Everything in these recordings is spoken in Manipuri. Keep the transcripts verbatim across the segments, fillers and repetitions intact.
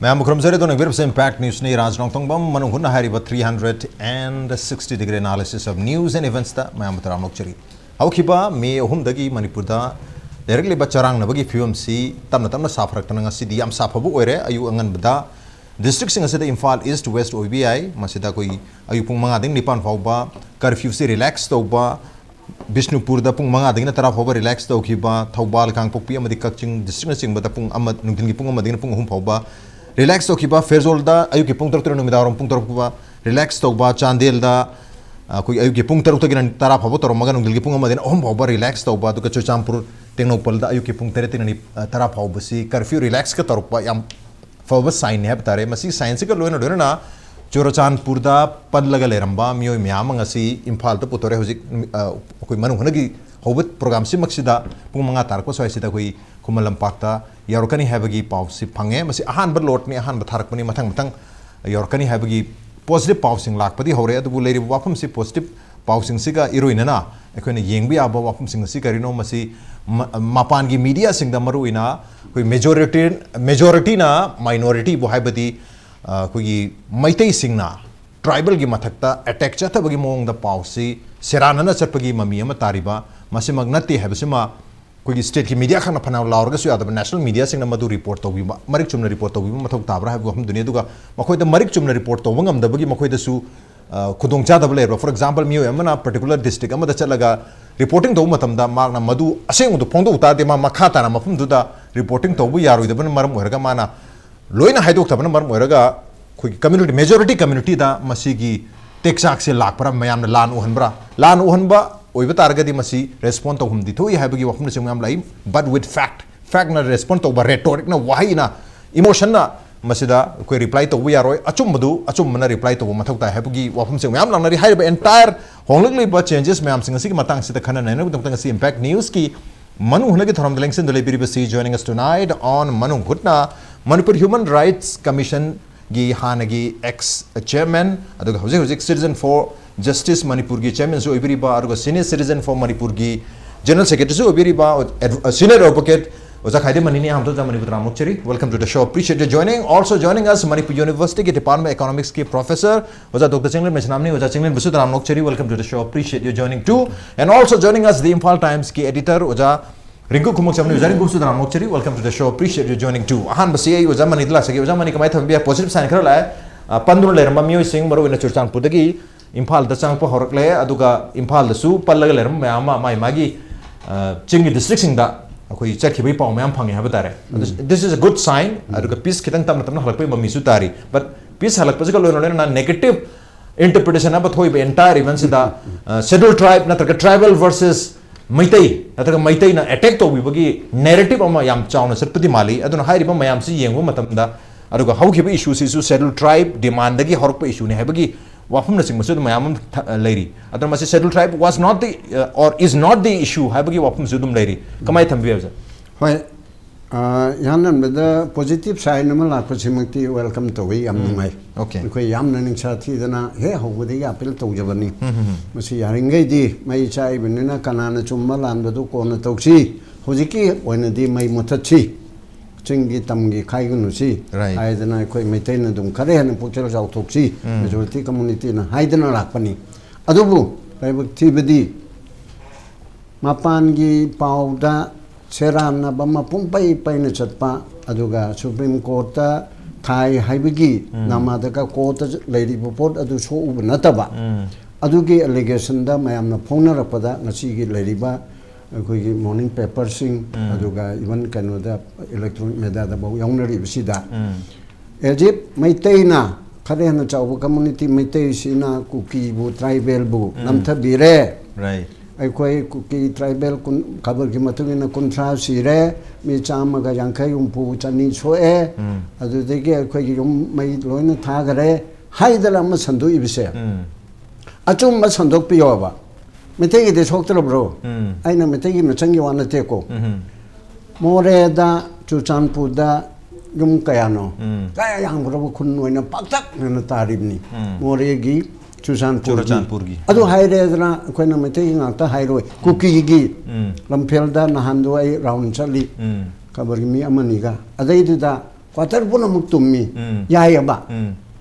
ꯃꯌꯥꯝꯕꯨ ꯈꯨꯔꯨꯝꯖꯔꯤ꯫ ꯑꯗꯣ ꯅꯪꯕꯤꯔꯕꯁꯦ Impact Newsꯅꯤ꯫ ꯔꯥꯖ ꯅꯣꯡꯊꯣꯡꯕꯝ ꯃꯅꯨꯡ ꯍꯨꯠꯅ ꯍꯥꯏꯔꯤꯕ three hundred and sixty degree analysis of news and eventsꯇ ꯃꯌꯥꯝꯕꯨ ꯇꯔꯥꯝꯅ ꯑꯣꯛꯆꯔꯤ꯫ ꯍꯧꯈꯤꯕ ꯃꯦ ꯑꯍꯨꯝꯗꯒꯤ ꯃꯅꯤꯄꯨꯔꯗ ꯂꯩꯔꯛꯂꯤꯕ ꯆꯔꯥꯡꯅꯕꯒꯤ ꯐꯤꯕꯝꯁꯤ ꯇꯞꯅ ꯇꯞꯅ ꯁꯥꯐꯔꯛꯇꯅ ꯉꯁꯤꯗꯤ ꯌꯥꯝ ꯁꯥꯐꯕ ꯑꯣꯏꯔꯦ꯫ ꯑꯌꯨꯛ ꯑꯉꯟꯕꯗ districtꯁꯤꯡ ꯑꯁꯤꯗ ꯏꯝꯐꯥꯜ East, West ꯑꯣꯏꯕ ꯌꯥꯏ꯫ ꯃꯁꯤꯗ ꯑꯩꯈꯣꯏ ꯑꯌꯨꯛ ꯄꯨꯡ ꯃꯉꯥꯗꯒꯤ ꯅꯤꯄꯥꯟ ꯐꯥꯎꯕ curfewꯁꯤ relax ꯇꯧꯕ, ꯕꯤꯁꯅꯨꯄꯨꯔꯗ ꯄꯨꯡ ꯃꯉꯥꯗꯒꯤꯅ ꯇꯔꯥ ꯐꯥꯎꯕ relax ꯇꯧꯈꯤꯕ, ꯊꯧꯕꯥꯜ, ꯀꯥꯡꯄꯣꯛꯄꯤ ꯑꯃꯗꯤ ꯀꯛꯆꯤꯡ districtꯅꯆꯤꯡꯕꯗ ꯄꯨꯡ ꯑꯃ, ꯅꯨꯡꯊꯤꯜꯒꯤ ꯄꯨꯡ ꯑꯃꯗꯒꯤꯅ ꯄꯨꯡ ꯑꯍꯨꯝ ꯐꯥꯎꯕ relax ꯇꯧꯈꯤꯕ, ꯐꯦꯔꯖꯣꯜꯗ ꯑꯌꯨꯛꯀꯤ ꯄꯨꯡ ꯇꯔꯨꯛꯇꯒꯤꯅ ꯅꯨꯃꯤꯗꯥꯡꯋꯥꯏꯔꯝ ꯄꯨꯡ ꯇꯔꯨꯛ ꯐꯥꯎꯕ relax ꯇꯧꯕ, ꯆꯥꯟꯗꯦꯜꯗ, ꯑ, ꯑꯩꯈꯣꯏ ꯑꯌꯨꯛꯀꯤ ꯄꯨꯡ ꯇꯔꯨꯛꯇꯒꯤꯅ ꯇꯔꯥ ꯐꯥꯎꯕ ꯇꯧꯔꯝꯃꯒ ꯅꯨꯡꯊꯤꯜꯒꯤ ꯄꯨꯡ ꯑꯃꯗꯒꯤꯅ ꯑꯍꯨꯝ ꯐꯥꯎꯕ relax ꯇꯧꯕ, ꯑꯗꯨꯒ ꯆꯨꯔꯆꯥꯟꯄꯨꯔ ꯇꯦꯡꯅꯧꯄꯜꯗ ꯑꯌꯨꯛꯀꯤ ꯄꯨꯡ ꯇꯔꯦꯠꯇꯒꯤꯅ ꯅꯤ-, ꯑ, ꯇꯔꯥ ꯐꯥꯎꯕꯁꯤ curfew relax ꯀ ꯇꯧꯔꯛꯄ ꯌꯥꯝ ꯐꯕ signꯅꯤ ꯍꯥꯏꯕ ꯇꯥꯔꯦ꯫ ꯃꯁꯤꯒꯤ signꯁꯤꯒ ꯂꯣꯏꯅ ꯂꯣꯏꯅꯅ ꯆꯨꯔꯆꯥꯟꯄꯨꯔꯗ ꯄꯜꯂꯒ ꯂꯩꯔꯝꯕ ꯃꯤꯑꯣꯏ ꯃꯌꯥꯝ ꯑꯃ ꯉꯁꯤ ꯏꯝꯐꯥꯜꯗ ꯄꯨꯊꯣꯔꯛꯑꯦ꯫ ꯍꯧꯖꯤꯛ, ꯑ, ꯑꯩꯈꯣꯏ ꯃꯅꯨꯡ ꯍꯨꯠꯅꯒꯤ ꯍꯧꯕ programꯁꯤꯃꯛꯁꯤꯗ ꯄꯨꯡ ꯃꯉꯥ ꯇꯥꯔꯛꯄ ꯁ꯭ꯋꯥꯏꯁꯤꯗ ꯑꯩꯈꯣꯏ ꯈꯨꯃꯟ ꯂꯝꯄꯥꯛꯇ ꯌꯧꯔꯛꯀꯅꯤ ꯍꯥꯏꯕꯒꯤ ꯄꯥꯎꯁꯤ ꯐꯪꯉꯦ꯫ ꯃꯁꯤ ꯑꯍꯥꯟꯕ lotꯅꯤ, ꯑꯍꯥꯟꯕ ꯊꯥꯔꯛꯄꯅꯤ, ꯃꯊꯪ ꯃꯊꯪ ꯌꯧꯔꯛꯀꯅꯤ ꯍꯥꯏꯕꯒꯤ positive ꯄꯥꯎꯁꯤꯡ ꯂꯥꯛꯄꯗꯤ ꯍꯧꯔꯦ꯫ ꯑꯗꯨꯕꯨ ꯂꯩꯔꯤꯕ ꯋꯥꯐꯝꯁꯤ positive ꯄꯥꯎꯁꯤꯡꯁꯤꯒ ꯏꯔꯣꯏꯅꯅ ꯑꯩꯈꯣꯏꯅ ꯌꯦꯡꯕ ꯌꯥꯕ ꯋꯥꯐꯝꯁꯤꯡ ꯑꯁꯤ ꯀꯔꯤꯅꯣ? ꯃꯁꯤ ꯃ-, ꯃꯄꯥꯟꯒꯤ mediaꯁꯤꯡꯗ, ꯃꯔꯨꯑꯣꯏꯅ ꯑꯩꯈꯣꯏ majority, majorityꯅ minorityꯕꯨ, ꯍꯥꯏꯕꯗꯤ, ꯑ, ꯑꯩꯈꯣꯏꯒꯤ ꯃꯩꯇꯩꯁꯤꯡꯅ tribalꯒꯤ ꯃꯊꯛꯇ attack ꯆꯠꯊꯕꯒꯤ ꯃꯑꯣꯡꯗ ꯄꯥꯎꯁꯤ ꯁꯦꯔꯥꯟꯅꯅ ꯆꯠꯄꯒꯤ ꯃꯃꯤ ꯑꯃ ꯇꯥꯔꯤꯕ, ꯃꯁꯤꯃꯛ ꯅꯠꯇꯦ ꯍꯥꯏꯕꯁꯤꯃ ꯑꯩꯈꯣꯏꯒꯤ stateꯀꯤ media ꯈꯛꯅ ꯐꯅ ꯂꯥꯎꯔꯒꯁꯨ ꯌꯥꯗꯕ, national mediaꯁꯤꯡꯅ ꯃꯗꯨ report ꯇꯧꯕꯤꯕ, ꯃꯔꯤꯛ ꯆꯨꯝꯅ report ꯇꯧꯕꯤꯕ ꯃꯊꯧ ꯇꯥꯕ꯭ꯔꯥ ꯍꯥꯏꯕ ꯋꯥꯐꯝꯗꯨꯅꯤ꯫ ꯑꯗꯨꯒ ꯃꯈꯣꯏꯗ ꯃꯔꯤꯛ ꯆꯨꯝꯅ report ꯇꯧꯕ ꯉꯝꯗꯕꯒꯤ ꯃꯈꯣꯏꯗꯁꯨ, ꯑ, ꯈꯨꯗꯣꯡꯆꯥꯗꯕ ꯂꯩꯔꯕ꯭ꯔꯥ? For example, ꯃꯤꯑꯣꯏ ꯑꯃꯅ particular district ꯑꯃꯗ ꯆꯠꯂꯒ reporting ꯇꯧꯕ ꯃꯇꯝꯗ ꯃꯍꯥꯛꯅ ꯃꯗꯨ ꯑꯁꯦꯡꯕꯗꯨ ꯐꯣꯡꯗꯣꯛ ꯇꯥꯔꯗꯤ, ꯃꯥ ꯃꯈꯥ ꯇꯥꯅ ꯃꯐꯝꯗꯨꯗ reporting ꯇꯧꯕ ꯌꯥꯔꯣꯏꯗꯕꯅ ꯃꯔꯝ ꯑꯣꯏꯔꯒ, ꯃꯥꯅ ꯂꯣꯏꯅ ꯍꯥꯏꯗꯣꯛꯇꯕꯅ ꯃꯔꯝ ꯑꯣꯏꯔꯒ ꯑꯩꯈꯣꯏꯒꯤ community, majority communityꯗ ꯃꯁꯤꯒꯤ ꯇꯦꯛꯆꯥꯛꯁꯦ ꯂꯥꯛꯄ꯭ꯔꯥ, ꯃꯌꯥꯝꯅ ꯂꯥꯟ ꯎꯍꯟꯕ꯭ꯔꯥ? ꯂꯥꯟ ꯎꯍꯟꯕ ꯑꯣꯏꯕ ꯇꯥꯔꯒꯗꯤ ꯃꯁꯤ respond ꯇꯧꯐꯝꯗꯤ ꯊꯣꯛꯏ ꯍꯥꯏꯕꯒꯤ ꯋꯥꯐꯝꯅꯆꯤꯡꯕ ꯃꯌꯥꯝ ꯂꯥꯛꯏ꯫ But with fact, factꯅ respond ꯇꯧꯕ, rhetoricꯅ, ꯋꯥꯍꯩꯅ, emotionꯅ ꯃꯁꯤꯗ ꯑꯩꯈꯣꯏ reply ꯇꯧꯕ ꯌꯥꯔꯣꯏ꯫ ꯑꯆꯨꯝꯕꯗꯨ ꯑꯆꯨꯝꯕꯅ reply ꯇꯧꯕ ꯃꯊꯧ ꯇꯥꯏ ꯍꯥꯏꯕꯒꯤ ꯋꯥꯐꯝꯁꯤꯡ ꯃꯌꯥꯝ ꯂꯥꯛꯅꯔꯤ꯫ ꯍꯥꯏꯔꯤꯕ entire ꯍꯣꯡꯂꯛꯂꯤꯕ changes ꯃꯌꯥꯝꯁꯤꯡ ꯑꯁꯤꯒꯤ ꯃꯇꯥꯡꯁꯤꯗ ꯈꯟꯅ ꯅꯩꯅꯕꯒꯤꯗꯃꯛꯇ ꯉꯁꯤ Impact Newsꯀꯤ ꯃꯅꯨꯡ ꯍꯨꯠꯅꯒꯤ ꯊꯧꯔꯝꯗ ꯂꯦꯡꯁꯤꯟꯗꯨꯅ ꯂꯩꯕꯤꯔꯤꯕꯁꯤ, joining us tonight on ꯃꯅꯨꯡ ꯍꯨꯠꯅ, Manipur Human Rights Commissionꯒꯤ ꯍꯥꯟꯅꯒꯤ ex chairman, ꯑꯗꯨꯒ ꯍꯧꯖꯤꯛ ꯍꯧꯖꯤꯛ Citizen for Justice ꯃꯅꯤꯄꯨꯔꯒꯤ chairmanꯁꯨ ꯑꯣꯏꯕꯤꯔꯤꯕ, ꯑꯗꯨꯒ Senior Citizen for ꯃꯅꯤꯄꯨꯔꯒꯤ general secretaryꯁꯨ ꯑꯣꯏꯕꯤꯔꯤꯕ, ꯑꯦꯗ-, senior advocate ꯑꯣꯖꯥ ꯈ꯭ꯋꯥꯏꯗꯒꯤ ꯃꯅꯤꯅꯤ ꯑꯍꯥꯟꯕꯗ ꯑꯣꯖꯥ ꯃꯅꯤꯄꯨꯔ ꯇꯔꯥꯝꯅ ꯑꯣꯛꯆꯔꯤ. Welcome to the show, appreciate your joining. Also joining us, Manipur University ꯒꯤ Department of Economics ꯀꯤ Professor ꯑꯣꯖꯥ ꯗꯣꯛꯇꯔ ꯆꯤꯡꯂꯦꯟ ꯃꯩꯁꯅꯥꯝꯅꯤ. ꯑꯣꯖꯥ ꯆꯤꯡꯂꯦꯟꯕꯨꯁꯨ ꯇꯔꯥꯝꯅ ꯑꯣꯛꯆꯔꯤ. Welcome to the show, appreciate your joining too. And also joining us, the Imphal Times ꯀꯤ editor ꯑꯣꯖꯥ ꯔꯤꯡꯀꯨ ꯈꯨꯃꯛꯆꯝꯅꯤ. ꯑꯣꯖꯥ ꯔꯤꯡꯀꯨꯁꯨ ꯇꯔꯥꯝꯅ ꯑꯣꯛꯆꯔꯤ. Welcome to the show, appreciate your joining too. ꯑꯍꯥꯟꯕꯁꯤ ꯑꯩ ꯑꯣꯖꯥ ꯃꯅꯤꯗ ꯂꯥꯛꯆꯒꯦ. ꯑꯣꯖꯥ ꯃꯅꯤ, ꯀꯃꯥꯏꯅ ꯊꯝꯕꯤꯕ ꯌꯥꯏ? Positive sign ꯈꯔ ꯂꯥꯛꯑꯦ. ꯑ, ꯄꯟꯗꯨꯅ ꯂꯩꯔꯝꯕ ꯃꯤꯑꯣꯏꯁꯤꯡ, ꯃꯔꯨꯑꯣꯏꯅ ꯆꯨꯔꯆꯥꯟꯄꯨꯔꯗꯒꯤ ꯏꯝꯐꯥꯜꯗ ꯆꯪꯉꯛꯄ ꯍꯧꯔꯛꯂꯦ, ꯑꯗꯨꯒ ꯏꯝꯐꯥꯜꯗꯁꯨ ꯄꯜꯂꯒ ꯂꯩꯔꯝꯕ ꯃꯌꯥꯝ ꯑꯃ ꯃꯥꯒꯤ ꯃꯥꯒꯤ, ꯑ, ꯆꯤꯡꯒꯤ district ꯁꯤꯡꯗ ꯑꯩꯈꯣꯏ ꯆꯠꯈꯤꯕꯒꯤ ꯄꯥꯎ ꯃꯌꯥꯝ ꯐꯪꯉꯦ ꯍꯥꯏꯕ ꯇꯥꯔꯦ. ꯑꯗꯨ, this is a good sign. ꯑꯗꯨꯒ peace ꯈꯤꯇꯪ ꯇꯞꯅ ꯇꯞꯅ ꯍꯜꯂꯛꯄꯒꯤ ꯃꯃꯤꯁꯨ ꯇꯥꯔꯤ. But peace ꯍꯜꯂꯛꯄꯁꯤꯒ ꯂꯣꯏꯅ ꯂꯣꯏꯅꯅ negative interpretation ꯑꯃ ꯊꯣꯛꯏꯕ entire event ꯁꯤꯗ, ꯑ, schedule tribe ꯅꯠꯇ꯭ꯔꯒ tribal versus ꯃꯩꯇꯩ ꯅꯠꯇ꯭ꯔꯒ ꯃꯩꯇꯩꯅ attack ꯇꯧꯕꯤꯕꯒꯤ narrative ꯑꯃ ꯌꯥꯝ ꯆꯥꯎꯅ ꯆꯠꯄꯗꯤ ꯃꯥꯜꯂꯤ. ꯑꯗꯨꯅ ꯍꯥꯏꯔꯤꯕ ꯃꯌꯥꯝꯁꯤ ꯌꯦꯡꯕ ꯃꯇꯝꯗ, ꯑꯗꯨꯒ ꯍꯧꯈꯤꯕ issue ꯁꯤꯁꯨ schedule tribe demand ꯗꯒꯤ ꯍꯧꯔꯛꯄ issue ꯅꯤ ꯍꯥꯏꯕꯒꯤ ꯋꯥꯐꯝꯅꯆꯤꯡꯕꯁꯨ ꯑꯗꯨꯝ ꯃꯌꯥꯝ ꯑꯃ ꯊ-, ꯂꯩꯔꯤ. ꯑꯗꯨꯅ ꯃꯁꯤ schedule tribe was not the, uh, or is not the issue ꯍꯥꯏꯕꯒꯤ ꯋꯥꯐꯝꯁꯨ ꯑꯗꯨꯝ ꯂꯩꯔꯤ. ꯀꯃꯥꯏꯅ ꯊꯝꯕꯤꯕ, ꯑꯣꯖꯥ? ꯍꯣꯏ, ꯑ, ꯏꯍꯥꯟ ꯍꯥꯟꯕꯗ positive sign ꯑꯃ ꯂꯥꯛꯄꯁꯤꯃꯛꯇꯤ welcome ꯇꯧꯏ, ꯌꯥꯝ ꯅꯨꯡꯉꯥꯏ. Okay. ꯑꯩꯈꯣꯏ ꯌꯥꯝꯅ ꯅꯤꯡꯁꯥ ꯊꯤꯗꯅ ꯍꯦꯛ ꯍꯧꯕꯗꯒꯤ appeal ꯇꯧꯖꯕꯅꯤ꯫ ꯃꯁꯤ ꯌꯥꯔꯤꯈꯩꯗꯤ ꯃꯩ ꯆꯥꯛꯏꯕꯅꯤꯅ ꯀꯅꯥꯅ ꯆꯨꯝꯕ ꯂꯥꯟꯕꯗꯨ ꯀꯣꯟꯅ ꯇꯧꯁꯤ, ꯍꯧꯖꯤꯛꯀꯤ ꯑꯣꯏꯅꯗꯤ ꯃꯩ ꯃꯨꯊꯠꯁꯤ, ꯆꯤꯡꯒꯤ ꯇꯝꯒꯤ ꯈꯥꯏꯒꯅꯨꯁꯤ Right. ꯍꯥꯏꯗꯅ ꯑꯩꯈꯣꯏ ꯃꯩꯇꯩꯅ ꯑꯗꯨꯝ ꯈꯔ ꯍꯦꯟꯅ ꯄꯨꯛꯆꯦꯜ ꯆꯥꯎꯊꯣꯛꯁꯤ, majority community ꯅ ꯍꯥꯏꯗꯅ ꯂꯥꯛꯄꯅꯤ꯫ ꯑꯗꯨꯕꯨ ꯂꯥꯏꯕꯛ ꯊꯤꯕꯗꯤ ꯃꯄꯥꯟꯒꯤ ꯄꯥꯎꯗ ꯁꯦꯔꯥꯟꯅꯕ ꯃꯄꯨꯡ ꯄꯩ ꯄꯩꯅ ꯆꯠꯄ, ꯑꯗꯨꯒ Supreme Court ꯇ ꯊꯥꯏ ꯍꯥꯏꯕꯒꯤ ꯅꯃꯥꯗꯒ court ꯇ ꯂꯩꯔꯤꯕ ꯄꯣꯠ ꯑꯗꯨ ꯁꯣꯛꯎꯕ ꯅꯠꯇꯕ, ꯑꯗꯨꯒꯤ allegation ꯗ ꯃꯌꯥꯝꯅ ꯐꯣꯡꯅꯔꯛꯄꯗ ꯉꯁꯤꯒꯤ ꯂꯩꯔꯤꯕ ꯑꯩꯈꯣꯏꯒꯤ morning paper ꯁꯤꯡ, ꯑꯗꯨꯒ even ꯀꯩꯅꯣꯗ electronic media ꯗꯐꯥꯎ ꯌꯥꯎꯅꯔꯤꯕꯁꯤꯗ, as if ꯃꯩꯇꯩꯅ ꯈꯔ ꯍꯦꯟꯅ ꯆꯥꯎꯕ community ꯃꯩꯇꯩꯁꯤꯅ ꯀꯨꯀꯤꯕꯨ, tribal ꯕꯨ ꯅꯝꯊꯕꯤꯔꯦ꯫ Right. ꯑꯩꯈꯣꯏ ꯀꯨꯀꯤ tribal ꯀꯨꯟ, ꯈꯕꯔꯒꯤ ꯃꯇꯨꯡ ꯏꯟꯅ ꯀꯨꯟꯊ꯭ꯔꯥ ꯁꯤꯔꯦ, ꯃꯤ ꯆꯥꯝꯃꯒ ꯌꯥꯡꯈꯩ, ꯍꯨꯝꯐꯨ, ꯆꯅꯤ ꯁꯣꯛꯑꯦ, ꯑꯗꯨꯗꯒꯤ ꯑꯩꯈꯣꯏꯒꯤ ꯌꯨꯝ ꯃꯩ ꯂꯣꯏꯅ ꯊꯥꯈꯔꯦ ꯍꯥꯏꯗꯅ ꯑꯃ ꯁꯟꯗꯣꯛꯏꯕꯁꯦ, ꯑꯆꯨꯝꯕ ꯁꯟꯗꯣꯛꯄꯤꯌꯣꯕ꯫ ꯃꯩꯇꯩꯒꯤꯗꯤ ꯁꯣꯛꯇ꯭ꯔꯕ꯭ꯔꯣ? ꯑꯩꯅ ꯃꯩꯇꯩꯒꯤ ꯃꯆꯪꯒꯤ ꯋꯥ ꯅꯠꯇꯦꯀꯣ꯫ ꯃꯣꯔꯦꯗ, ꯆꯨꯔꯆꯥꯟꯄꯨꯔꯗ ꯌꯨꯝ ꯀꯌꯥꯅꯣ? ꯀꯌꯥ ꯌꯥꯝꯈ꯭ꯔꯕ ꯈꯨꯟ ꯑꯣꯏꯅ ꯄꯥꯛꯇꯛꯅꯅ ꯇꯥꯔꯤꯕꯅꯤ꯫ ꯃꯣꯔꯦꯒꯤ ꯆꯨꯔꯆꯥꯟꯄꯨꯔꯒꯤ꯫ ꯆꯨꯔꯆꯥꯟꯄꯨꯔꯒꯤ꯫ ꯑꯗꯨ ꯍꯥꯏꯔꯦꯗꯅ ꯑꯩꯈꯣꯏꯅ ꯃꯩꯇꯩꯒꯤ ꯉꯥꯛꯇ ꯍꯥꯏꯔꯣꯏ, ꯀꯨꯀꯤꯒꯤ꯫ ꯎꯝ꯫ ꯂꯝꯐꯦꯜꯗ ꯅꯍꯥꯟꯗꯣ ꯑꯩ ꯔꯥꯎꯟ ꯆꯠꯂꯤ, ꯎꯝ꯫ ꯈꯕꯔꯒꯤ ꯃꯤ ꯑꯃꯅꯤꯒ꯫ ꯑꯗꯩꯗꯨꯗ ꯀ꯭ꯋꯥꯇꯔ ꯄꯨꯝꯅꯃꯛ ꯇꯨꯝꯃꯤ꯫ ꯎꯝ꯫ ꯌꯥꯏꯑꯕ꯫ ꯎꯝ꯫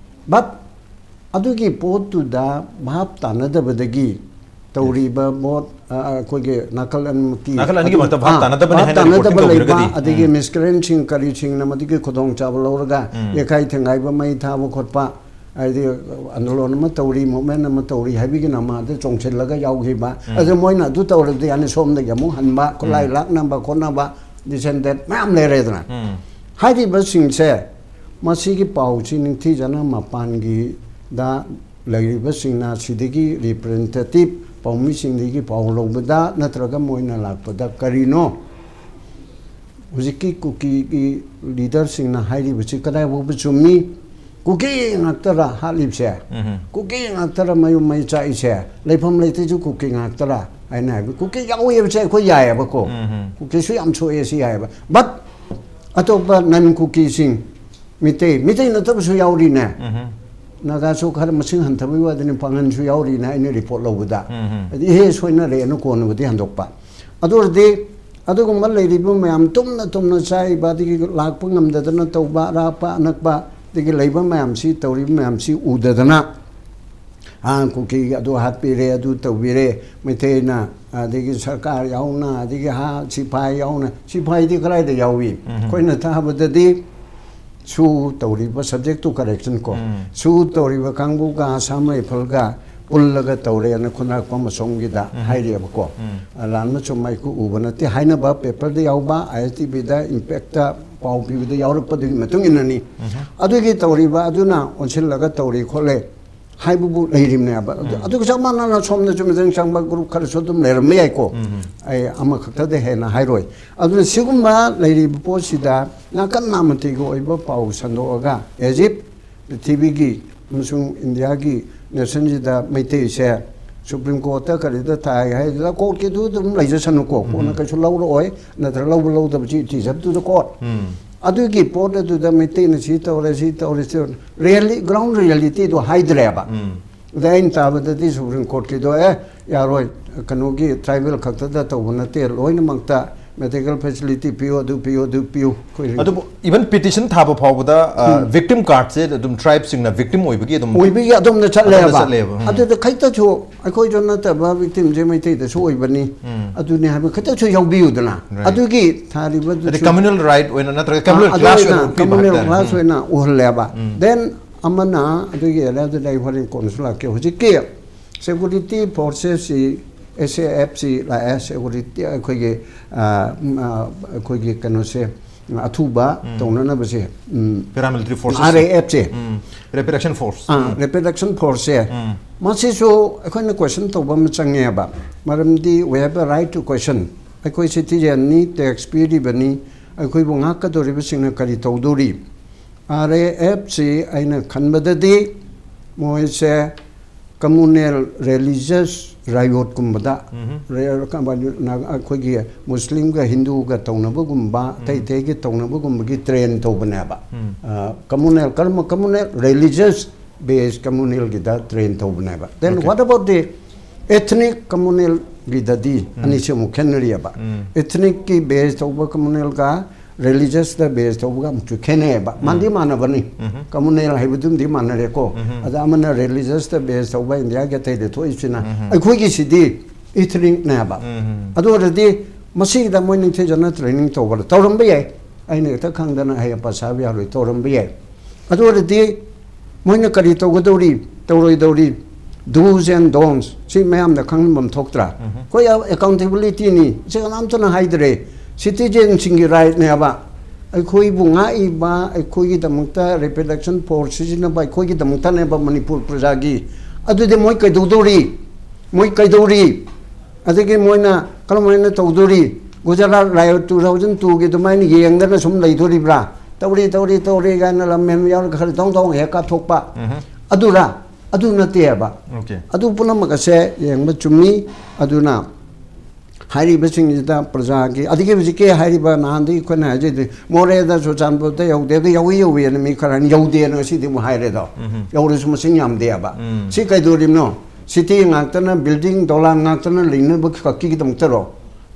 But ꯑꯗꯨꯒꯤ ꯄꯣꯠꯇꯨꯗ ꯚꯥꯞ ꯇꯥꯅꯗꯕꯗꯒꯤ ꯇꯧꯔꯤꯕ ꯃꯣꯠ, ꯑ, ꯑꯩꯈꯣꯏꯒꯤ ꯅꯥꯀꯜ ꯑꯅꯤꯃꯛꯀꯤ ꯅꯥꯀꯜ ꯑꯅꯤꯒꯤ ꯑꯗꯨ-, ꯃꯔꯛꯇ ꯚꯥꯞ ꯑ, ꯇꯥꯅꯗꯕꯅꯤ ꯚꯥꯞ ꯍꯥꯏꯅ ꯇꯥꯅꯗꯕ reporting ꯂꯩꯕ, ꯇꯧꯕꯤꯔꯒꯗꯤ꯫ ꯑꯗꯒꯤ ꯎꯝ꯫ ꯃꯤꯁꯀ꯭ꯔꯤꯃꯤꯅꯦꯁꯟ ꯀꯔꯤꯁꯤꯡꯅ ꯃꯗꯨꯒꯤ ꯈꯨꯗꯣꯡꯆꯥꯕ ꯂꯧꯔꯒ ꯎꯝ꯫ ꯌꯩꯈꯥꯏ ꯊꯤꯡꯒꯥꯏꯕ, ꯃꯩ ꯊꯥꯕ ꯈꯣꯠꯄ, ꯍꯥꯏꯗꯤ ꯑꯟꯗꯣꯂꯣꯟ ꯑꯃ ꯇꯧꯔꯤ, ꯃꯨꯚꯃꯦꯟ ꯑꯃ ꯇꯧꯔꯤ ꯍꯥꯏꯕꯒꯤ ꯅꯃꯥꯗ ꯆꯣꯡꯁꯤꯜꯂꯒ ꯌꯥꯎꯈꯤꯕ꯫ ꯎꯝ꯫ ꯑꯗꯨ ꯃꯣꯏꯅ ꯑꯗꯨ ꯇꯧꯔꯗꯤ ꯌꯥꯅꯤ, ꯁꯣꯝꯗꯒꯤ ꯑꯃꯨꯛ ꯍꯟꯕ, ꯈꯨꯠꯂꯥꯏ ꯎꯝ꯫ ꯂꯥꯛꯅꯕ ꯈꯣꯠꯅꯕ, this and that ꯃꯌꯥꯝ ꯂꯩꯔꯦꯗꯅ꯫ ꯎꯝ꯫ ꯍꯥꯏꯔꯤꯕꯁꯤꯡꯁꯦ, ꯃꯁꯤꯒꯤ ꯄꯥꯎꯁꯤ ꯅꯤꯡꯊꯤꯖꯅ ꯃꯄꯥꯟꯒꯤꯗ ꯂꯩꯔꯤꯕꯁꯤꯡꯅ ꯁꯤꯗꯒꯤ ꯔꯤꯄ꯭ꯔꯦꯖꯦꯟꯇꯦꯇꯤꯚ ꯄꯥꯎꯃꯤꯁꯤꯡꯗꯒꯤ ꯄꯥꯎ ꯂꯧꯕꯗ ꯅꯠꯇ꯭ꯔꯒ ꯃꯣꯏꯅ ꯂꯥꯛꯄꯗ ꯀꯔꯤꯅꯣ ꯍꯧꯖꯤꯛꯀꯤ ꯀꯨꯀꯤꯒꯤ ꯂꯤꯗꯔꯁꯤꯡꯅ ꯍꯥꯏꯔꯤꯕꯁꯤ ꯀꯗꯥꯏ ꯐꯥꯎꯕ ꯆꯨꯝꯃꯤ? ꯀꯨꯀꯤ ꯉꯥꯛꯇꯔ ꯍꯥꯠꯂꯤꯕꯁꯦ? ꯎꯝ꯫ ꯀꯨꯀꯤ ꯉꯥꯛꯇꯔ ꯃꯌꯨꯝ ꯃꯩ ꯆꯥꯛꯏꯁꯦ? ꯂꯩꯐꯝ ꯂꯩꯇꯩꯁꯨ ꯀꯨꯀꯤ ꯉꯥꯛꯇꯔ ꯍꯥꯏꯅ ꯍꯥꯏꯕ꯫ ꯀꯨꯀꯤ ꯌꯥꯎꯋꯦꯕꯁꯦ ꯑꯩꯈꯣꯏ ꯌꯥꯏꯑꯕꯀꯣ꯫ ꯎꯝ꯫ ꯀꯨꯀꯤꯁꯨ ꯌꯥꯝ ꯁꯣꯛꯑꯦ ꯁꯤ ꯌꯥꯏꯑꯕ꯫ But ꯑꯇꯣꯞꯄ ꯅꯟ ꯀꯨꯀꯤꯁꯤꯡ, ꯃꯤꯇꯩ, ꯃꯤꯇꯩ ꯅꯠꯇꯕꯁꯨ ꯌꯥꯎꯔꯤꯅꯦ꯫ ꯎꯝ꯫ ꯅꯥꯒꯥꯁꯨ ꯈꯔ ꯃꯁꯤꯡ ꯍꯟꯊꯕꯒꯤ ꯋꯥꯗꯅꯤ, ꯄꯥꯡꯒꯟꯁꯨ ꯌꯥꯎꯔꯤꯅ ꯑꯩꯅ ꯔꯤꯄꯣꯔꯠ ꯂꯧꯕꯗ꯫ ꯎꯝ꯫ ꯍꯥꯏꯗꯤ, "ꯏꯍꯦ, ꯁꯣꯏꯅꯔꯦꯅ" ꯀꯣꯟꯅꯕꯨꯗꯤ ꯍꯟꯗꯣꯛꯄ꯫ ꯑꯗꯨ ꯑꯣꯏꯔꯗꯤ ꯑꯗꯨꯒꯨꯝꯕ ꯂꯩꯔꯤꯕ ꯃꯌꯥꯝ, ꯇꯨꯝꯅ ꯇꯨꯝꯅ ꯆꯥꯏꯕ, ꯑꯗꯒꯤ ꯂꯥꯛꯄ ꯉꯝꯗꯗꯅ ꯇꯧꯕ, ꯑꯔꯥꯞꯄ ꯑꯅꯛꯄ, ꯑꯗꯒꯤ ꯂꯩꯕ ꯃꯌꯥꯝꯁꯤ, ꯇꯧꯔꯤꯕ ꯃꯌꯥꯝꯁꯤ ꯎꯗꯗꯅ, ꯑꯥ, ꯀꯨꯀꯤꯒꯤ ꯑꯗꯨ ꯍꯥꯠꯄꯤꯔꯦ, ꯑꯗꯨ ꯇꯧꯕꯤꯔꯦ, ꯃꯩꯇꯩꯅ, ꯑꯗꯒꯤ ꯁꯔꯀꯥꯔ ꯌꯥꯎꯅ, ꯑꯗꯒꯤ ꯍꯥ, ꯁꯤꯐꯥꯏ ꯌꯥꯎꯅ, ꯁꯤꯐꯥꯏꯗꯤ ꯀꯗꯥꯏꯗ ꯌꯥꯎꯏ? ꯎꯝ꯫ ꯑꯩꯈꯣꯏꯅ ꯊꯥꯕꯗꯗꯤ ꯁꯨ ꯇꯧꯔꯤꯕ, subject to correction ꯀꯣ, ꯎꯝ꯫ ꯁꯨ ꯇꯧꯔꯤꯕ ꯀꯥꯡꯕꯨꯒ ꯑꯁꯥꯝ ꯔꯥꯏꯐꯜꯒ ꯄꯨꯜꯂꯒ ꯇꯧꯔꯦꯅ ꯈꯨꯟꯗ꯭ꯔꯥꯛꯄꯝ ꯑꯁꯣꯝꯒꯤꯗ ꯎꯝ꯫ ꯍꯥꯏꯔꯤꯑꯕꯀꯣ꯫ ꯎꯝ꯫ ꯑ, ꯂꯥꯟ ꯃꯆꯨꯝ ꯑꯩꯈꯣꯏ ꯎꯕ ꯅꯠꯇꯦ ꯍꯥꯏꯅꯕ ꯄꯦꯄꯔꯗ ꯌꯥꯎꯕ, ꯑꯥꯏ ꯑꯦꯁ ꯇꯤ ꯚꯤꯗ ꯏꯝꯄꯦꯛꯇ ꯄꯥꯎ ꯄꯤꯕꯗ ꯌꯥꯎꯔꯛꯄꯗꯨꯒꯤ ꯃꯇꯨꯡ ꯏꯟꯅꯅꯤ꯫ ꯎꯝ꯫ ꯑꯗꯨꯒꯤ ꯇꯧꯔꯤꯕ ꯑꯗꯨꯅ ꯑꯣꯟꯁꯤꯜꯂꯒ ꯇꯧꯔꯤ ꯈꯣꯠꯂꯦ ꯍꯥꯏꯕꯕꯨ ꯂꯩꯔꯤꯕꯅꯦꯕ꯫ ꯑꯗꯨ, ꯎꯝ꯫ ꯑꯗꯨꯒ ꯆꯞ ꯃꯥꯟꯅꯅ ꯁꯣꯝꯗꯁꯨ ꯃꯤꯆꯪ ꯆꯪꯕ ꯒ꯭ꯔꯨꯞ ꯈꯔꯁꯨ ꯑꯗꯨꯝ ꯂꯩꯔꯝꯕ ꯌꯥꯏꯀꯣ꯫ ꯎꯝ꯫ ꯑꯩ ꯑꯃꯈꯛꯇꯗ ꯍꯦꯟꯅ ꯍꯥꯏꯔꯣꯏ꯫ ꯑꯗꯨꯅ ꯁꯤꯒꯨꯝꯕ ꯂꯩꯔꯤꯕ ꯄꯣꯠꯁꯤꯗ ꯅꯥꯀꯟ ꯅꯥꯃꯇꯤꯒꯤ ꯑꯣꯏꯕ ꯄꯥꯎ ꯁꯟꯗꯣꯛꯑꯒ, as if ꯄ꯭ꯔꯤꯊꯤꯕꯤꯒꯤ ꯑꯃꯁꯨꯡ ꯏꯟꯗꯤꯌꯥꯒꯤ ꯅꯦꯁꯟꯁꯤꯗ ꯃꯩꯇꯩꯁꯦ ꯁꯨꯄ꯭ꯔꯤꯝ ꯀꯣꯔꯠꯇ ꯀꯔꯤꯗ ꯇꯥꯏ ꯍꯥꯏꯗꯨꯗ ꯀꯣꯔꯠꯀꯤꯗꯨ ꯑꯗꯨꯝ ꯂꯩꯖꯁꯅꯨꯀꯣ, ꯀꯣꯔꯠꯅ ꯎꯝ꯫ ꯀꯩꯁꯨ ꯂꯧꯔꯛꯑꯣꯏ, ꯅꯠꯇ꯭ꯔꯒ ꯂꯧꯕ ꯂꯧꯗꯕꯁꯤ it is up to the court꯫ ꯎꯝ꯫ ꯑꯗꯨꯒꯤ ꯄꯣꯠ ꯑꯗꯨꯗ ꯃꯩꯇꯩꯅ ꯁꯤ ꯇꯧꯔꯦ, ꯁꯤ ꯇꯧꯔꯦ, ꯁꯤ ꯇꯧꯔꯦ, ꯔꯤꯌꯦꯂꯤ-, ꯒ꯭ꯔꯥꯎꯟ ꯔꯤꯌꯦꯂꯤꯇꯤꯗꯣ ꯍꯥꯏꯗ꯭ꯔꯦꯕ꯫ ꯎꯝ꯫ ꯑꯗ ꯑꯩꯅ ꯇꯥꯕꯗꯗꯤ ꯁꯨꯄ꯭ꯔꯤꯝ ꯀꯣꯔꯠꯀꯤꯗꯣ, ꯑꯦ, ꯌꯥꯔꯣꯏ, ꯀꯩꯅꯣꯒꯤ ꯇ꯭ꯔꯥꯏꯕꯦꯜ ꯈꯛꯇꯗ ꯇꯧꯕ ꯅꯠꯇꯦ, ꯂꯣꯏꯅꯃꯛꯇ ꯃꯦꯗꯤꯀꯦꯜ ꯐꯦꯁꯤꯂꯤꯇꯤ ꯄꯤꯌꯨ, ꯑꯗꯨ ꯄꯤꯌꯨ, ꯑꯗꯨ ꯄꯤꯌꯨ, ꯑꯩꯈꯣꯏ ꯑꯗꯨꯕꯨ ꯏꯚꯟ ꯄꯤꯇꯤꯁꯟ ꯊꯥꯕ ꯐꯥꯎꯕꯗ ꯚꯤꯛꯇꯤꯝ ꯀꯥꯔꯠꯁꯦ ꯑꯗꯨꯝ ꯇ꯭ꯔꯥꯏꯕꯁꯤꯡꯅ ꯚꯤꯛꯇꯤꯝ ꯑꯣꯏꯕꯒꯤ ꯑꯗꯨꯝ ꯑꯣꯏꯕꯒꯤ ꯑꯗꯣꯝꯗ ꯆꯠꯂꯦꯕ꯫ ꯆꯠꯂꯦꯕ, ꯎꯝ꯫ ꯑꯗꯨꯗ ꯈꯤꯇꯁꯨ ꯑꯩꯈꯣꯏꯁꯨ ꯅꯠꯇꯕ ꯚꯤꯛꯇꯤꯝꯁꯦ ꯃꯩꯇꯩꯗꯁꯨ ꯑꯣꯏꯕꯅꯤ꯫ ꯎꯝ꯫ ꯑꯗꯨꯅꯤ ꯍꯥꯏꯕ ꯈꯤꯇꯁꯨ ꯌꯥꯎꯕꯤꯌꯨꯗꯅ꯫ Right. ꯑꯗꯨꯒꯤ ꯊꯥꯔꯤꯕꯗꯨꯁꯨ ꯑꯗꯩ ꯀꯝꯃ꯭ꯌꯨꯅꯦꯜ ꯔꯥꯏꯠ ꯑꯣꯏꯅ ꯅꯠꯇ꯭ꯔꯒ ꯑꯥ, ꯀꯝꯃ꯭ꯌꯨꯅꯦꯜ ꯑꯗꯨ ꯀ꯭ꯂꯥꯁ ꯑꯣꯏꯅ ꯑꯣꯏꯅ ꯎꯠꯄꯤꯕ ꯀꯝꯃ꯭ꯌꯨꯅꯦꯜ ꯍꯥꯏꯇꯥꯔꯦ꯫ ꯀ꯭ꯂꯥꯁ ꯎꯝ꯫ ꯑꯣꯏꯅ ꯎꯍꯜꯂꯦꯕ꯫ ꯎꯝ꯫ Then ꯑꯃꯅ ꯑꯗꯨꯒꯤ ꯑꯦꯔꯤꯌꯥꯗꯨꯗ ꯑꯩ ꯍꯣꯔꯦꯟ ꯀꯣꯟꯅꯁꯨ ꯂꯥꯛꯀꯦ꯫ ꯍꯧꯖꯤꯛꯀꯤ security ꯐꯣꯔꯁꯦꯁꯁꯤ, S A F C ꯂꯥꯛꯑꯦ, ꯁꯦꯀꯨꯔꯤꯇꯤ ꯑꯩꯈꯣꯏꯒꯤ, ꯑꯥ, ꯎꯝ, ꯑꯥ, ꯑꯩꯈꯣꯏꯒꯤ ꯀꯩꯅꯣꯁꯦ, ꯑꯊꯨꯕ ꯎꯝ꯫ ꯇꯧꯅꯅꯕꯁꯦ, ꯎꯝ, ꯄꯦꯔꯥꯃꯤꯂꯤꯇꯔꯤ ꯐꯣꯔꯁꯦꯁ꯫ ꯑꯥꯔ ꯑꯦ ꯑꯦꯐꯁꯦ꯫ ꯎꯝ꯫ Rapid action force. ꯑꯥ, ꯎꯝ꯫ ꯔꯦꯄꯤꯗ ꯑꯦꯛꯁꯟ ꯐꯣꯔꯁꯁꯦ꯫ ꯎꯝ꯫ ꯃꯁꯤꯁꯨ ꯑꯩꯈꯣꯏꯅ ꯀꯣꯏꯁꯟ ꯇꯧꯕ ꯑꯃ ꯆꯪꯉꯦꯕ꯫ ꯃꯔꯝꯗꯤ we have a right to question꯫ ꯑꯩꯈꯣꯏ ꯁꯤꯇꯤꯖꯦꯟꯅꯤ, ꯇꯦꯛꯁ ꯄꯤꯔꯤꯕꯅꯤ, ꯑꯩꯈꯣꯏꯕꯨ ꯉꯥꯛꯀꯗꯧꯔꯤꯕꯁꯤꯡꯅ ꯀꯔꯤ ꯇꯧꯗꯣꯔꯤ? ꯑꯥꯔ ꯑꯦ ꯑꯦꯐꯁꯤ ꯑꯩꯅ ꯈꯟꯕꯗꯗꯤ ꯃꯣꯏꯁꯦ ꯀꯝꯃꯨꯅꯦꯜ ꯔꯤꯂꯤꯖꯁ ꯔꯥꯏꯌꯣꯠꯀꯨꯝꯕꯗ, ꯎꯝ꯫ ꯔꯦ-, ꯀꯃꯥꯏꯅ, ꯑꯩꯈꯣꯏꯒꯤ ꯃꯨꯁꯂꯤꯝꯒ ꯍꯤꯟꯗꯨꯒ ꯇꯧꯅꯕꯒꯨꯝꯕ, ꯑꯇꯩ ꯑꯇꯩꯒꯤ ꯇꯧꯅꯕꯒꯨꯝꯕꯒꯤ ꯇ꯭ꯔꯦꯟ ꯇꯧꯕꯅꯦꯕ꯫ ꯎꯝ꯫ ꯑ, ꯀꯝꯃꯨꯅꯦꯜ, ꯀꯔꯝꯕ ꯀꯝꯃꯨꯅꯦꯜ? ꯔꯤꯂꯤꯖꯁ ꯕꯦꯁ ꯀꯝꯃꯨꯅꯦꯜꯒꯤꯗ ꯇ꯭ꯔꯦꯟ ꯇꯧꯕꯅꯦꯕ꯫ Then Okay. what about the ethnic ꯀꯝꯃꯨꯅꯦꯜꯒꯤꯗꯗꯤ ꯎꯝ꯫ ꯑꯅꯤꯁꯤ ꯑꯃꯨꯛ ꯈꯦꯠꯅꯔꯤꯑꯕ꯫ ꯎꯝ꯫ ꯑꯦꯊꯅꯤꯛꯀꯤ ꯕꯦꯁ ꯇꯧꯕ ꯀꯝꯃꯨꯅꯦꯜꯒ ꯔꯤꯂꯤꯖꯁꯇ ꯕꯦꯁ ꯇꯧꯕꯒ ꯑꯃꯨꯛꯁꯨ ꯈꯦꯠꯅꯩꯑꯕ꯫ ꯃꯥꯟꯗꯤ ꯃꯥꯟꯅꯕꯅꯤ꯫ ꯎꯝ꯫ ꯀꯝꯃꯨꯅꯦꯜ ꯍꯥꯏꯕꯗꯨꯝꯗꯤ ꯃꯥꯟꯅꯔꯦꯀꯣ꯫ ꯎꯝ꯫ ꯑꯗ ꯑꯃꯅ ꯔꯤꯂꯤꯖꯁꯇ ꯕꯦꯁ ꯇꯧꯕ ꯏꯟꯗꯤꯌꯥꯒꯤ ꯑꯇꯩꯗ ꯊꯣꯛꯏꯁꯤꯅ, ꯎꯝ꯫ ꯑꯩꯈꯣꯏꯒꯤꯁꯤꯗꯤ ꯏꯊꯅꯤꯛꯅꯦꯕ꯫ ꯎꯝ꯫ ꯑꯗꯨ ꯑꯣꯏꯔꯗꯤ ꯃꯁꯤꯒꯤꯗ ꯃꯣꯏ ꯅꯤꯡꯊꯤꯖꯅ ꯇ꯭ꯔꯦꯅꯤꯡ ꯇꯧꯕ ꯇꯧꯔꯝꯕ ꯌꯥꯏ꯫ ꯑꯩꯅ ꯍꯦꯛꯇ ꯈꯪꯗꯅ ꯍꯌꯦꯡ ꯄꯥꯁꯥꯕ ꯌꯥꯔꯣꯏ, ꯇꯧꯔꯝꯕ ꯌꯥꯏ꯫ ꯑꯗꯨ ꯑꯣꯏꯔꯗꯤ ꯃꯣꯏꯅ ꯀꯔꯤ ꯇꯧꯒꯗꯧꯔꯤ, ꯇꯧꯔꯣꯏꯗꯧꯔꯤ, do's and don'ts ꯁꯤ ꯃꯌꯥꯝꯅ ꯈꯪꯐꯝ ꯊꯣꯛꯇ꯭ꯔꯥ? ꯎꯝ꯫ ꯑꯩꯈꯣꯏ ꯑꯦꯀꯥꯎꯟꯇꯦꯕꯤꯂꯤꯇꯤꯅꯤ, ꯁꯤ ꯀꯅꯥꯝꯇꯅ ꯍꯥꯏꯗ꯭ꯔꯦ꯫ ꯁꯤꯇꯤꯖꯦꯟꯁꯤꯡꯒꯤ ꯔꯥꯏꯠꯅꯦꯕ꯫ ꯑꯩꯈꯣꯏꯕꯨ ꯉꯥꯛꯏꯕ, ꯑꯩꯈꯣꯏꯒꯤꯗꯃꯛꯇ ꯔꯤꯄ꯭ꯔꯗꯛꯁꯟ ꯐꯣꯔꯁ ꯁꯤꯖꯤꯟꯅꯕ ꯑꯩꯈꯣꯏꯒꯤꯗꯃꯛꯇꯅꯦꯕ, ꯃꯅꯤꯄꯨꯔ ꯄ꯭ꯔꯖꯥꯒꯤ꯫ ꯑꯗꯨꯗꯤ ꯃꯣꯏ ꯀꯩꯗꯧꯗꯧꯔꯤ? ꯃꯣꯏ ꯀꯩꯗꯧꯔꯤ? ꯑꯗꯒꯤ ꯃꯣꯏꯅ ꯀꯔꯝꯍꯥꯏꯅ ꯇꯧꯗꯣꯔꯤ? ꯒꯨꯖꯔꯥꯠ ꯔꯥꯏꯑꯣꯠ two thousand two ꯒꯤ ꯑꯗꯨꯃꯥꯏꯅ ꯌꯦꯡꯗꯅ ꯁꯨꯝ ꯂꯩꯗꯣꯔꯤꯕ꯭ꯔꯥ? ꯇꯧꯔꯤ, ꯇꯧꯔꯤ, ꯇꯧꯔꯤ ꯀꯥꯏꯅ ꯂꯝꯍꯦꯟꯕ ꯌꯥꯎꯔꯒ ꯈꯔ ꯗꯣꯡ ꯗꯣꯡ ꯍꯦꯛ ꯀꯥꯞꯊꯣꯛꯄ꯫ ꯎꯝ꯫ ꯑꯗꯨꯔ? ꯑꯗꯨ ꯅꯠꯇꯦꯕ꯫ Okay. ꯑꯗꯨ ꯄꯨꯝꯅꯃꯛ ꯑꯁꯦ ꯌꯦꯡꯕ ꯆꯨꯝꯃꯤ꯫ ꯑꯗꯨꯅ ꯍꯥꯏꯔꯤꯕꯁꯤꯡꯁꯤꯗ ꯄ꯭ꯔꯖꯥꯒꯤ, ꯑꯗꯒꯤ ꯍꯧꯖꯤꯛꯀꯤ ꯍꯥꯏꯔꯤꯕ ꯅꯍꯥꯟꯗꯒꯤ ꯑꯩꯈꯣꯏꯅ ꯍꯥꯏꯖꯩꯗꯨ, ꯃꯣꯔꯦꯗ ꯆꯨꯔꯆꯥꯟꯄꯨꯔꯗ ꯌꯧꯗꯦ, ꯑꯗꯨ ꯌꯧꯏ ꯌꯧꯏꯅ ꯃꯤ ꯈꯔꯅ ꯌꯧꯗꯦꯅ ꯉꯁꯤꯗꯤ ꯑꯃꯨꯛ ꯍꯥꯏꯔꯦꯗꯣ꯫ ꯌꯧꯔꯁꯨ ꯃꯁꯤꯡ ꯌꯥꯝꯗꯦꯕ꯫ ꯁꯤ ꯀꯩꯗꯧꯔꯤꯕꯅꯣ? ꯁꯤꯇꯤ ꯉꯥꯛꯇꯅ, ꯕꯤꯜꯗꯤꯡ ꯗꯣꯂꯥꯟ ꯉꯥꯛꯇꯅ ꯂꯩꯅꯕ ꯈꯛꯀꯤꯗꯃꯛꯇꯔꯣ?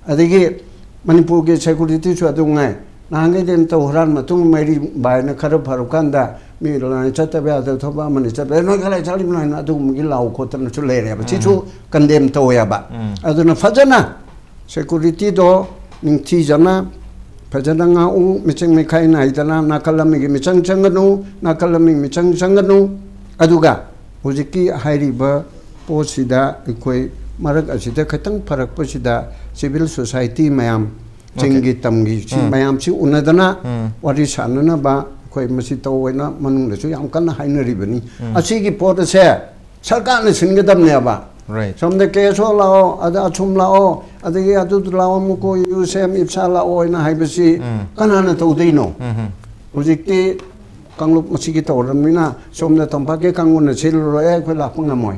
ꯑꯗꯒꯤ ꯃꯅꯤꯄꯨꯔꯒꯤ ꯁꯦꯀꯨꯔꯤꯇꯤꯁꯨ ꯑꯗꯨ ꯉꯥꯏ꯫ ꯅꯍꯥꯟꯈꯩꯗꯤ ꯅꯤꯡꯊꯧ ꯍꯨꯔꯥꯟ ꯃꯇꯨꯡ ꯃꯩꯔꯤ ꯚꯥꯏꯅ ꯈꯔ ꯐꯔꯀꯥꯟꯗ ꯃꯤ ꯂꯥꯏ ꯆꯠꯇꯕ ꯌꯥꯗꯕ ꯊꯕꯛ ꯑꯃꯅꯤ ꯆꯠꯄ, "ꯅꯣꯏ ꯀꯗꯥꯏ ꯆꯠꯂꯤꯕꯅꯣ?" ꯍꯥꯏꯅ ꯑꯗꯨꯒꯨꯝꯕꯒꯤ ꯂꯥꯎ ꯈꯣꯠꯇꯅꯁꯨ ꯂꯩꯔꯦꯕ꯫ ꯁꯤꯁꯨ ꯀꯟꯗꯦꯝ ꯇꯧꯋꯦꯕ꯫ ꯑꯗꯨꯅ ꯐꯖꯅ ꯁꯦꯀꯨꯔꯤꯇꯤꯗꯣ ꯅꯤꯡꯊꯤꯖꯅ ꯐꯖꯅ ꯉꯥꯛꯎ, ꯃꯤꯆꯪ ꯃꯤꯈꯥꯏ ꯅꯥꯏꯗꯅ ꯅꯥꯀꯜ ꯑꯃꯒꯤ ꯃꯤꯆꯪ ꯆꯪꯒꯅꯨ, ꯅꯥꯀꯜ ꯑꯃꯒꯤ ꯃꯤꯆꯪ ꯆꯪꯒꯅꯨ꯫ ꯑꯗꯨꯒ ꯍꯧꯖꯤꯛꯀꯤ ꯍꯥꯏꯔꯤꯕ ꯄꯣꯠꯁꯤꯗ ꯑꯩꯈꯣꯏ ꯃꯔꯛ ꯑꯁꯤꯗ ꯈꯤꯇꯪ ꯐꯔꯛꯄꯁꯤꯗ ꯁꯤꯚꯤꯜ ꯁꯣꯁꯥꯏꯇꯤ ꯃꯌꯥꯝ, ꯆꯤꯡꯒꯤ ꯇꯝꯒꯤ ꯁꯤ ꯃꯌꯥꯝꯁꯤ ꯎꯅꯗꯅ ꯋꯥꯔꯤ ꯁꯥꯟꯅꯅꯕ ꯑꯩꯈꯣꯏ ꯃꯁꯤ ꯇꯧꯑꯣꯏꯅ ꯃꯅꯨꯡꯗꯁꯨ ꯌꯥꯝ ꯀꯟꯅ ꯍꯥꯏꯅꯔꯤꯕꯅꯤ꯫ ꯑꯁꯤꯒꯤ ꯄꯣꯠ ꯑꯁꯦ ꯁꯔꯀꯥꯔꯅ ꯁꯤꯟꯒꯗꯕꯅꯦꯕ꯫ Right. ꯁꯣꯝꯗ ꯀꯦ ꯑꯦꯁ ꯑꯣ ꯂꯥꯛꯑꯣ, ꯑꯗ ꯑꯁꯨꯝ ꯂꯥꯛꯑꯣ, ꯑꯗꯒꯤ ꯑꯗꯨꯗ ꯂꯥꯛꯑꯣ, ꯃꯨꯀꯣ ꯌꯨ ꯁꯦꯝ ꯏꯞꯁꯥ ꯂꯥꯛꯑꯣ ꯍꯥꯏꯅ ꯍꯥꯏꯕꯁꯤ ꯀꯅꯥꯅ ꯇꯧꯗꯣꯏꯅꯣ? ꯍꯧꯖꯤꯛꯇꯤ ꯀꯥꯡꯂꯨꯞ ꯃꯁꯤꯒꯤ ꯇꯧꯔꯕꯅꯤꯅ ꯁꯣꯝꯗ ꯇꯝꯄꯥꯛꯀꯤ ꯀꯥꯡꯕꯨꯅ ꯁꯤꯜꯂꯔꯣꯏ, ꯑꯩꯈꯣꯏ ꯂꯥꯛꯄ ꯉꯝꯃꯣꯏ꯫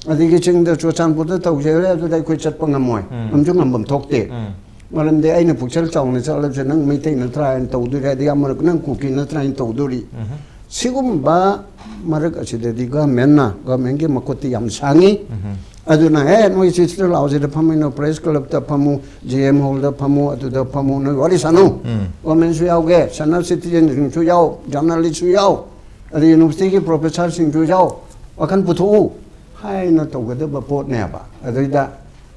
ꯑꯗꯒꯤ ꯆꯤꯡꯗ ꯆꯨꯔꯆꯥꯟꯄꯨꯔꯗ ꯇꯧꯖꯔꯦ, ꯑꯗꯨꯗ ꯑꯩꯈꯣꯏ ꯆꯠꯄ ꯉꯝꯃꯣꯏ, ꯉꯝꯁꯨ ꯉꯝꯐꯝ ꯊꯣꯛꯇꯦ꯫ ꯃꯔꯝꯗꯤ ꯑꯩꯅ ꯄꯨꯛꯆꯦꯜ ꯆꯥꯎꯅ ꯆꯠꯂꯕꯁꯦ ꯅꯪ ꯃꯩꯇꯩ ꯅꯠꯇ꯭ꯔꯥ ꯍꯥꯏꯅ ꯇꯧꯗꯣꯔꯤ, ꯑꯗꯒꯤ ꯑꯃꯅ ꯅꯪ ꯀꯨꯀꯤ ꯅꯠꯇ꯭ꯔꯥ ꯍꯥꯏꯅ ꯇꯧꯗꯣꯔꯤ꯫ ꯁꯤꯒꯨꯝꯕ ꯃꯔꯛ ꯑꯁꯤꯗꯗꯤ ꯒꯚꯔꯟꯃꯦꯟꯅ, ꯒꯚꯔꯟꯃꯦꯟꯒꯤ ꯃꯈꯨꯠꯇꯤ ꯌꯥꯝ ꯁꯥꯡꯉꯤ꯫ ꯑꯗꯨꯅ ꯑꯦ ꯅꯣꯏ ꯁꯤꯁꯤꯗ ꯂꯥꯛꯑꯣ, ꯁꯤꯗ ꯐꯝꯃꯤꯟꯅꯣ, ꯄ꯭ꯔꯦꯁ ꯀ꯭ꯂꯕꯇ ꯐꯝꯃꯨ, ꯖꯦ ꯑꯦꯝ ꯍꯣꯜꯗ ꯐꯝꯃꯨ, ꯑꯗꯨꯗ ꯐꯝꯃꯨ, ꯅꯣꯏ ꯋꯥꯔꯤ ꯁꯥꯟꯅꯧ꯫ ꯒꯚꯔꯟꯃꯦꯟꯁꯨ ꯌꯥꯎꯒꯦ, ꯁꯦꯅꯤꯌꯔ ꯁꯤꯇꯤꯖꯟꯁꯤꯡꯁꯨ ꯌꯥꯎ, ꯖꯔꯅꯦꯂꯤꯁꯁꯨ ꯌꯥꯎ, ꯑꯗꯩ ꯌꯨꯅꯤꯚꯔꯁꯤꯇꯤꯒꯤ ꯄ꯭ꯔꯣꯐꯦꯁꯔꯁꯤꯡꯁꯨ ꯌꯥꯎ, ꯋꯥꯈꯜ ꯄꯨꯊꯣꯛꯎ ꯍꯥꯏꯅ ꯇꯧꯒꯗꯕ ꯄꯣꯠꯅꯦꯕ꯫ ꯑꯗꯨꯏꯗ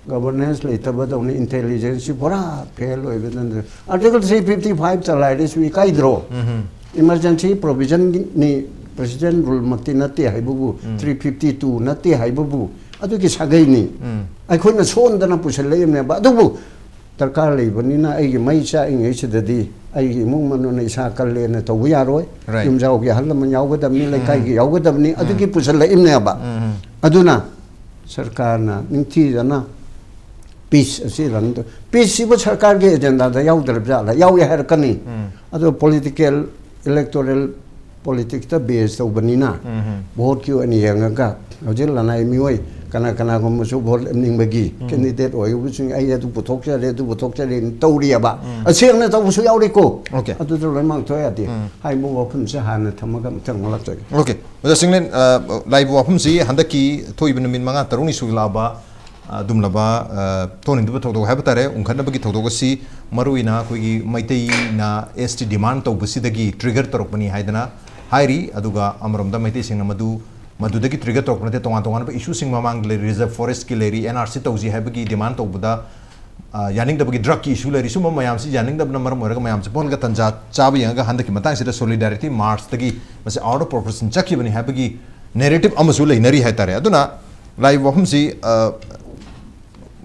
ꯒꯚꯔꯅꯦꯟꯁ ꯂꯩꯇꯕꯗꯧꯅ ꯏꯟꯇꯦꯂꯤꯖꯦꯟꯁꯁꯤ ꯄꯨꯔꯥ ꯐꯦꯜ ꯑꯣꯏꯕꯗꯅ ꯑꯥꯔꯇꯤꯀꯜ ꯊ꯭ꯔꯤ ꯐꯤꯐꯇꯤ ꯐꯥꯏꯚ ꯆꯂꯥꯏꯔꯁꯨ ꯏꯀꯥꯏꯗ꯭ꯔꯣ? ꯏꯃꯔꯖꯦꯟꯁꯤ ꯄ꯭ꯔꯣꯚꯤꯖꯟꯅꯤ, ꯄ꯭ꯔꯦꯁꯤꯗꯦꯟ ꯔꯨꯜꯃꯛꯇꯤ ꯅꯠꯇꯦ ꯍꯥꯏꯕꯕꯨ, ꯊ꯭ꯔꯤ ꯐꯤꯐꯇꯤ ꯇꯨ ꯅꯠꯇꯦ ꯍꯥꯏꯕꯕꯨ ꯑꯗꯨꯒꯤ ꯁꯥꯒꯩꯅꯤ꯫ ꯑꯩꯈꯣꯏꯅ ꯁꯣꯟꯗꯅ ꯄꯨꯁꯜꯂꯛꯏꯕꯅꯦꯕ꯫ ꯑꯗꯨꯕꯨ ꯗꯔꯀꯥꯔ ꯂꯩꯕꯅꯤꯅ ꯑꯩꯒꯤ ꯃꯩ ꯆꯥꯛꯏꯉꯩꯁꯤꯗꯗꯤ ꯑꯩꯒꯤ ꯏꯃꯨꯡ ꯃꯅꯨꯡꯅ ꯏꯁꯥ ꯀꯜꯂꯦꯅ ꯇꯧꯕ ꯌꯥꯔꯣꯏ꯫ Right. ꯌꯨꯝꯖꯥꯎꯒꯤ ꯑꯍꯜ ꯂꯃꯟ ꯌꯥꯎꯒꯗꯕꯅꯤ, ꯂꯩꯀꯥꯏꯒꯤ ꯌꯥꯎꯒꯗꯕꯅꯤ, ꯑꯗꯨꯒꯤ ꯄꯨꯁꯜꯂꯛꯏꯕꯅꯦꯕ꯫ ꯑꯗꯨꯅ ꯁꯔꯀꯥꯔꯅ ꯅꯤꯡꯊꯤꯖꯅ ꯄꯤꯁ ꯑꯁꯤ ꯔꯟ ꯇꯧ-, ꯄꯤꯁꯁꯤꯕꯨ ꯁꯔꯀꯥꯔꯒꯤ ꯑꯦꯖꯦꯟꯗꯥꯗ ꯌꯥꯎꯗ꯭ꯔꯕ ꯖꯥꯠꯂ? ꯌꯥꯎꯏ ꯍꯥꯏꯔꯛꯀꯅꯤ꯫ ꯑꯗꯣ ꯄꯣꯂꯤꯇꯤꯀꯦꯜ, ꯏꯂꯦꯛꯇꯣꯔꯦꯜ ꯄꯣꯂꯤꯇꯤꯛꯁꯇ ꯕꯦꯁ ꯇꯧꯕꯅꯤꯅ ꯚꯣꯠꯀꯤ ꯑꯣꯏꯅ ꯌꯦꯡꯉꯒ ꯍꯧꯖꯤꯛ ꯂꯅꯥꯏ ꯃꯤꯑꯣꯏ ꯀꯅꯥ ꯀꯅꯥꯒꯨꯝꯕꯁꯨ ꯚꯣꯠ ꯂꯦꯞꯅꯤꯡꯕꯒꯤ ꯀꯦꯟꯗꯤꯗꯦꯠ ꯑꯣꯏꯕꯁꯤꯡ, "ꯑꯩ ꯑꯗꯨ ꯄꯨꯊꯣꯛꯆꯔꯦ, ꯑꯗꯨ ꯄꯨꯊꯣꯛꯆꯔꯦꯅ" ꯇꯧꯔꯤꯑꯕ꯫ ꯑꯁꯦꯡꯅ ꯇꯧꯕꯁꯨ ꯌꯥꯎꯔꯤꯀꯣ꯫ Okay. ꯑꯗꯨꯗ ꯂꯣꯏ ꯃꯥꯡꯊꯣꯛ ꯌꯥꯗꯦ꯫ ꯍꯥꯏꯕ ꯋꯥꯐꯝꯁꯦ ꯍꯥꯟꯅ ꯊꯝꯃꯒ ꯑꯃꯨꯛꯇꯪ ꯂꯥꯛꯆꯒꯦ꯫ Okay. ꯑꯣꯖꯥ ꯁꯤꯡꯂꯦꯟ, ꯑ, ꯂꯥꯛꯏꯕ ꯋꯥꯐꯝꯁꯤ ꯍꯟꯗꯛꯀꯤ ꯊꯣꯛꯏꯕ ꯅꯨꯃꯤꯠ ꯃꯉꯥ ꯇꯔꯨꯛꯅꯤ ꯁꯨꯒꯂꯥꯛꯑꯕ, ꯑ, ꯑꯗꯨꯝꯂꯕ, ꯑ, ꯊꯣꯛꯅꯤꯡꯗꯕ ꯊꯧꯗꯣꯛ ꯍꯥꯏꯕ ꯇꯥꯔꯦ, ꯎꯪꯈꯠꯅꯕꯒꯤ ꯊꯧꯗꯣꯛ ꯑꯁꯤ ꯃꯔꯨꯑꯣꯏꯅ ꯑꯩꯈꯣꯏꯒꯤ ꯃꯩꯇꯩꯅ S T demand ꯇꯧꯕꯁꯤꯗꯒꯤ trigger ꯇꯧꯔꯛꯄꯅꯤ ꯍꯥꯏꯗꯅ ꯍꯥꯏꯔꯤ꯫ ꯑꯗꯨꯒ ꯑꯃꯔꯣꯝꯗ ꯃꯩꯇꯩꯁꯤꯡꯅ ꯃꯗꯨ, ꯃꯗꯨꯗꯒꯤ trigger ꯇꯧꯔꯛꯄ ꯅꯠꯇꯦ, ꯇꯣꯉꯥꯟ ꯇꯣꯉꯥꯟꯕ issueꯁꯤꯡ ꯃꯃꯥꯡꯗ ꯂꯩꯔꯤ, reserve forestꯀꯤ ꯂꯩꯔꯤ, N R C ꯇꯧꯁꯤ ꯍꯥꯏꯕꯒꯤ demand ꯇꯧꯕꯗ, ꯑ, ꯌꯥꯅꯤꯡꯗꯕꯒꯤ drugꯀꯤ issue ꯂꯩꯔꯤ꯫ ꯁꯨꯝꯕ ꯃꯌꯥꯝꯁꯤ ꯌꯥꯅꯤꯡꯗꯕꯅ ꯃꯔꯝ ꯑꯣꯏꯔꯒ ꯃꯌꯥꯝꯁꯦ ꯄꯨꯜꯂꯒ ꯇꯟꯖꯥ ꯆꯥꯕ ꯌꯦꯡꯉꯒ ꯍꯟꯗꯛꯀꯤ ꯃꯇꯥꯡꯁꯤꯗ solidarity marchꯇꯒꯤ ꯃꯁꯤ out of proportion ꯆꯠꯈꯤꯕꯅꯤ ꯍꯥꯏꯕꯒꯤ narrative ꯑꯃꯁꯨ ꯂꯩꯅꯔꯤ ꯍꯥꯏꯇꯥꯔꯦ꯫ ꯑꯗꯨꯅ ꯂꯥꯛꯏꯕ ꯋꯥꯐꯝꯁꯤ, ꯑ,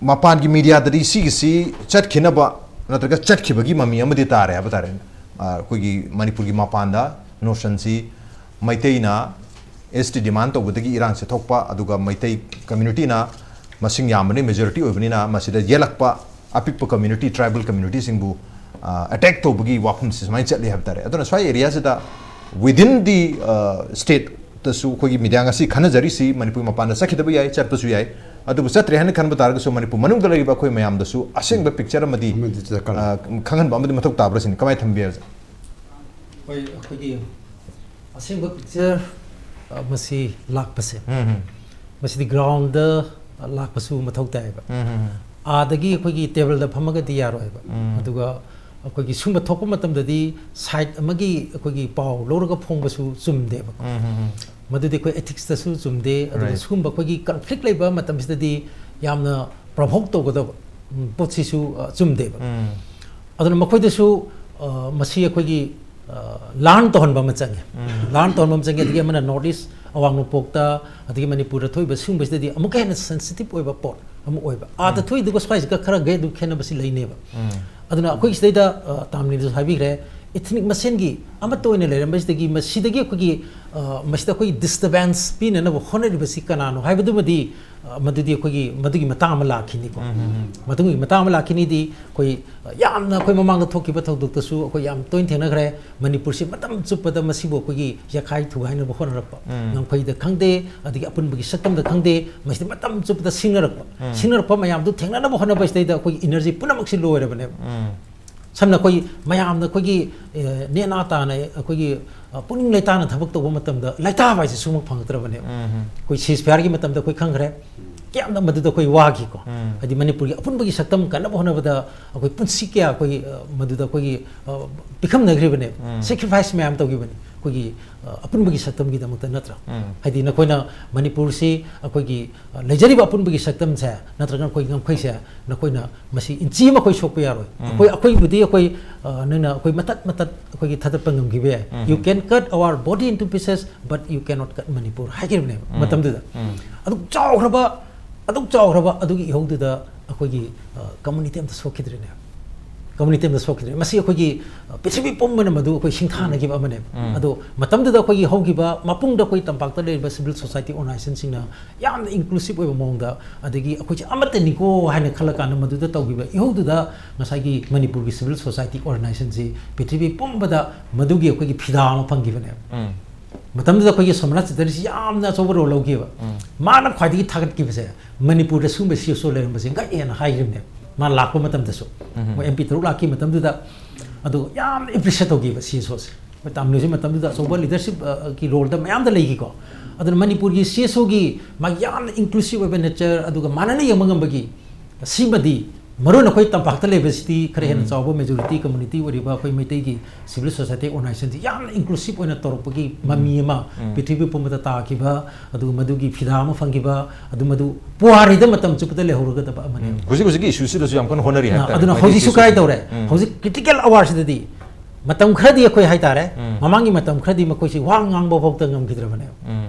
ꯃꯄꯥꯟꯒꯤ mediaꯗꯗꯤ ꯁꯤꯒꯤꯁꯤ ꯆꯠꯈꯤꯅꯕ ꯅꯠꯇ꯭ꯔꯒ ꯆꯠꯈꯤꯕꯒꯤ ꯃꯃꯤ ꯑꯃꯗꯤ ꯇꯥꯔꯦ ꯍꯥꯏꯕ ꯇꯥꯔꯦ꯫ ꯑ, ꯑꯩꯈꯣꯏꯒꯤ ꯃꯅꯤꯄꯨꯔꯒꯤ ꯃꯄꯥꯟꯗ notionꯁꯤ ꯃꯩꯇꯩꯅ S T demand ꯇꯧꯕꯗꯒꯤ ꯏꯔꯥꯡꯁꯦ ꯊꯣꯛꯄ, ꯑꯗꯨꯒ ꯃꯩꯇꯩ communityꯅ ꯃꯁꯤꯡ ꯌꯥꯝꯕꯅꯤ, majority ꯑꯣꯏꯕꯅꯤꯅ ꯃꯁꯤꯗ ꯌꯦꯜꯂꯛꯄ ꯑꯄꯤꯛꯄ community, tribal communityꯁꯤꯡꯕꯨ, ꯑ, attack ꯇꯧꯕꯒꯤ ꯋꯥꯐꯝꯁꯤ ꯁꯨꯃꯥꯏꯅ ꯆꯠꯂꯤ ꯍꯥꯏꯕ ꯇꯥꯔꯦ꯫ ꯑꯗꯨꯅ ꯁ꯭ꯋꯥꯏ areaꯁꯤꯗ within the, ꯑ, stateꯇꯁꯨ ꯑꯩꯈꯣꯏꯒꯤ media ꯉꯁꯤ ꯈꯟꯅꯖꯔꯤꯁꯤ ꯃꯅꯤꯄꯨꯔ ꯃꯄꯥꯟꯗ ꯆꯠꯈꯤꯗꯕ ꯌꯥꯏ, ꯆꯠꯄꯁꯨ ꯌꯥꯏ, ꯑꯗꯨꯕꯨ ꯆꯠꯇ꯭ꯔꯦ ꯍꯥꯏꯅ ꯈꯟꯕ ꯇꯥꯔꯒꯁꯨ ꯃꯅꯤꯄꯨꯔ ꯃꯅꯨꯡꯗ ꯂꯩꯔꯤꯕ ꯑꯩꯈꯣꯏ ꯃꯌꯥꯝꯗꯁꯨ ꯑꯁꯦꯡꯕ picture ꯑꯃꯗꯤ, ꯑꯃꯗꯤ ꯗꯔꯀꯥꯔ ꯑ, ꯈꯪꯍꯟꯕ ꯑꯃꯗꯤ ꯃꯊꯧ ꯇꯥꯕ꯭ꯔꯥ ꯁꯤꯅꯤ꯫ ꯀꯃꯥꯏꯅ ꯊꯝꯕꯤꯔꯁꯦ? ꯍꯣꯏ, ꯑꯩꯈꯣꯏꯒꯤ ꯑꯁꯦꯡꯕ picture, ꯑ, ꯃꯁꯤ ꯂꯥꯛꯄꯁꯦ, ꯎꯝ, ꯎꯝ. ꯃꯁꯤꯗꯤ groundꯗ ꯂꯥꯛꯄꯁꯨ ꯃꯊꯧ ꯇꯥꯏꯌꯦꯕ꯫ ꯎꯝ, ꯎꯝ, ꯎꯝ. ꯑꯥꯗꯒꯤ ꯑꯩꯈꯣꯏꯒꯤ tableꯗ ꯐꯝꯃꯒꯗꯤ ꯌꯥꯔꯣꯏꯕ꯫ ꯎꯝ. ꯑꯗꯨꯒ ꯑꯩꯈꯣꯏꯒꯤ ꯁꯨꯝꯕ ꯊꯣꯛꯄ ꯃꯇꯝꯗꯗꯤ side ꯑꯃꯒꯤ ꯑꯩꯈꯣꯏꯒꯤ ꯄꯥꯎ ꯂꯧꯔꯒ ꯐꯣꯡꯕꯁꯨ ꯆꯨꯝꯗꯦꯕ꯫ ꯎꯝ, ꯎꯝ, ꯎꯝ. ꯃꯗꯨꯗꯤ ꯑꯩꯈꯣꯏ ethicsꯇꯁꯨ ꯆꯨꯝꯗꯦ꯫ ꯑꯗꯨꯒ Right. ꯁꯤꯒꯨꯝꯕ ꯑꯩꯈꯣꯏꯒꯤ conflict ꯂꯩꯕ ꯃꯇꯝꯁꯤꯗꯗꯤ ꯌꯥꯝꯅ provoke ꯇꯧꯒꯗꯕ, ꯎꯝ, ꯄꯣꯠꯁꯤꯁꯨ, ꯑ, ꯆꯨꯝꯗꯦꯕ꯫ ꯎꯝ. ꯑꯗꯨꯅ ꯃꯈꯣꯏꯗꯁꯨ, ꯑ, ꯃꯁꯤ ꯑꯩꯈꯣꯏꯒꯤ, ꯑ, learn ꯇꯧꯍꯟꯕ ꯑꯃ ꯆꯪꯉꯦ꯫ Learn ꯇꯧꯍꯟꯕ ꯑꯃ ꯆꯪꯉꯦ꯫ ꯑꯗꯒꯤ ꯑꯃꯅ North East, ꯑꯋꯥꯡ ꯅꯣꯡꯄꯣꯛꯇ, ꯑꯗꯒꯤ ꯃꯅꯤꯄꯨꯔꯗ ꯊꯣꯛꯏꯕ ꯁꯤꯒꯨꯝꯕꯁꯤꯗꯗꯤ ꯑꯃꯨꯛꯀ ꯍꯦꯟꯅ sensitive ꯑꯣꯏꯕ ꯄꯣꯠ ꯑꯃ ꯑꯣꯏꯕ꯫ ꯑꯥꯗ ꯊꯣꯛꯏꯗꯨꯒ ꯁ꯭ꯋꯥꯏꯁꯤꯒ ꯈꯔ ꯒꯩ ꯑꯗꯨꯝ ꯈꯦꯠꯅꯕꯁꯤ ꯂꯩꯅꯦꯕ꯫ ꯑꯗꯨꯅ ꯑꯩꯈꯣꯏ ꯁꯤꯗꯩꯗ, ꯑ, ꯇꯥꯃꯤꯅꯤꯗꯁꯨ ꯍꯥꯏꯕꯤꯈ꯭ꯔꯦ, ethnic ꯃꯁꯦꯟꯒꯤ ꯑꯃꯠꯇ ꯑꯣꯏꯅ ꯂꯩꯔꯝꯕꯁꯤꯗꯒꯤ, ꯃꯁꯤꯗꯒꯤ ꯑꯩꯈꯣꯏꯒꯤ, ꯑ, ꯃꯁꯤꯗ ꯑꯩꯈꯣꯏꯒꯤ disturbance ꯄꯤꯅꯅꯕ ꯍꯣꯠꯅꯔꯤꯕꯁꯤ ꯀꯅꯥꯅꯣ ꯍꯥꯏꯕꯗꯨꯃꯗꯤ, ꯑ, ꯃꯗꯨꯗꯤ ꯑꯩꯈꯣꯏꯒꯤ, ꯃꯗꯨꯒꯤ ꯃꯇꯥꯡ ꯑꯃ ꯂꯥꯛꯈꯤꯅꯤꯀꯣ꯫ ꯎꯝ, ꯎꯝ, ꯎꯝ꯫ ꯃꯗꯨꯒꯤ ꯃꯇꯥꯡ ꯑꯃ ꯂꯥꯛꯈꯤꯅꯤꯗꯤ ꯑꯩꯈꯣꯏ, ꯑ, ꯌꯥꯝꯅ ꯑꯩꯈꯣꯏ ꯃꯃꯥꯡꯗ ꯊꯣꯛꯈꯤꯕ ꯊꯧꯗꯣꯛꯇꯁꯨ ꯑꯩꯈꯣꯏ ꯌꯥꯝ ꯇꯣꯏꯅ ꯊꯦꯡꯅꯈ꯭ꯔꯦ꯫ ꯃꯅꯤꯄꯨꯔꯁꯤ ꯃꯇꯝ ꯆꯨꯞꯄꯗ ꯃꯁꯤꯕꯨ ꯑꯩꯈꯣꯏꯒꯤ ꯌꯥꯈꯥꯏ ꯊꯨꯒꯥꯏꯅꯕ ꯍꯣꯠꯅꯔꯛꯄ, ꯎꯝ꯫ ꯉꯝꯈꯩꯗ ꯈꯪꯗꯦ, ꯑꯗꯒꯤ ꯑꯄꯨꯟꯕꯒꯤ ꯁꯛꯇꯝꯗ ꯈꯪꯗꯦ, ꯃꯁꯤꯗ ꯃꯇꯝ ꯆꯨꯞꯄꯗ ꯁꯤꯡꯅꯔꯛꯄ꯫ ꯎꯝ꯫ ꯁꯤꯡꯅꯔꯛꯄ ꯃꯌꯥꯝꯗꯨ ꯊꯦꯡꯅꯅꯕ ꯍꯣꯠꯅꯕꯁꯤꯗꯩꯗ ꯑꯩꯈꯣꯏꯒꯤ energy ꯄꯨꯝꯅꯃꯛꯁꯤ low ꯑꯣꯏꯔꯕꯅꯦꯕ꯫ ꯎꯝ꯫ ꯁꯝꯅ ꯑꯩꯈꯣꯏ ꯃꯌꯥꯝꯅ ꯑꯩꯈꯣꯏꯒꯤ, ꯑꯦ, ꯅꯦꯅꯥ ꯇꯥꯅ ꯑꯩꯈꯣꯏꯒꯤ, ꯑ, ꯄꯨꯛꯅꯤꯡ ꯂꯩꯇꯥꯅ ꯊꯕꯛ ꯇꯧꯕ ꯃꯇꯝꯗ ꯂꯩꯇꯥꯕ ꯍꯥꯏꯁꯦ ꯁꯨꯡꯐꯪ ꯐꯪꯉꯛꯇ꯭ꯔꯕꯅꯦꯕ꯫ ꯎꯝ꯫ ꯑꯩꯈꯣꯏ ceasefire ꯒꯤ ꯃꯇꯝꯗ ꯑꯩꯈꯣꯏ ꯈꯪꯈ꯭ꯔꯦ꯫ ꯀꯌꯥꯝꯅ ꯃꯗꯨꯗ ꯑꯩꯈꯣꯏ ꯋꯥꯈꯤꯀꯣ꯫ ꯎꯝ꯫ ꯍꯥꯏꯗꯤ ꯃꯅꯤꯄꯨꯔꯒꯤ ꯑꯄꯨꯟꯕꯒꯤ ꯁꯛꯇꯝ ꯀꯟꯅꯕ ꯍꯣꯠꯅꯕꯗ ꯑꯩꯈꯣꯏ ꯄꯨꯟꯁꯤ ꯀꯌꯥ ꯑꯩꯈꯣꯏꯒꯤ, ꯑ, ꯃꯗꯨꯗ ꯑꯩꯈꯣꯏꯒꯤ, ꯑ, ꯄꯤꯈꯝꯅꯈ꯭ꯔꯤꯕꯅꯦꯕ꯫ ꯎꯝ꯫ Sacrifice ꯃꯌꯥꯝ ꯇꯧꯈꯤꯕꯅꯤ ꯑꯩꯈꯣꯏꯒꯤ, ꯑ, ꯑꯄꯨꯟꯕꯒꯤ ꯁꯛꯇꯝꯒꯤꯗꯃꯛꯇ, ꯅꯠꯇ꯭ꯔꯥ? ꯎꯝ꯫ ꯍꯥꯏꯗꯤ ꯅꯈꯣꯏꯅ ꯃꯅꯤꯄꯨꯔꯁꯤ ꯑꯩꯈꯣꯏꯒꯤ, ꯑ, ꯂꯩꯖꯔꯤꯕ ꯑꯄꯨꯟꯕꯒꯤ ꯁꯛꯇꯝꯁꯦ ꯅꯠꯇ꯭ꯔꯒ ꯑꯩꯈꯣꯏꯒꯤ ꯉꯝꯈꯩꯁꯦ ꯅꯈꯣꯏꯅ ꯃꯁꯤ ꯏꯟꯆꯤ ꯑꯃ ꯑꯩꯈꯣꯏ ꯁꯣꯛꯄ ꯌꯥꯔꯣꯏ꯫ ꯎꯝ꯫ ꯑꯩꯈꯣꯏ, ꯑꯩꯈꯣꯏꯕꯨꯗꯤ ꯑꯩꯈꯣꯏ, ꯑ, ꯅꯣꯏꯅ ꯑꯩꯈꯣꯏ ꯃꯇꯠ ꯃꯇꯠ ꯑꯩꯈꯣꯏꯒꯤ ꯊꯥꯗꯠꯄ ꯉꯝꯈꯤꯕ ꯌꯥꯏ꯫ ꯎꯝ꯫ "You can cut our body into pieces, but you cannot cut Manipur" ꯍꯥꯏꯈꯤꯕꯅꯦꯕ ꯎꯝ꯫ ꯃꯇꯝꯗꯨꯗ꯫ ꯎꯝ꯫ ꯑꯗꯨꯛ ꯆꯥꯎꯈ꯭ꯔꯕ, ꯑꯗꯨꯛ ꯆꯥꯎꯈ꯭ꯔꯕ ꯑꯗꯨꯒꯤ ꯏꯍꯧꯗꯨꯗ ꯑꯩꯈꯣꯏꯒꯤ, ꯑ, community ꯑꯝꯇ ꯁꯣꯛꯈꯤꯗ꯭ꯔꯦꯅꯦ꯫ Community ꯑꯃꯗ ꯁꯣꯛꯈꯤꯗ꯭ꯔꯦ꯫ ꯃꯁꯤ ꯑꯩꯈꯣꯏꯒꯤ, ꯑ, ꯄ꯭ꯔꯤꯊꯤꯕꯤ ꯄꯨꯝꯕꯅ ꯃꯗꯨ ꯑꯩꯈꯣꯏ ꯁꯤꯡꯊꯥꯅꯈꯤꯕ ꯑꯃꯅꯦꯕ꯫ ꯎꯝ꯫ ꯑꯗꯣ ꯃꯇꯝꯗꯨꯗ ꯑꯩꯈꯣꯏꯒꯤ ꯍꯧꯈꯤꯕ ꯃꯄꯨꯡꯗ ꯑꯩꯈꯣꯏ ꯇꯝꯄꯥꯛꯇ ꯂꯩꯔꯤꯕ civil society organization ꯁꯤꯡꯅ ꯌꯥꯝꯅ inclusive ꯑꯣꯏꯕ ꯃꯑꯣꯡꯗ, ꯑꯗꯒꯤ ꯑꯩꯈꯣꯏꯁꯦ ꯑꯃꯠꯇꯅꯤꯀꯣ ꯍꯥꯏꯅ ꯈꯜꯂꯀꯥꯟꯗ ꯃꯗꯨꯗ ꯇꯧꯈꯤꯕ ꯏꯍꯧꯗꯨꯗ ꯉꯁꯥꯏꯒꯤ ꯃꯅꯤꯄꯨꯔꯒꯤ civil society organization ꯁꯤ ꯄ꯭ꯔꯤꯊꯤꯕꯤ ꯄꯨꯝꯕꯗ ꯃꯗꯨꯒꯤ ꯑꯩꯈꯣꯏꯒꯤ ꯐꯤꯗꯥ ꯑꯃ ꯐꯪꯈꯤꯕꯅꯦꯕ꯫ ꯎꯝ꯫ ꯃꯇꯝꯗꯨꯗ ꯑꯩꯈꯣꯏꯒꯤ ꯁꯣꯃꯅꯥꯊ ꯆꯦꯇꯔꯖꯤꯁꯤ ꯌꯥꯝꯅ ꯑꯆꯧꯕ role ꯂꯧꯈꯤꯕ꯫ ꯎꯝ꯫ ꯃꯥꯅ ꯈ꯭ꯋꯥꯏꯗꯒꯤ ꯊꯥꯒꯠꯈꯤꯕꯁꯦ ꯃꯅꯤꯄꯨꯔꯗ ꯁꯨꯝꯕ CSO ꯂꯩꯔꯝꯕꯁꯦ ꯉꯛꯑꯦꯅ ꯍꯥꯏꯈꯤꯕꯅꯦꯕ꯫ ꯃꯥ ꯂꯥꯛꯄ ꯃꯇꯝꯗꯁꯨ꯫ ꯎꯝ꯫ ꯃꯣꯏ MP ꯇꯔꯨꯛ ꯂꯥꯛꯈꯤ ꯃꯇꯝꯗꯨꯗ꯫ ꯑꯗꯣ ꯌꯥꯝꯅ appreciate ꯇꯧꯈꯤꯕ CSO ꯁꯦ꯫ ꯍꯣꯏ, ꯇꯥꯃꯤꯜ ꯅꯥꯗꯨꯁꯤ ꯃꯇꯝꯗꯨꯗ ꯑꯆꯧꯕ leadership, ꯑ, ꯒꯤ role ꯗ ꯃꯌꯥꯝꯗ ꯂꯩꯈꯤꯀꯣ꯫ ꯑꯗꯨꯅ ꯃꯅꯤꯄꯨꯔꯒꯤ CSO ꯒꯤ ꯃꯥꯒꯤ ꯌꯥꯝꯅ inclusive ꯑꯣꯏꯕ nature, ꯑꯗꯨꯒ ꯃꯥꯟꯅꯅ ꯌꯦꯡꯕ ꯉꯝꯕꯒꯤ, ꯁꯤꯃꯗꯤ ꯃꯔꯨ ꯑꯣꯏꯅ ꯑꯩꯈꯣꯏ ꯇꯝꯄꯥꯛꯇ ꯂꯩꯕꯁꯤꯗꯤ ꯈꯔ ꯍꯦꯟꯅ ꯎꯝ꯫ ꯆꯥꯎꯕ majority community ꯑꯣꯏꯔꯤꯕ ꯑꯩꯈꯣꯏ ꯃꯩꯇꯩꯒꯤ civil society organization ꯁꯤ ꯌꯥꯝꯅ inclusive ꯑꯣꯏꯅ ꯇꯧꯔꯛꯄꯒꯤ ꯃꯃꯤ ꯎꯝ꯫ ꯑꯃ ꯎꯝ꯫ ꯄ꯭ꯔꯤꯊꯤꯕꯤ ꯄꯨꯝꯕꯗ ꯇꯥꯈꯤꯕ, ꯑꯗꯨꯒ ꯃꯗꯨꯒꯤ ꯐꯤꯗꯥ ꯑꯃ ꯐꯪꯈꯤꯕ, ꯑꯗꯨ ꯃꯗꯨ ꯄꯨꯋꯥꯔꯤꯗ ꯃꯇꯝ ꯆꯨꯞꯄꯗ ꯂꯩꯍꯧꯔꯒꯗꯕ ꯑꯃꯅꯦꯕ꯫ ꯎꯝ꯫ ꯍꯧꯖꯤꯛ ꯍꯧꯖꯤꯛꯀꯤ issue ꯁꯤꯗꯁꯨ ꯌꯥꯝ ꯀꯟꯅ ꯍꯣꯠꯅꯔꯤ ꯍꯥꯏꯇꯥꯔꯦ, ꯑꯗꯨꯅ ꯃꯩꯇꯩ ꯍꯧꯖꯤꯛꯁꯨ ꯏꯁꯨꯁꯤꯗ꯫ ꯀꯥꯏ ꯇꯧꯔꯦ? ꯎꯝ꯫ ꯍꯧꯖꯤꯛ critical hour ꯁꯤꯗꯗꯤ ꯃꯇꯝ ꯈꯔꯗꯤ ꯑꯩꯈꯣꯏ ꯍꯥꯏꯇꯥꯔꯦ, ꯎꯝ꯫ ꯃꯃꯥꯡꯒꯤ ꯃꯇꯝ ꯈꯔꯗꯤ ꯃꯈꯣꯏꯁꯤ ꯋꯥ ꯉꯥꯡꯕ ꯐꯥꯎꯗ ꯉꯝꯈꯤꯗ꯭ꯔꯕꯅꯦꯕ꯫ ꯎꯝ꯫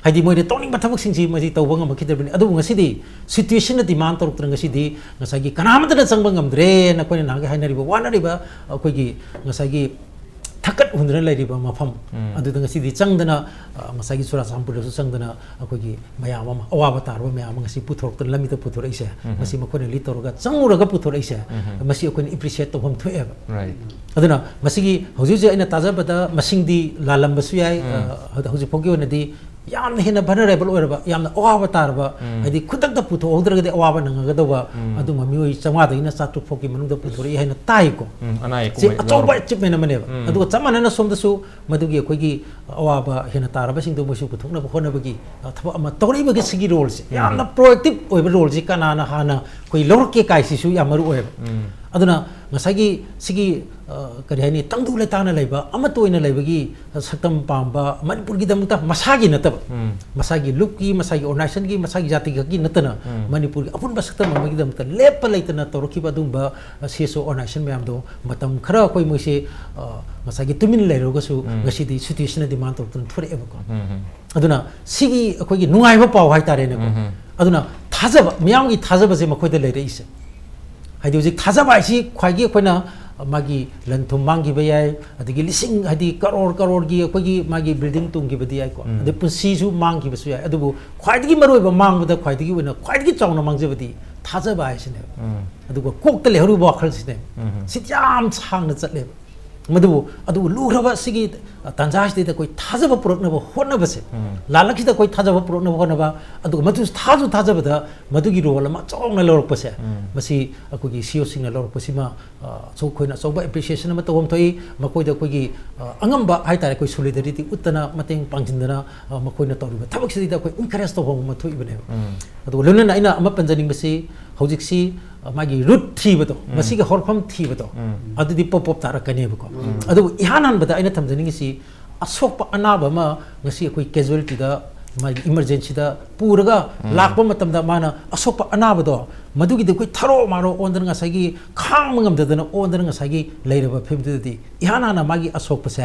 ꯍꯥꯏꯗꯤ ꯃꯣꯏꯅ ꯇꯧꯅꯤꯡꯕ ꯊꯕꯛꯁꯤꯡꯁꯤ ꯃꯁꯤ ꯇꯧꯕ ꯉꯝꯃꯛꯈꯤꯗ꯭ꯔꯕꯅꯤ꯫ ꯑꯗꯨꯕꯨ ꯉꯁꯤꯗꯤ situation ꯅ demand ꯇꯧꯔꯛꯇꯅ ꯉꯁꯤꯗꯤ ꯉꯁꯥꯏꯒꯤ ꯀꯅꯥꯃꯠꯇꯅ ꯆꯪꯕ ꯉꯝꯗ꯭ꯔꯦꯅ ꯑꯩꯈꯣꯏꯅ ꯅꯍꯥꯟꯒꯩ ꯍꯥꯏꯅꯔꯤꯕ, ꯋꯥꯅꯔꯤꯕ ꯑꯩꯈꯣꯏꯒꯤ ꯉꯁꯥꯏꯒꯤ ꯊꯛꯀꯠ ꯍꯨꯟꯗꯨꯅ ꯂꯩꯔꯤꯕ ꯃꯐꯝ ꯑꯗꯨꯗ ꯉꯁꯤꯗꯤ ꯆꯪꯗꯅ, ꯑ, ꯉꯁꯥꯏꯒꯤ ꯆꯨꯔꯥꯆꯥꯟꯄꯨꯔꯗꯁꯨ ꯆꯪꯗꯅ ꯑꯩꯈꯣꯏꯒꯤ ꯃꯌꯥꯝ ꯑꯃ, ꯑꯋꯥꯕ ꯇꯥꯔꯕ ꯃꯌꯥꯝ ꯑꯃ ꯉꯁꯤ ꯄꯨꯊꯣꯔꯛꯇꯅ ꯂꯝꯕꯤꯗ ꯄꯨꯊꯣꯔꯛꯏꯁꯦ, ꯃꯁꯤ ꯃꯈꯣꯏꯅ ꯂꯤꯠ ꯇꯧꯔꯒ ꯆꯪꯉꯨꯔꯒ ꯄꯨꯊꯣꯔꯛꯏꯁꯦ, ꯃꯁꯤ ꯑꯩꯈꯣꯏꯅ ꯑꯦꯄ꯭ꯔꯤꯁꯤꯌꯦꯠ ꯇꯧꯐꯝ ꯊꯣꯛꯑꯦꯕ꯫ Right. ꯑꯗꯨꯅ ꯃꯁꯤꯒꯤ ꯍꯧꯖꯤꯛ ꯍꯧꯖꯤꯛ ꯑꯩꯅ ꯇꯥꯖꯕꯗ ꯃꯁꯤꯡꯗꯤ ꯂꯥꯜꯂꯝꯕꯁꯨ ꯌꯥꯏ꯫ ꯑ, ꯍꯧ-, ꯍꯧꯖꯤꯛ ꯐꯥꯎꯒꯤ ꯑꯣꯏꯅꯗꯤ ꯌꯥꯝꯅ ꯍꯦꯟꯅ ꯚꯜꯅꯔꯦꯕꯜ ꯑꯣꯏꯔꯕ, ꯌꯥꯝꯅ ꯑꯋꯥꯕ ꯇꯥꯔꯕ, ꯍꯥꯏꯗꯤ ꯈꯨꯗꯛꯇ ꯄꯨꯊꯣꯛꯍꯧꯗ꯭ꯔꯒꯗꯤ ꯑꯋꯥꯕ ꯅꯪꯉꯒꯗꯧꯕ ꯑꯗꯨꯝꯕ ꯃꯤꯑꯣꯏ ꯆꯥꯝꯃꯉꯥꯗꯒꯤꯅ ꯆꯥꯇ꯭ꯔꯨꯛ ꯐꯥꯎꯒꯤ ꯃꯅꯨꯡꯗ ꯄꯨꯊꯣꯔꯛꯏ ꯍꯥꯏꯅ ꯇꯥꯏꯀꯣ꯫ ꯎꯝ, ꯑꯅꯥ ꯑꯌꯦꯛ ꯁꯤ ꯀꯨꯝꯍꯩ ꯑꯆꯧꯕ ꯌꯥꯎꯔꯕ꯫ ꯑꯦꯆꯤꯞꯃꯦꯟ ꯑꯃꯅꯦꯕ꯫ ꯎꯝ. ꯑꯗꯨꯒ ꯆꯞ ꯃꯥꯟꯅꯅ ꯁꯣꯝꯗꯁꯨ ꯃꯗꯨꯒꯤ ꯑꯩꯈꯣꯏꯒꯤ ꯑꯋꯥꯕ ꯍꯦꯟꯅ ꯇꯥꯔꯕꯁꯤꯡꯗꯣ ꯃꯣꯏꯁꯨ ꯄꯨꯊꯣꯛꯅꯕ ꯍꯣꯠꯅꯕꯒꯤ, ꯑ, ꯊꯕꯛ ꯑꯃ ꯇꯧꯔꯛꯏꯕꯒꯤ ꯁꯤꯒꯤ ꯔꯣꯜꯁꯦ, ꯌꯥꯝꯅ ꯄ꯭ꯔꯣꯑꯦꯛꯇꯤꯞ ꯑꯣꯏꯕ ꯔꯣꯜꯁꯤ ꯀꯅꯥꯅ ꯍꯥꯟꯅ ꯑꯩꯈꯣꯏ ꯂꯧꯔꯛꯀꯦ ꯀꯥꯏꯁꯤꯁꯨ ꯌꯥꯝ ꯃꯔꯨ ꯑꯣꯏꯌꯦꯕ꯫ ꯎꯝ. ꯑꯗꯨꯅ ꯉꯁꯥꯏꯒꯤ ꯁꯤꯒꯤ, ꯑ, ꯀꯔꯤ ꯍꯥꯏꯅꯤ, ꯇꯪꯗꯨ ꯂꯩꯇꯥꯅ ꯂꯩꯕ, ꯑꯃꯠꯇ ꯑꯣꯏꯅ ꯂꯩꯕꯒꯤ, ꯑ, ꯁꯛꯇꯝ ꯄꯥꯝꯕ, ꯃꯅꯤꯄꯨꯔꯒꯤꯗꯃꯛꯇ ꯃꯁꯥꯒꯤ ꯅꯠꯇꯕ, ꯎꯝ. ꯃꯁꯥꯒꯤ ꯂꯨꯞꯀꯤ, ꯃꯁꯥꯒꯤ ꯑꯣꯔꯒꯅꯥꯏꯖꯦꯁꯟꯒꯤ, ꯃꯁꯥꯒꯤ ꯖꯥꯇꯤ ꯈꯛꯀꯤ ꯅꯠꯇꯅ, ꯎꯝ. ꯃꯅꯤꯄꯨꯔꯒꯤ ꯑꯄꯨꯟꯕ ꯁꯛꯇꯝ ꯑꯃꯒꯤꯗꯃꯛꯇ ꯂꯦꯞꯄ ꯂꯩꯇꯅ ꯇꯧꯔꯛꯈꯤꯕ ꯑꯗꯨꯒꯨꯝꯕ, ꯑ, ꯁꯤ ꯑꯦꯁ ꯑꯣ ꯑꯣꯔꯒꯅꯥꯏꯖꯦꯁꯟ ꯃꯌꯥꯝꯗꯣ ꯃꯇꯝ ꯈꯔ ꯑꯩꯈꯣꯏ ꯃꯣꯏꯁꯦ, ꯑ, ꯉꯁꯥꯏꯒꯤ ꯇꯨꯃꯤꯟ ꯂꯩꯔꯒꯁꯨ ꯎꯝ. ꯉꯁꯤꯗꯤ ꯁꯤꯆꯨꯋꯦꯁꯟꯅ ꯗꯤꯃꯥꯟ ꯇꯧꯔꯛꯇꯅ ꯊꯣꯔꯛꯑꯦꯕꯀꯣ꯫ ꯎꯝ, ꯎꯝ. ꯑꯗꯨꯅ ꯁꯤꯒꯤ ꯑꯩꯈꯣꯏꯒꯤ ꯅꯨꯡꯉꯥꯏꯕ ꯄꯥꯎ ꯍꯥꯏꯇꯥꯔꯦꯅꯦꯀꯣ꯫ ꯎꯝ. ꯑꯗꯨꯅ ꯊꯥꯖꯕ, ꯃꯤꯌꯥꯝꯒꯤ ꯊꯥꯖꯕꯁꯦ ꯃꯈꯣꯏꯗ ꯂꯩꯔꯛꯏꯁꯦ꯫ ꯍꯥꯏꯗꯤ ꯍꯧꯖꯤꯛ ꯊꯥꯖꯕ ꯍꯥꯏꯁꯤ ꯈ꯭ꯋꯥꯏꯒꯤ ꯑꯩꯈꯣꯏꯅ ꯃꯥꯒꯤ ꯂꯟ ꯊꯨꯝ ꯃꯥꯡꯈꯤꯕ ꯌꯥꯏ, ꯑꯗꯒꯤ ꯂꯤꯁꯤꯡ, ꯍꯥꯏꯗꯤ ꯀꯔꯣꯔ ꯀꯔꯣꯔꯒꯤ ꯑꯩꯈꯣꯏꯒꯤ ꯃꯥꯒꯤ ꯕꯤꯜꯗꯤꯡ ꯇꯣꯡꯈꯤꯕꯗꯤ ꯌꯥꯏꯀꯣ, ꯎꯝ. ꯑꯗꯩ ꯄꯨꯟꯁꯤꯁꯨ ꯃꯥꯡꯈꯤꯕꯁꯨ ꯌꯥꯏ, ꯑꯗꯨꯕꯨ ꯈ꯭ꯋꯥꯏꯗꯒꯤ ꯃꯔꯨꯑꯣꯏꯕ ꯃꯥꯡꯕꯗ ꯈ꯭ꯋꯥꯏꯗꯒꯤ ꯑꯣꯏꯅ ꯈ꯭ꯋꯥꯏꯗꯒꯤ ꯆꯥꯎꯅ ꯃꯥꯡꯖꯕꯗꯤ ꯊꯥꯖꯕ ꯍꯥꯏꯁꯤꯅꯦꯕ꯫ ꯎꯝ. ꯑꯗꯨꯒ ꯀꯣꯛꯇ ꯂꯩꯍꯧꯔꯤꯕ ꯋꯥꯈꯜꯁꯤꯅꯦꯕ꯫ ꯎꯝ. ꯁꯤꯗꯤ ꯌꯥꯝ ꯁꯥꯡꯅ ꯆꯠꯂꯦꯕ꯫ ꯃꯗꯨꯕꯨ, ꯑꯗꯨꯕꯨ ꯂꯨꯈ꯭ꯔꯕ ꯁꯤꯒꯤ ꯇꯥꯟꯖꯥꯁꯤꯗꯩꯗ ꯑꯩꯈꯣꯏ ꯊꯥꯖꯕ ꯄꯨꯔꯛꯅꯕ ꯍꯣꯠꯅꯕꯁꯦ, ꯎꯝ. ꯂꯥꯜꯂꯛꯁꯤꯗ ꯑꯩꯈꯣꯏ ꯊꯥꯖꯕ ꯄꯨꯔꯛꯅꯕ ꯍꯣꯠꯅꯕ, ꯑꯗꯨꯒ ꯃꯗꯨ ꯊꯥꯁꯨ ꯊꯥꯖꯕꯗ ꯃꯗꯨꯒꯤ ꯔꯣꯜ ꯑꯃ ꯆꯥꯎꯅ ꯂꯧꯔꯛꯄꯁꯦ, ꯎꯝ. ꯃꯁꯤ ꯑꯩꯈꯣꯏꯒꯤ ꯁꯤ ꯏ ꯑꯣꯁꯤꯡꯅ ꯂꯧꯔꯛꯄꯁꯤꯃ, ꯑ, ꯑꯆꯧ-, ꯑꯩꯈꯣꯏꯅ ꯑꯆꯧꯕ ꯑꯦꯄ꯭ꯔꯤꯁꯤꯌꯦꯁꯟ ꯑꯃ ꯇꯧꯐꯝ ꯊꯣꯛꯏ꯫ ꯃꯈꯣꯏꯗ ꯑꯩꯈꯣꯏꯒꯤ, ꯑ, ꯑꯉꯝꯕ ꯍꯥꯏꯇꯥꯔꯦ, ꯑꯩꯈꯣꯏ ꯁꯣꯂꯤꯗꯔꯤꯇꯤ ꯎꯠꯇꯅ, ꯃꯇꯦꯡ ꯄꯥꯡꯁꯤꯟꯗꯅ, ꯑ, ꯃꯈꯣꯏꯅ ꯇꯧꯔꯤꯕ ꯊꯕꯛꯁꯤꯗꯩꯗ ꯑꯩꯈꯣꯏ ꯏꯟꯀꯔꯦꯖ ꯇꯧꯐꯝ ꯑꯃ ꯊꯣꯛꯏꯕꯅꯦꯕ꯫ ꯎꯝ. ꯑꯗꯨꯒ ꯂꯣꯏꯅꯅ ꯑꯩꯅ ꯑꯃ ꯄꯟꯖꯅꯤꯡꯕꯁꯤ, ꯍꯧꯖꯤꯛꯁꯤ, ꯑ, ꯃꯥꯒꯤ ꯔꯨꯠ ꯊꯤꯕꯗꯣ, ꯎꯝ. ꯃꯁꯤꯒꯤ ꯍꯧꯔꯛꯐꯝ ꯊꯤꯕꯗꯣ, ꯎꯝ. ꯑꯗꯨꯗꯤ ꯄꯣꯞ ꯄꯣꯞ ꯇꯥꯔꯛꯀꯅꯦꯕꯀꯣ꯫ ꯑꯗꯨꯕꯨ ꯏꯍꯥꯟ ꯍꯥꯟꯕꯗ ꯑꯩꯅ ꯊꯝꯖꯅꯤꯡꯉꯤꯁꯤ, ꯑꯁꯣꯛꯄ ꯑꯅꯥꯕ ꯑꯃ ꯉꯁꯤ ꯑꯩꯈꯣꯏ ꯀꯦꯖꯨꯋꯦꯂꯤꯇꯤꯗ, ꯃꯥꯒꯤ ꯏꯃꯔꯖꯦꯟꯁꯤꯗ ꯄꯨꯔꯒ ꯂꯥꯛꯄ ꯃꯇꯝꯗ ꯃꯥꯅ ꯑꯁꯣꯛꯄ ꯑꯅꯥꯕꯗꯣ, ꯃꯗꯨꯒꯤꯗꯤ ꯑꯩꯈꯣꯏ ꯊꯔꯣ ꯃꯥꯔꯣ ꯑꯣꯟꯗꯅ, ꯉꯁꯥꯏꯒꯤ ꯈꯥꯡꯕ ꯉꯝꯗꯗꯅ ꯑꯣꯟꯗꯅ ꯉꯁꯥꯏꯒꯤ ꯂꯩꯔꯕ ꯐꯤꯕꯝꯗꯨꯗꯗꯤ ꯏꯍꯥꯟ ꯍꯥꯟꯅ ꯃꯥꯒꯤ ꯑꯁꯣꯛꯄꯁꯦ,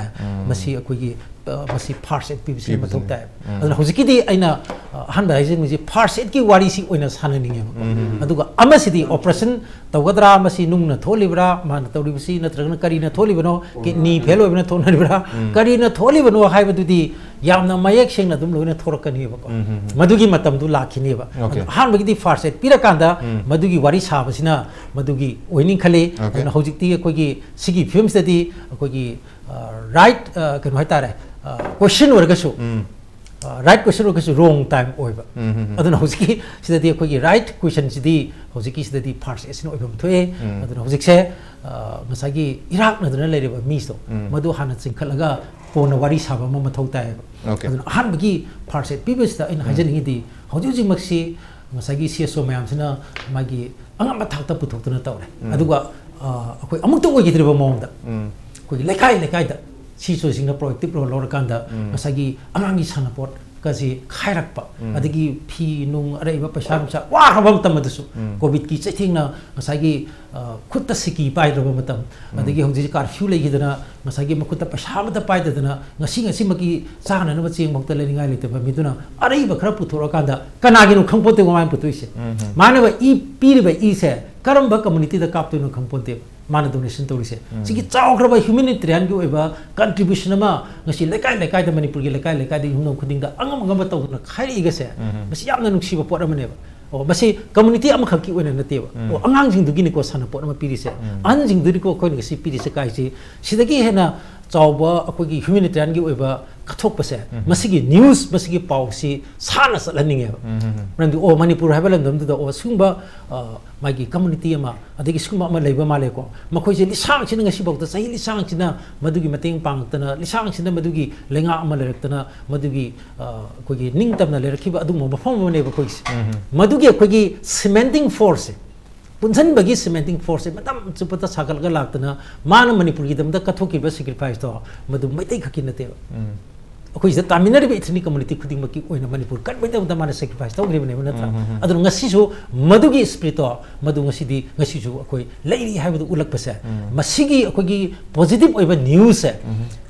ꯃꯁꯤ ꯑꯩꯈꯣꯏꯒꯤ ꯑ, ꯃꯁꯤ first aid ꯄꯤꯕꯁꯤ ꯃꯊꯧ ꯇꯥꯏ꯫ ꯑꯗꯨꯅ ꯍꯧꯖꯤꯛꯀꯤꯗꯤ ꯑꯩꯅ, ꯑ, ꯑꯍꯥꯟꯕ ꯍꯥꯏꯖꯅꯤꯡꯕꯁꯤ first aidꯀꯤ ꯋꯥꯔꯤꯁꯤ ꯑꯣꯏꯅ ꯁꯥꯟꯅꯅꯤꯡꯉꯦꯕꯀꯣ꯫ ꯑꯗꯨꯒ ꯑꯃꯁꯤꯗꯤ operation ꯇꯧꯒꯗ꯭ꯔꯥ, ꯃꯁꯤ ꯅꯨꯡꯅ ꯊꯣꯛꯂꯤꯕ꯭ꯔꯥ, ꯃꯥꯅ ꯇꯧꯔꯤꯕꯁꯤ, ꯅꯠꯇ꯭ꯔꯒꯅ ꯀꯔꯤꯅ ꯊꯣꯛꯂꯤꯕꯅꯣ, kidney fail ꯑꯣꯏꯕꯅ ꯊꯣꯛꯅꯔꯤꯕ꯭ꯔꯥ, ꯀꯔꯤꯅ ꯊꯣꯛꯂꯤꯕꯅꯣ ꯍꯥꯏꯕꯗꯨꯗꯤ ꯌꯥꯝꯅ ꯃꯌꯦꯛ ꯁꯦꯡꯅ ꯑꯗꯨꯝ ꯂꯣꯏꯅ ꯊꯣꯔꯛꯀꯅꯤꯕꯀꯣ꯫ ꯃꯗꯨꯒꯤ ꯃꯇꯝꯗꯨ ꯂꯥꯛꯈꯤꯅꯦꯕ꯫ ꯑꯗꯣ ꯑꯍꯥꯟꯕꯒꯤꯗꯤ first aid ꯄꯤꯔꯀꯥꯟꯗ ꯃꯗꯨꯒꯤ ꯋꯥꯔꯤ ꯁꯥꯕꯁꯤꯅ ꯃꯗꯨꯒꯤ ꯑꯣꯏꯅꯤ ꯈꯜꯂꯤ꯫ ꯑꯗꯨꯅ ꯍꯧꯖꯤꯛꯇꯤ ꯑꯩꯈꯣꯏꯒꯤ ꯁꯤꯒꯤ filmꯁꯤꯗꯗꯤ ꯑꯩꯈꯣꯏꯒꯤ, ꯑ, right, ꯑ, ꯀꯩꯅꯣ ꯍꯥꯏꯇꯥꯔꯦ, ꯑ, question ꯑꯣꯏꯔꯒꯁꯨ, ꯑ, right question ꯑꯣꯏꯔꯒꯁꯨ wrong time ꯑꯣꯏꯕ꯫ ꯑꯗꯨꯅ ꯍꯧꯖꯤꯛꯀꯤ ꯁꯤꯗꯗꯤ ꯑꯩꯈꯣꯏꯒꯤ right questionꯁꯤꯗꯤ ꯍꯧꯖꯤꯛꯀꯤ ꯁꯤꯗꯗꯤ first aidꯁꯤꯅ ꯑꯣꯏꯐꯝ ꯊꯣꯛꯑꯦ꯫ ꯑꯗꯨꯅ ꯍꯧꯖꯤꯛꯁꯦ, ꯑ, ꯉꯁꯥꯏꯒꯤ ꯏꯔꯥꯛꯅꯗꯅ ꯂꯩꯔꯤꯕ ꯃꯤꯁꯤꯗꯣ, ꯃꯗꯨ ꯍꯥꯟꯅ ꯆꯤꯡꯈꯠꯂꯒ ꯀꯣꯟꯅ ꯋꯥꯔꯤ ꯁꯥꯕ ꯑꯃ ꯃꯊꯧ ꯇꯥꯏꯌꯦꯕ꯫ ꯑꯗꯨꯅ ꯑꯍꯥꯟꯕꯒꯤ first aid ꯄꯤꯕꯁꯤꯗ ꯑꯩꯅ ꯍꯥꯏꯖꯅꯤꯡꯉꯤꯗꯤ, ꯍꯧꯖꯤꯛ ꯍꯧꯖꯤꯛꯃꯛꯁꯤ ꯉꯁꯥꯏꯒꯤ C S O ꯃꯌꯥꯝꯁꯤꯅ ꯃꯥꯒꯤ ꯑꯉꯝꯕ ꯊꯥꯛꯇ ꯄꯨꯊꯣꯛꯇꯨꯅ ꯇꯧꯔꯦ꯫ ꯑꯗꯨꯒ, ꯑ, ꯑꯩꯈꯣꯏ ꯑꯃꯨꯛꯇ ꯑꯣꯏꯈꯤꯗ꯭ꯔꯤꯕ ꯃꯑꯣꯡꯗ ꯑꯩꯈꯣꯏꯒꯤ ꯂꯩꯀꯥꯏ ꯂꯩꯀꯥꯏꯗ ꯁꯤ ꯁꯣꯏꯁꯤꯡꯅ proactive role ꯂꯧꯔꯀꯥꯟꯗ ꯉꯁꯥꯏꯒꯤ ꯑꯉꯥꯡꯒꯤ ꯁꯥꯟꯅꯄꯣꯠꯀꯁꯤ ꯈꯥꯏꯔꯛꯄ, ꯑꯗꯒꯤ ꯐꯤ ꯅꯨꯡ ꯑꯔꯩꯕ ꯄꯩꯁꯥ ꯅꯨꯡꯁꯥ ꯋꯥꯈ꯭ꯔꯕ ꯃꯇꯝ ꯑꯗꯨꯁꯨ COVIDꯀꯤ ꯆꯩꯊꯦꯡꯅ ꯉꯁꯥꯏꯒꯤ, ꯑ, ꯈꯨꯠꯇ ꯁꯤꯀꯤ ꯄꯥꯏꯗ꯭ꯔꯕ ꯃꯇꯝ, ꯑꯗꯒꯤ ꯍꯧꯖꯤꯛ curfew ꯂꯩꯈꯤꯗꯅ ꯉꯁꯥꯏꯒꯤ ꯃꯈꯨꯠꯇ ꯄꯩꯁꯥ ꯑꯃꯠꯇ ꯄꯥꯏꯗꯗꯅ ꯉꯁꯤ ꯉꯁꯤꯃꯛꯀꯤ ꯆꯥꯅꯅꯕ ꯆꯦꯡ ꯐꯥꯎꯗ ꯂꯩꯅꯤꯡꯉꯥꯏ ꯂꯩꯇꯕ ꯃꯤꯗꯨꯅ ꯑꯔꯩꯕ ꯈꯔ ꯄꯨꯊꯣꯔꯛꯑꯀꯥꯟꯗ ꯀꯅꯥꯒꯤꯅꯣ ꯈꯪꯄꯣꯠꯇꯦ ꯃꯥꯅ ꯄꯨꯊꯣꯛꯏꯁꯦ꯫ ꯃꯥꯅ ꯏ ꯄꯤꯔꯤꯕ ꯏꯁꯦ ꯀꯔꯝꯕ communityꯗ ꯀꯥꯞꯇꯣꯏꯅꯣ ꯈꯪꯄꯣꯠꯇꯦ꯫ ꯃꯥꯅ donation ꯇꯧꯔꯤꯁꯦ꯫ ꯁꯤꯒꯤ ꯆꯥꯎꯈ꯭ꯔꯕ humanitarianꯒꯤ ꯑꯣꯏꯕ contribution ꯑꯃ ꯉꯁꯤ ꯂꯩꯀꯥꯏ ꯂꯩꯀꯥꯏꯗ, ꯃꯅꯤꯄꯨꯔꯒꯤ ꯂꯩꯀꯥꯏ ꯂꯩꯀꯥꯏꯗ, ꯌꯨꯝꯊꯣꯡ ꯈꯨꯗꯤꯡꯗ ꯑꯉꯝ ꯑꯉꯝꯕ ꯇꯧꯗꯅ ꯈꯥꯏꯔꯛꯏꯒꯁꯦ, ꯃꯁꯤ ꯌꯥꯝꯅ ꯅꯨꯡꯁꯤꯕ ꯄꯣꯠ ꯑꯃꯅꯦꯕ꯫ ꯑꯣ, ꯃꯁꯤ community ꯑꯃꯈꯛꯀꯤ ꯑꯣꯏꯅ ꯅꯠꯇꯦꯕ꯫ ꯑꯣ, ꯑꯉꯥꯡꯁꯤꯡꯗꯨꯒꯤꯅꯤꯀꯣ ꯁꯥꯟꯅꯄꯣꯠ ꯑꯃ ꯄꯤꯔꯤꯁꯦ꯫ ꯑꯍꯟꯁꯤꯡꯗꯨꯅꯤꯀꯣ ꯑꯩꯈꯣꯏꯅ ꯉꯁꯤ ꯄꯤꯔꯤꯁꯦ ꯀꯥꯏꯁꯤ꯫ ꯁꯤꯗꯒꯤ ꯍꯦꯟꯅ ꯆꯥꯎꯕ ꯑꯩꯈꯣꯏꯒꯤ humanitarianꯒꯤ ꯑꯣꯏꯕ ꯀꯠꯊꯣꯛꯄꯁꯦ, ꯃꯁꯤꯒꯤ news, ꯃꯁꯤꯒꯤ ꯄꯥꯎꯁꯤ ꯁꯥꯟꯅ ꯆꯠꯍꯟꯅꯤꯡꯉꯦꯕ꯫ ꯃꯔꯝꯗꯤ, ꯑꯣ, ꯃꯅꯤꯄꯨꯔ ꯍꯥꯏꯕ ꯂꯝꯗꯝꯗꯨꯗ, ꯑꯣ, ꯁꯤꯒꯨꯝꯕ, ꯑ, ꯃꯥꯒꯤ community ꯑꯃ, ꯑꯗꯒꯤ ꯁꯤꯒꯨꯝꯕ ꯑꯃ ꯂꯩꯕ ꯃꯥꯜꯂꯦꯀꯣ꯫ ꯃꯈꯣꯏꯁꯦ ꯂꯤꯁꯥꯡꯁꯤꯅ ꯉꯁꯤꯐꯥꯎꯗ, ꯆꯍꯤ ꯂꯤꯁꯥꯡꯁꯤꯅ ꯃꯗꯨꯒꯤ ꯃꯇꯦꯡ ꯄꯥꯡꯉꯛꯇꯅ, ꯂꯤꯁꯥꯡꯁꯤꯅ ꯃꯗꯨꯒꯤ ꯂꯩꯉꯥꯛ ꯑꯃ ꯂꯩꯔꯛꯇꯅ, ꯃꯗꯨꯒꯤ, ꯑ, ꯑꯩꯈꯣꯏꯒꯤ ꯅꯤꯡꯇꯝꯅ ꯂꯩꯔꯛꯈꯤꯕ ꯑꯗꯨꯒꯨꯝꯕ ꯃꯐꯝ ꯑꯃꯅꯦꯕ ꯑꯩꯈꯣꯏꯒꯤꯁꯦ꯫ ꯃꯗꯨꯒꯤ ꯑꯩꯈꯣꯏꯒꯤ cementing forceꯁꯦ, ꯄꯨꯟꯁꯤꯟꯕꯒꯤ cementing forceꯁꯦ ꯃꯇꯝ ꯆꯨꯞꯄꯗ ꯁꯥꯒꯠꯂꯒ ꯂꯥꯛꯇꯅ, ꯃꯥꯅ ꯃꯅꯤꯄꯨꯔꯒꯤꯗꯃꯛꯇ ꯀꯠꯊꯣꯛꯈꯤꯕ sacrificeꯇꯣ ꯃꯗꯨ ꯃꯩꯇꯩ ꯈꯛꯀꯤ ꯅꯠꯇꯦꯕ꯫ ꯑꯩꯈꯣꯏ ꯁꯤꯗ ꯇꯥꯃꯤꯟꯅꯔꯤꯕ ethnic community ꯈꯨꯗꯤꯡꯃꯛꯀꯤ ꯑꯣꯏꯅ ꯃꯅꯤꯄꯨꯔ ꯀꯟꯕꯒꯤꯗꯃꯛꯇ ꯃꯥꯅ sacrifice ꯇꯧꯈ꯭ꯔꯤꯕꯅꯦꯕ, ꯅꯠꯇ꯭ꯔꯥ? ꯑꯗꯨꯅ ꯉꯁꯤꯁꯨ ꯃꯗꯨꯒꯤ spiritꯇꯣ, ꯃꯗꯨ ꯉꯁꯤꯗꯤ, ꯉꯁꯤꯁꯨ ꯑꯩꯈꯣꯏ ꯂꯩꯔꯤ ꯍꯥꯏꯕꯗꯨ ꯎꯠꯂꯛꯄꯁꯦ, ꯃꯁꯤꯒꯤ ꯑꯩꯈꯣꯏꯒꯤ positive ꯑꯣꯏꯕ newsꯁꯦ,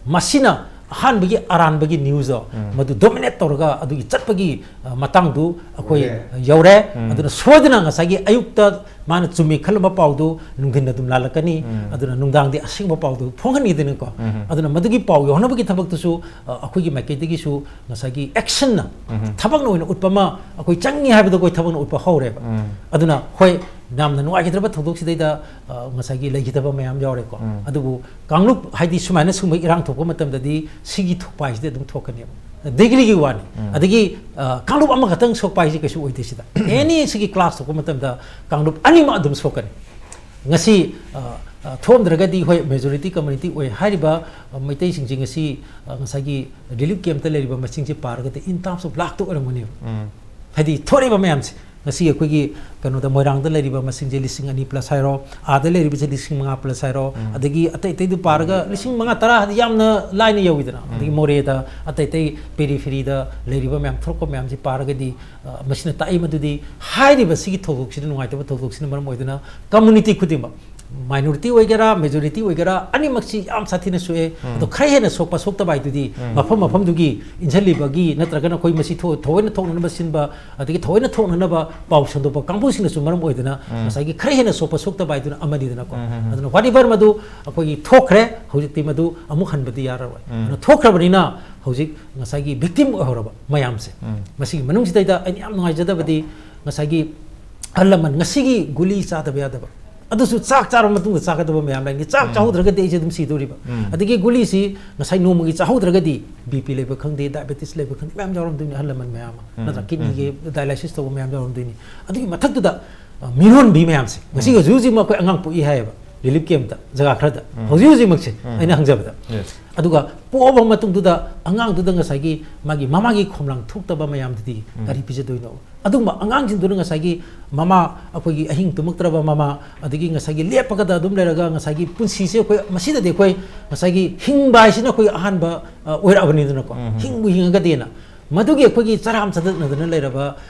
ꯃꯁꯤꯅ ꯑꯍꯥꯟꯕꯒꯤ ꯑꯔꯥꯟꯕꯒꯤ ꯅ꯭ꯌꯨꯁꯇꯣ ꯃꯗꯨ ꯗꯣꯃꯤꯅꯦꯠ ꯇꯧꯔꯒ ꯑꯗꯨꯒꯤ ꯆꯠꯄꯒꯤ, ꯑ, ꯃꯇꯥꯡꯗꯨ ꯑꯩꯈꯣꯏ ꯌꯧꯔꯦ꯫ ꯎꯝ꯫ ꯑꯗꯨꯅ ꯁꯣꯏꯗꯅ ꯉꯁꯥꯏꯒꯤ ꯑꯌꯨꯛꯇ ꯃꯥꯅ ꯆꯨꯝꯃꯤ ꯈꯜꯂꯝꯕ ꯄꯥꯎꯗꯨ ꯅꯨꯡꯊꯤꯟ ꯑꯗꯨꯝ ꯂꯥꯜꯂꯛꯀꯅꯤ꯫ ꯎꯝ꯫ ꯑꯗꯨꯅ ꯅꯨꯡꯗꯥꯡꯗꯤ ꯑꯁꯦꯡꯕ ꯄꯥꯎꯗꯨ ꯐꯣꯡꯍꯟꯈꯤꯗꯣꯏꯅꯤꯀꯣ꯫ ꯎꯝ꯫ ꯑꯗꯨꯅ ꯃꯗꯨꯒꯤ ꯄꯥꯎ ꯌꯧꯍꯟꯅꯕꯒꯤ ꯊꯕꯛꯇꯨꯁꯨ, ꯑ, ꯑꯩꯈꯣꯏꯒꯤ ꯃꯥꯏꯀꯩꯗꯒꯤꯁꯨ ꯉꯁꯥꯏꯒꯤ ꯑꯦꯛꯁꯟꯅ, ꯎꯝ꯫ ꯊꯕꯛꯅ ꯑꯣꯏꯅ ꯎꯠꯄ ꯑꯃ ꯑꯩꯈꯣꯏ ꯆꯪꯉꯤ ꯍꯥꯏꯕꯗꯣ ꯑꯩꯈꯣꯏ ꯊꯕꯛꯅ ꯎꯠꯄ ꯍꯧꯔꯦꯕ꯫ ꯎꯝ꯫ ꯑꯗꯨꯅ ꯍꯣꯏ, ꯌꯥꯝꯅ ꯅꯨꯡꯉꯥꯏꯈꯤꯗ꯭ꯔꯕ ꯊꯧꯗꯣꯛꯁꯤꯗꯩꯗ, ꯑ, ꯉꯁꯥꯏꯒꯤ ꯂꯩꯈꯤꯗꯕ ꯃꯌꯥꯝ ꯌꯥꯎꯔꯦꯀꯣ꯫ ꯎꯝ꯫ ꯑꯗꯨꯕꯨ ꯀꯥꯡꯂꯨꯞ ꯍꯥꯏꯗꯤ ꯁꯨꯃꯥꯏꯅ ꯁꯨꯝꯕ ꯏꯔꯥꯡ ꯊꯣꯛꯄ ꯃꯇꯝꯗꯗꯤ ꯁꯤꯒꯤ ꯊꯣꯛꯄ ꯍꯥꯏꯁꯤꯗꯤ ꯑꯗꯨꯝ ꯊꯣꯛꯀꯅꯦꯕ꯫ ꯗꯤꯒ꯭ꯔꯤꯒꯤ ꯋꯥꯅꯤ꯫ ꯎꯝ꯫ ꯑꯗꯒꯤ, ꯑ, ꯀꯥꯡꯂꯨꯞ ꯑꯃꯈꯛꯇꯪ ꯁꯣꯛꯄ ꯍꯥꯏꯁꯤ ꯀꯩꯁꯨ ꯑꯣꯏꯗꯦ ꯁꯤꯗ꯫ ꯑꯦꯅꯤ ꯁꯤꯒꯤ ꯀ꯭ꯂꯥꯁ ꯊꯣꯛꯄ ꯃꯇꯝꯗ ꯀꯥꯡꯂꯨꯞ ꯑꯅꯤꯃꯛ ꯑꯗꯨꯝ ꯁꯣꯛꯀꯅꯤ꯫ ꯉꯁꯤ, ꯑ, ꯑ, ꯊꯣꯛꯑꯝꯗ꯭ꯔꯒꯗꯤ ꯍꯣꯏ ꯃꯦꯖꯣꯔꯤꯇꯤ ꯀꯝꯃ꯭ꯌꯨꯅꯤꯇꯤ ꯑꯣꯏ ꯍꯥꯏꯔꯤꯕ, ꯑ, ꯃꯩꯇꯩꯁꯤꯡꯁꯤ ꯉꯁꯤ, ꯑ, ꯉꯁꯥꯏꯒꯤ ꯔꯤꯂꯤꯐ ꯀꯦꯝꯞꯇ ꯂꯩꯔꯤꯕ ꯃꯁꯤꯡꯁꯤ ꯄꯥꯔꯒꯗꯤ in terms of ꯂꯥꯛꯇ ꯑꯣꯏꯔꯝꯒꯅꯦꯕ꯫ ꯎꯝ꯫ ꯍꯥꯏꯗꯤ ꯊꯣꯔꯛꯏꯕ ꯃꯌꯥꯝꯁꯦ ꯉꯁꯤ ꯑꯩꯈꯣꯏꯒꯤ ꯀꯩꯅꯣꯗ ꯃꯣꯏꯔꯥꯡꯗ ꯂꯩꯔꯤꯕ ꯃꯁꯤꯡꯁꯦ ꯂꯤꯁꯤꯡ ꯑꯅꯤ ꯄ꯭ꯂꯁ ꯍꯥꯏꯔꯣ, ꯑꯥꯗ ꯂꯩꯔꯤꯕꯁꯦ ꯂꯤꯁꯤꯡ ꯃꯉꯥ ꯄ꯭ꯂꯁ ꯍꯥꯏꯔꯣ, ꯎꯝ꯫ ꯑꯗꯒꯤ ꯑꯇꯩ ꯑꯇꯩꯗꯨ ꯄꯥꯔꯒ ꯂꯤꯁꯤꯡ ꯃꯉꯥ ꯇꯔꯥ ꯍꯥꯏꯗꯤ ꯌꯥꯝꯅ ꯂꯥꯏꯅ ꯌꯧꯋꯤꯗꯅ꯫ ꯎꯝ꯫ ꯑꯗꯒꯤ ꯃꯣꯔꯦꯗ, ꯑꯇꯩ ꯑꯇꯩ ꯄꯦꯔꯤꯐꯦꯔꯤꯗ ꯂꯩꯔꯤꯕ ꯃꯌꯥꯝ ꯊꯣꯔꯛꯄ ꯃꯌꯥꯝꯁꯤ ꯄꯥꯔꯒꯗꯤ, ꯑ, ꯃꯁꯤꯅ ꯇꯥꯛꯏ ꯃꯗꯨꯗꯤ ꯍꯥꯏꯔꯤꯕ ꯁꯤꯒꯤ ꯊꯧꯗꯣꯛꯁꯤꯅ, ꯅꯨꯡꯉꯥꯏꯇꯕ ꯊꯧꯗꯣꯛꯁꯤꯅ ꯃꯔꯝ ꯑꯣꯏꯗꯨꯅ ꯀꯝꯃ꯭ꯌꯨꯅꯤꯇꯤ ꯈꯨꯗꯤꯡꯃꯛ, ꯃꯥꯏꯅꯣꯔꯤꯇꯤ ꯑꯣꯏꯒꯦꯔꯥ, ꯃꯦꯖꯣꯔꯤꯇꯤ ꯑꯣꯏꯒꯦꯔꯥ, ꯑꯅꯤꯃꯛꯁꯤ ꯌꯥꯝ ꯁꯥꯊꯤꯅ ꯁꯣꯛꯑꯦ꯫ ꯎꯝ꯫ ꯑꯗꯣ ꯈꯔ ꯍꯦꯟꯅ ꯁꯣꯛꯄ ꯁꯣꯛꯇꯕ ꯍꯥꯏꯗꯨꯗꯤ ꯎꯝ꯫ ꯃꯐꯝ ꯃꯐꯝꯗꯨꯒꯤ ꯏꯟꯁꯤꯜꯂꯤꯕꯒꯤ ꯅꯠꯇ꯭ꯔꯒꯅ ꯑꯩꯈꯣꯏ ꯃꯁꯤ ꯊꯣ-, ꯊꯑꯣꯏꯅ ꯊꯣꯛꯅꯅꯕ ꯁꯤꯟꯕ, ꯑꯗꯒꯤ ꯊꯑꯣꯏꯅ ꯊꯣꯛꯅꯅꯕ ꯄꯥꯎ ꯁꯟꯗꯣꯛꯄ ꯀꯥꯡꯕꯨꯁꯤꯡꯅꯁꯨ ꯃꯔꯝ ꯑꯣꯏꯗꯅ ꯎꯝ꯫ ꯉꯁꯥꯏꯒꯤ ꯈꯔ ꯍꯦꯟꯅ ꯁꯣꯛꯄ ꯁꯣꯛꯇꯕ ꯍꯥꯏꯗꯨꯅ ꯑꯃꯅꯤꯗꯅꯀꯣ꯫ ꯎꯝ, ꯎꯝ, ꯎꯝ꯫ ꯑꯗꯨꯅ whatever ꯃꯗꯨ ꯑꯩꯈꯣꯏꯒꯤ ꯊꯣꯛꯈ꯭ꯔꯦ, ꯍꯧꯖꯤꯛꯇꯤ ꯃꯗꯨ ꯑꯃꯨꯛ ꯍꯟꯕꯗꯤ ꯌꯥꯔꯔꯣꯏ꯫ ꯎꯝ꯫ ꯑꯗꯨꯅ ꯊꯣꯛꯈ꯭ꯔꯕꯅꯤꯅ ꯍꯧꯖꯤꯛ ꯉꯁꯥꯏꯒꯤ ꯚꯤꯛꯇꯤꯝ ꯑꯣꯏꯍꯧꯔꯕ ꯃꯌꯥꯝꯁꯦ꯫ ꯎꯝ꯫ ꯃꯁꯤꯒꯤ ꯃꯅꯨꯡꯁꯤꯗꯩꯗ ꯑꯩꯅ ꯌꯥꯝ ꯅꯨꯡꯉꯥꯏꯖꯗꯕꯗꯤ ꯉꯁꯥꯏꯒꯤ ꯑꯍꯜ ꯂꯃꯟ ꯉꯁꯤꯒꯤ ꯒꯨꯂꯤ ꯆꯥꯗꯕ ꯌꯥꯗꯕ꯫ ꯑꯗꯨꯁꯨ ꯆꯥꯛ ꯆꯥꯔꯕ ꯃꯇꯨꯡꯗ ꯆꯥꯒꯗꯕ ꯃꯌꯥꯝ ꯂꯩꯔꯤ꯫ ꯆꯥꯛ ꯎꯝ꯫ ꯆꯥꯍꯧꯗ꯭ꯔꯒꯗꯤ ꯑꯩꯁꯦ ꯑꯗꯨꯝ ꯁꯤꯗꯣꯔꯤꯕ꯫ ꯎꯝ꯫ ꯑꯗꯒꯤ ꯒꯨꯂꯤꯁꯤ ꯉꯁꯥꯏ ꯅꯣꯡꯃꯒꯤ ꯆꯥꯍꯧꯗ꯭ꯔꯒꯗꯤ ꯕꯤ ꯄꯤ ꯂꯩꯕ ꯈꯪꯗꯦ, ꯗꯥꯏꯕꯦꯇꯤꯁ ꯂꯩꯕ ꯈꯪꯗꯦ, ꯃꯌꯥꯝ ꯌꯥꯎꯔꯝꯗꯣꯏꯅꯤ ꯑꯍꯜ ꯂꯃꯟ ꯃꯌꯥꯝ ꯑꯃ꯫ ꯎꯝ꯫ ꯅꯠꯇ꯭ꯔꯥ? ꯀꯤꯗꯅꯤꯒꯤ ꯎꯝ꯫ ꯗꯥꯏꯂꯥꯏꯁꯤꯁ ꯇꯧꯕ ꯃꯌꯥꯝ ꯌꯥꯎꯔꯝꯗꯣꯏꯅꯤ꯫ ꯑꯗꯨꯒꯤ ꯃꯊꯛꯇꯨꯗ, ꯑ, ꯃꯤꯔꯣꯟꯕꯤ ꯃꯌꯥꯝꯁꯦ꯫ ꯉꯁꯤ ꯎꯝ꯫ ꯍꯧꯖꯤꯛ ꯍꯧꯖꯤꯛꯃꯛ ꯑꯩꯈꯣꯏ ꯑꯉꯥꯡ ꯄꯣꯛꯏ ꯍꯥꯏꯌꯦꯕ ꯔꯤꯂꯤꯐ ꯀꯦꯝꯞꯇ ꯖꯒꯥ ꯈꯔꯗ꯫ ꯎꯝ꯫ ꯍꯧꯖꯤꯛ ꯍꯧꯖꯤꯛꯃꯛꯁꯦ ꯎꯝ꯫ ꯑꯩꯅ ꯍꯪꯖꯕꯗ꯫ Yes꯫ ꯑꯗꯨꯒ ꯄꯣꯛꯑꯕ ꯃꯇꯨꯡꯗꯨꯗ ꯑꯉꯥꯡꯗꯨꯗ ꯉꯁꯥꯏꯒꯤ ꯃꯥꯒꯤ ꯃꯃꯥꯒꯤ ꯈꯣꯝꯂꯥꯡ ꯊꯣꯛꯇꯕ ꯃꯌꯥꯝꯗꯨꯗꯤ ꯎꯝ꯫ ꯀꯔꯤ ꯄꯤꯖꯗꯣꯏꯅꯣ? ꯑꯗꯨꯒꯨꯝꯕ ꯑꯉꯥꯡꯁꯤꯡꯗꯨꯅ ꯉꯁꯥꯏꯒꯤ ꯃꯃꯥ, ꯑꯩꯈꯣꯏꯒꯤ ꯑꯍꯤꯡ ꯇꯨꯝꯃꯛꯇ꯭ꯔꯕ ꯃꯃꯥ, ꯑꯗꯒꯤ ꯉꯁꯥꯏꯒꯤ ꯂꯦꯞꯄꯒꯗ ꯑꯗꯨꯝ ꯂꯩꯔꯒ ꯉꯁꯥꯏꯒꯤ ꯄꯨꯟꯁꯤꯁꯦ ꯑꯩꯈꯣꯏ ꯃꯁꯤꯗꯗꯤ ꯑꯩꯈꯣꯏ ꯉꯁꯥꯏꯒꯤ ꯍꯤꯡꯕ ꯍꯥꯏꯁꯤꯅ ꯑꯩꯈꯣꯏ ꯑꯍꯥꯟꯕ, ꯑ, ꯑꯣꯏꯔꯛꯑꯕꯅꯤꯗꯅꯀꯣ꯫ ꯎꯝ꯫ ꯍꯤꯡꯕꯨ ꯍꯤꯡꯉꯒꯗꯤꯅ ꯃꯗꯨꯒꯤ ꯑꯩꯈꯣꯏꯒꯤ ꯆꯔꯥꯝ ꯆꯗꯠꯅꯗꯅ ꯂꯩꯔꯕ,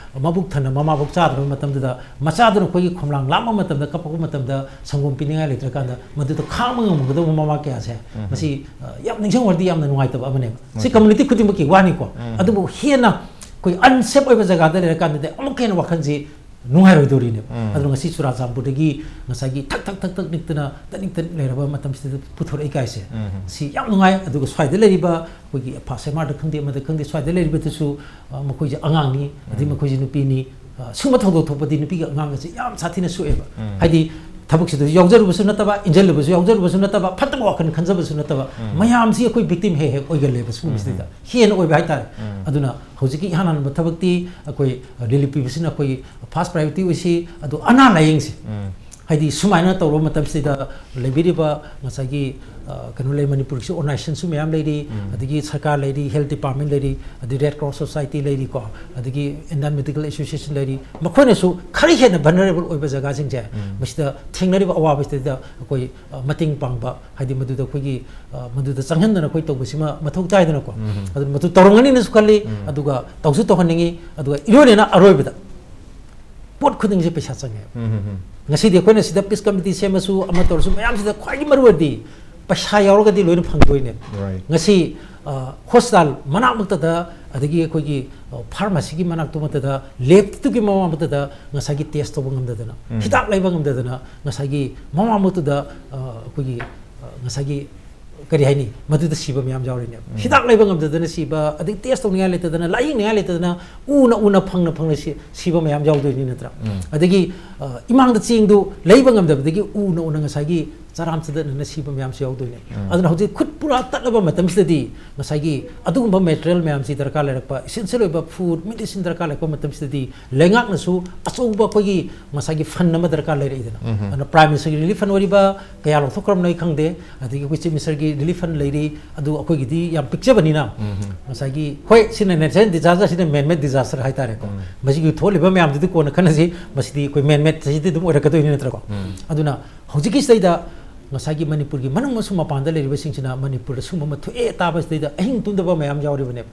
ꯃꯕꯨꯛ ꯊꯟꯅ ꯃꯃꯥꯐꯥꯎ ꯆꯥꯗ꯭ꯔꯕ ꯃꯇꯝꯗꯨꯗ, ꯃꯆꯥꯗꯨꯅ ꯑꯩꯈꯣꯏꯒꯤ ꯈꯣꯝꯂꯥꯡ ꯂꯥꯝꯕ ꯃꯇꯝꯗ, ꯀꯞꯄꯛꯄ ꯃꯇꯝꯗ ꯁꯪꯒꯣꯝ ꯄꯤꯅꯤꯡꯉꯥꯏ ꯂꯩꯇ꯭ꯔꯀꯥꯟꯗ, ꯃꯗꯨꯗ ꯈꯥꯡꯕ ꯉꯝꯒꯗꯕ ꯃꯃꯥ ꯀꯌꯥꯁꯦ, ꯎꯝ꯫ ꯃꯁꯤ, ꯑ, ꯌꯥꯝ ꯅꯤꯡꯁꯤꯡꯉꯨꯔꯗꯤ ꯌꯥꯝꯅ ꯅꯨꯡꯉꯥꯏꯇꯕ ꯑꯃꯅꯦꯕ꯫ ꯁꯤ ꯎꯝ꯫ ꯀꯝꯃ꯭ꯌꯨꯅꯤꯇꯤ ꯈꯨꯗꯤꯡꯃꯛꯀꯤ ꯋꯥꯅꯤꯀꯣ꯫ ꯎꯝ꯫ ꯑꯗꯨꯕꯨ ꯍꯦꯟꯅ ꯑꯩꯈꯣꯏ ꯑꯟꯁꯦꯐ ꯑꯣꯏꯕ ꯖꯒꯥꯗ ꯂꯩꯔꯀꯥꯟꯗꯗꯤ ꯑꯃꯨꯛꯀ ꯍꯦꯟꯅ ꯋꯥꯈꯜꯁꯤ ꯅꯨꯡꯉꯥꯏꯔꯣꯏꯗꯧꯔꯤꯅꯦꯕ꯫ ꯎꯝ꯫ ꯑꯗꯣ ꯉꯁꯤ ꯆꯨꯔꯥꯆꯥꯟꯄꯨꯔꯗꯒꯤ ꯉꯁꯥꯏꯒꯤ ꯊꯛ ꯊꯛ ꯊꯛ ꯊꯛ ꯅꯤꯛꯇꯅ, ꯇꯠꯅꯤꯛ ꯇꯠꯅꯤꯛ ꯂꯩꯔꯕ ꯃꯇꯝꯁꯤꯗ ꯄꯨꯊꯣꯔꯛꯏ ꯀꯥꯏꯁꯦ, ꯎꯝ꯫ ꯁꯤ ꯌꯥꯝ ꯅꯨꯡꯉꯥꯏ꯫ ꯑꯗꯨꯒ ꯁ꯭ꯋꯥꯏꯗ ꯂꯩꯔꯤꯕ ꯑꯩꯈꯣꯏꯒꯤ ꯐꯥꯁ ꯑꯦꯝ ꯑꯥꯔꯗ ꯈꯪꯗꯦ, ꯑꯃꯗ ꯈꯪꯗꯦ, ꯁ꯭ꯋꯥꯏꯗ ꯂꯩꯔꯤꯕꯗꯨꯁꯨ, ꯑ, ꯃꯈꯣꯏꯁꯦ ꯑꯉꯥꯡꯅꯤ, ꯑꯗꯩ ꯎꯝ꯫ ꯃꯈꯣꯏꯁꯦ ꯅꯨꯄꯤꯅꯤ꯫ ꯑ, ꯁꯨꯝꯕ ꯊꯧꯗꯣꯛ ꯊꯣꯛꯄꯗꯤ ꯅꯨꯄꯤꯒ ꯑꯉꯥꯡꯒꯁꯦ ꯌꯥꯝ ꯁꯥꯊꯤꯅ ꯁꯣꯛꯑꯦꯕ꯫ ꯎꯝ꯫ ꯍꯥꯏꯗꯤ ꯊꯕꯛꯁꯤꯗꯁꯨ ꯌꯥꯎꯖꯔꯨꯕꯁꯨ ꯅꯠꯇꯕ, ꯏꯟꯖꯜꯂꯨꯕꯁꯨ ꯌꯥꯎꯖꯔꯨꯕꯁꯨ ꯅꯠꯇꯕ, ꯐꯠꯇꯕ ꯋꯥꯈꯜ ꯈꯟꯖꯕꯁꯨ ꯅꯠꯇꯕ, ꯎꯝ꯫ ꯃꯌꯥꯝꯁꯤ ꯑꯩꯈꯣꯏ ꯕꯤꯛꯇꯤꯝ ꯍꯦꯛ ꯍꯦꯛ ꯑꯣꯏꯒꯜꯂꯦꯕ ꯁꯤꯒꯨꯝꯕꯁꯤꯗ꯫ ꯎꯝ꯫ ꯍꯦꯟꯅ ꯑꯣꯏꯕ ꯍꯥꯏꯇꯥꯔꯦ꯫ ꯎꯝ꯫ ꯑꯗꯨꯅ ꯍꯧꯖꯤꯛꯀꯤ ꯏꯍꯥꯟ ꯍꯥꯟꯕ ꯊꯕꯛꯇꯤ ꯑꯩꯈꯣꯏ ꯔꯤꯂꯤꯐ ꯄꯤꯕꯁꯤꯅ ꯑꯩꯈꯣꯏꯒꯤ ꯐꯥꯔꯁ ꯄ꯭ꯔꯥꯏꯌꯣꯔꯤꯇꯤ ꯑꯣꯏꯁꯤ, ꯑꯗꯣ ꯑꯅꯥ ꯂꯥꯏꯌꯦꯡꯁꯤ꯫ ꯎꯝ꯫ ꯍꯥꯏꯗꯤ ꯁꯨꯃꯥꯏꯅ ꯇꯧꯔꯕ ꯃꯇꯝꯁꯤꯗ ꯂꯩꯕꯤꯔꯤꯕ ꯉꯁꯥꯏꯒꯤ, ꯑ, ꯀꯩꯅꯣ ꯂꯩ, ꯃꯅꯤꯄꯨꯔꯒꯤꯁꯨ ꯑꯣꯔꯒꯅꯥꯏꯖꯦꯁꯟꯁꯨ ꯃꯌꯥꯝ ꯂꯩꯔꯤ, ꯎꯝ꯫ ꯑꯗꯒꯤ ꯁꯔꯀꯥꯔ ꯂꯩꯔꯤ, ꯍꯦꯜꯊ ꯗꯤꯄꯥꯔꯠꯃꯦꯟ ꯂꯩꯔꯤ, ꯑꯗꯩ ꯔꯦꯗ ꯀ꯭ꯔꯣꯁ ꯁꯣꯁꯥꯏꯇꯤ ꯂꯩꯔꯤꯀꯣ, ꯑꯗꯒꯤ ꯏꯟꯗꯤꯌꯥꯟ ꯃꯦꯗꯤꯀꯦꯜ ꯑꯦꯁꯣꯁꯤꯌꯦꯁꯟ ꯂꯩꯔꯤ, ꯃꯈꯣꯏꯅꯁꯨ ꯈꯔ ꯍꯦꯟꯅ ꯚꯜꯅꯔꯦꯕꯜ ꯑꯣꯏꯕ ꯖꯒꯥꯁꯤꯡꯁꯦ, ꯎꯝ꯫ ꯃꯁꯤꯗ ꯊꯦꯡꯅꯔꯤꯕ ꯑꯋꯥꯕꯁꯤꯗ ꯑꯩꯈꯣꯏ, ꯑ, ꯃꯇꯦꯡ ꯄꯥꯡꯕ, ꯍꯥꯏꯗꯤ ꯃꯗꯨꯗ ꯑꯩꯈꯣꯏꯒꯤ, ꯑ, ꯃꯗꯨꯗ ꯆꯪꯍꯟꯗꯅ ꯑꯩꯈꯣꯏ ꯇꯧꯕꯁꯤꯃ ꯃꯊꯧ ꯇꯥꯏꯗꯅꯀꯣ꯫ ꯎꯝ꯫ ꯑꯗꯨ ꯃꯗꯨ ꯇꯧꯔꯝꯒꯅꯤꯅꯁꯨ ꯈꯜꯂꯤ, ꯎꯝ꯫ ꯑꯗꯨꯒ ꯇꯧꯁꯨ ꯇꯧꯍꯟꯅꯤꯡꯉꯤ, ꯑꯗꯨꯒ ꯏꯔꯣꯏꯅꯅ ꯑꯔꯣꯏꯕꯗ ꯄꯣꯠ ꯈꯨꯗꯤꯡꯁꯦ ꯄꯩꯁꯥ ꯆꯪꯉꯦꯕ꯫ ꯎꯝ, ꯎꯝ, ꯎꯝ꯫ ꯉꯁꯤꯗꯤ ꯑꯩꯈꯣꯏꯅ ꯁꯤꯗ ꯄꯤꯁ ꯀꯃꯤꯇꯤ ꯁꯦꯝꯃꯁꯨ, ꯑꯃ ꯇꯧꯔꯁꯨ, ꯃꯌꯥꯝꯁꯤꯗ ꯈ꯭ꯋꯥꯏꯗꯒꯤ ꯃꯔꯨ ꯑꯣꯏꯔꯗꯤ ꯄꯩꯁꯥ ꯌꯥꯎꯔꯒꯗꯤ ꯂꯣꯏꯅ ꯐꯪꯗꯣꯏꯅꯦ꯫ Right. ꯉꯁꯤ, ꯑ, ꯍꯣꯁꯄꯤꯇꯥꯜ ꯃꯅꯥꯛꯃꯛꯇꯗ, ꯑꯗꯒꯤ ꯑꯩꯈꯣꯏꯒꯤ, ꯑ, ꯐꯥꯔꯃꯥꯁꯤꯒꯤ ꯃꯅꯥꯛꯇꯨꯃꯛꯇꯗ, ꯂꯦꯕꯇꯨꯒꯤ ꯃꯃꯥꯡꯃꯛꯇꯗ ꯉꯁꯥꯏꯒꯤ ꯇꯦꯁ ꯇꯧꯕ ꯉꯝꯗꯗꯅ, ꯎꯝ꯫ ꯍꯤꯗꯥꯛ ꯂꯩꯕ ꯉꯝꯗꯗꯅ, ꯉꯁꯥꯏꯒꯤ ꯃꯃꯥꯡꯃꯛꯇꯗ, ꯑ, ꯑꯩꯈꯣꯏꯒꯤ, ꯑ, ꯉꯁꯥꯏꯒꯤ ꯀꯔꯤ ꯍꯥꯏꯅꯤ, ꯃꯗꯨꯗ ꯁꯤꯕ ꯃꯌꯥꯝ ꯌꯥꯎꯔꯤꯅꯦꯕ꯫ ꯎꯝ꯫ ꯍꯤꯗꯥꯛ ꯂꯩꯕ ꯉꯝꯗꯗꯅ ꯁꯤꯕ, ꯑꯗꯒꯤ ꯇꯦꯁ ꯇꯧꯅꯤꯡꯉꯥꯏ ꯂꯩꯇꯗꯅ, ꯂꯥꯏꯌꯦꯡꯅꯤꯡꯉꯥꯏ ꯂꯩꯇꯗꯅ, ꯎꯅ ꯎꯅ ꯐꯪꯅ ꯐꯪꯅ ꯁꯤ-, ꯁꯤꯕ ꯃꯌꯥꯝ ꯌꯥꯎꯗꯣꯏꯅꯤ ꯅꯠꯇ꯭ꯔꯥ? ꯎꯝ꯫ ꯑꯗꯒꯤ, ꯑ, ꯏꯃꯥꯡꯗ ꯆꯦꯡꯗꯨ ꯂꯩꯕ ꯉꯝꯗꯕꯗꯒꯤ ꯎꯅ ꯎꯅ ꯉꯁꯥꯏꯒꯤ ꯆꯔꯥꯝ ꯆꯗꯠꯅꯅ ꯁꯤꯕ ꯃꯌꯥꯝꯁꯨ ꯌꯥꯎꯗꯣꯏꯅꯦ꯫ ꯎꯝ꯫ ꯑꯗꯨꯅ ꯍꯧꯖꯤꯛ ꯈꯨꯠ ꯄꯨꯔꯥ ꯇꯠꯂꯕ ꯃꯇꯝꯁꯤꯗꯗꯤ ꯉꯁꯥꯏꯒꯤ ꯑꯗꯨꯒꯨꯝꯕ ꯃꯦꯇꯔꯤꯌꯦꯜ ꯃꯌꯥꯝꯁꯤ ꯗꯔꯀꯥꯔ ꯂꯩꯔꯛꯄ, ꯏꯁꯦꯟꯁꯤꯌꯦꯜ ꯑꯣꯏꯕ ꯐꯨꯗ, ꯃꯦꯗꯤꯁꯤꯟ ꯗꯔꯀꯥꯔ ꯂꯩꯔꯛꯄ ꯃꯇꯝꯁꯤꯗꯗꯤ ꯂꯩꯉꯥꯛꯅꯁꯨ ꯑꯆꯧꯕ ꯑꯩꯈꯣꯏꯒꯤ ꯉꯁꯥꯏꯒꯤ ꯐꯟ ꯑꯃ ꯗꯔꯀꯥꯔ ꯂꯩꯔꯛꯏꯗꯅ꯫ ꯎꯝ꯫ ꯑꯗꯨꯅ ꯄ꯭ꯔꯥꯏꯝ ꯃꯤꯅꯤꯁꯇꯔꯒꯤ ꯔꯤꯂꯤꯐ ꯐꯟ ꯑꯣꯏꯔꯤꯕ, ꯀꯌꯥ ꯂꯧꯊꯣꯛꯈ꯭ꯔꯕꯅꯣ ꯑꯩ ꯈꯪꯗꯦ, ꯑꯗꯒꯤ ꯑꯩꯈꯣꯏ ꯆꯤꯐ ꯃꯤꯅꯤꯁꯇꯔꯒꯤ ꯔꯤꯂꯤꯐ ꯐꯟ ꯂꯩꯔꯤ, ꯑꯗꯨ ꯑꯩꯈꯣꯏꯒꯤꯗꯤ ꯌꯥꯝ ꯄꯤꯛꯆꯕꯅꯤꯅ, ꯎꯝ꯫ ꯉꯁꯥꯏꯒꯤ, ꯍꯣꯏ, ꯁꯤꯅ ꯅꯦꯆꯔꯦꯜ ꯗꯤꯖꯥꯁꯇꯔ, ꯁꯤꯅ ꯃꯦꯟꯃꯦꯗ ꯗꯤꯖꯥꯁꯇꯔ ꯍꯥꯏꯇꯥꯔꯦꯀꯣ꯫ ꯎꯝ꯫ ꯃꯁꯤꯒꯤ ꯊꯣꯛꯂꯤꯕ ꯃꯌꯥꯝꯗꯨꯗꯤ ꯀꯣꯟꯅ ꯈꯟꯅꯁꯤ, ꯃꯁꯤꯗꯤ ꯑꯩꯈꯣꯏ ꯃꯦꯟꯃꯦꯗ ꯁꯤꯗꯤ ꯑꯗꯨꯝ ꯑꯣꯏꯔꯛꯀꯗꯣꯏꯅꯤ ꯅꯠꯇ꯭ꯔꯀꯣ? ꯎꯝ꯫ ꯑꯗꯨꯅ ꯍꯧꯖꯤꯛꯀꯤꯁꯤꯗꯩꯗ ꯉꯁꯥꯏꯒꯤ ꯃꯅꯤꯄꯨꯔꯒꯤ ꯃꯅꯨꯡ ꯑꯃꯁꯨꯡ ꯃꯄꯥꯟꯗ ꯂꯩꯔꯤꯕꯁꯤꯡꯁꯤꯅ ꯃꯅꯤꯄꯨꯔꯗ ꯁꯨꯝꯕ ꯑꯃ ꯊꯣꯛꯑꯦ ꯇꯥꯕꯁꯤꯗꯩꯗ ꯑꯍꯤꯡ ꯇꯨꯝꯗꯕ ꯃꯌꯥꯝ ꯌꯥꯎꯔꯤꯕꯅꯦꯕ꯫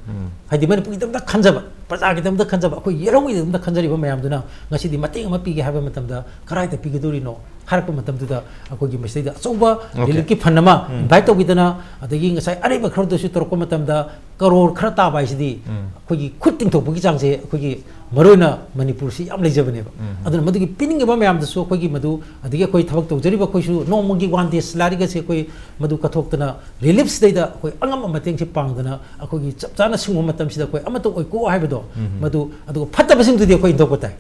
ꯍꯥꯏꯗꯤ ꯃꯅꯤꯄꯨꯔꯒꯤꯗꯃꯛꯇ ꯈꯟꯖꯕ, ꯄ꯭ꯔꯖꯥꯒꯤꯗꯃꯛꯇ ꯈꯟꯖꯕ, ꯑꯩꯈꯣꯏ ꯌꯦꯜꯍꯧꯉꯩꯒꯤꯗꯃꯛꯇ ꯈꯟꯖꯔꯤꯕ ꯃꯌꯥꯝꯗꯨꯅ ꯉꯁꯤꯗꯤ ꯃꯇꯦꯡ ꯑꯃ ꯄꯤꯒꯦ ꯍꯥꯏꯕ ꯃꯇꯝꯗ ꯀꯗꯥꯏꯗ ꯄꯤꯒꯗꯧꯔꯤꯅꯣ ꯍꯥꯏꯔꯛꯄ ꯃꯇꯝꯗꯨꯗ ꯑꯩꯈꯣꯏꯒꯤ ꯃꯁꯤꯗꯩꯗ ꯑꯆꯧꯕ relief ꯀꯤ fund ꯑꯃ invite ꯇꯧꯕꯤꯗꯅ, ꯑꯗꯒꯤ ꯉꯁꯥꯏ ꯑꯔꯩꯕ ꯈꯔꯗꯁꯨ ꯇꯧꯔꯛꯄ ꯃꯇꯝꯗ ꯀꯔꯣꯔ ꯈꯔ ꯇꯥꯕ ꯍꯥꯏꯁꯤꯗꯤ ꯑꯩꯈꯣꯏꯒꯤ ꯈꯨꯠ ꯇꯤꯡꯊꯣꯛꯄꯒꯤ ꯆꯥꯡꯁꯦ ꯑꯩꯈꯣꯏꯒꯤ ꯃꯔꯨꯑꯣꯏꯅ ꯃꯅꯤꯄꯨꯔꯁꯤ ꯌꯥꯝ ꯂꯩꯖꯕꯅꯦꯕ꯫ ꯑꯗꯨꯅ ꯃꯗꯨꯒꯤ ꯄꯤꯅꯤꯡꯉꯤꯕ ꯃꯌꯥꯝꯗꯁꯨ ꯑꯩꯈꯣꯏꯒꯤ ꯃꯗꯨ, ꯑꯗꯒꯤ ꯑꯩꯈꯣꯏ ꯊꯕꯛ ꯇꯧꯖꯔꯤꯕ ꯑꯩꯈꯣꯏꯁꯨ ꯅꯣꯡꯃꯒꯤ one day salary ꯒꯁꯦ ꯑꯩꯈꯣꯏ ꯃꯗꯨ ꯀꯠꯊꯣꯛꯇꯅ relief ꯁꯤꯗꯩꯗ ꯑꯩꯈꯣꯏ ꯑꯉꯝꯕ ꯃꯇꯦꯡꯁꯤ ꯄꯥꯡꯗꯅ ꯑꯩꯈꯣꯏꯒꯤ ꯆꯞ ꯆꯥꯅ ꯁꯤꯒꯨꯝꯕ ꯃꯇꯝꯁꯤꯗ ꯑꯩꯈꯣꯏ ꯑꯃꯠꯇ ꯑꯣꯏꯀꯣ ꯍꯥꯏꯕꯗꯣ, ꯃꯗꯨ, ꯑꯗꯨꯒ ꯐꯠꯇꯕꯁꯤꯡꯗꯨꯗꯤ ꯑꯩꯈꯣꯏ ꯏꯟꯊꯣꯛꯄ ꯇꯥꯏ꯫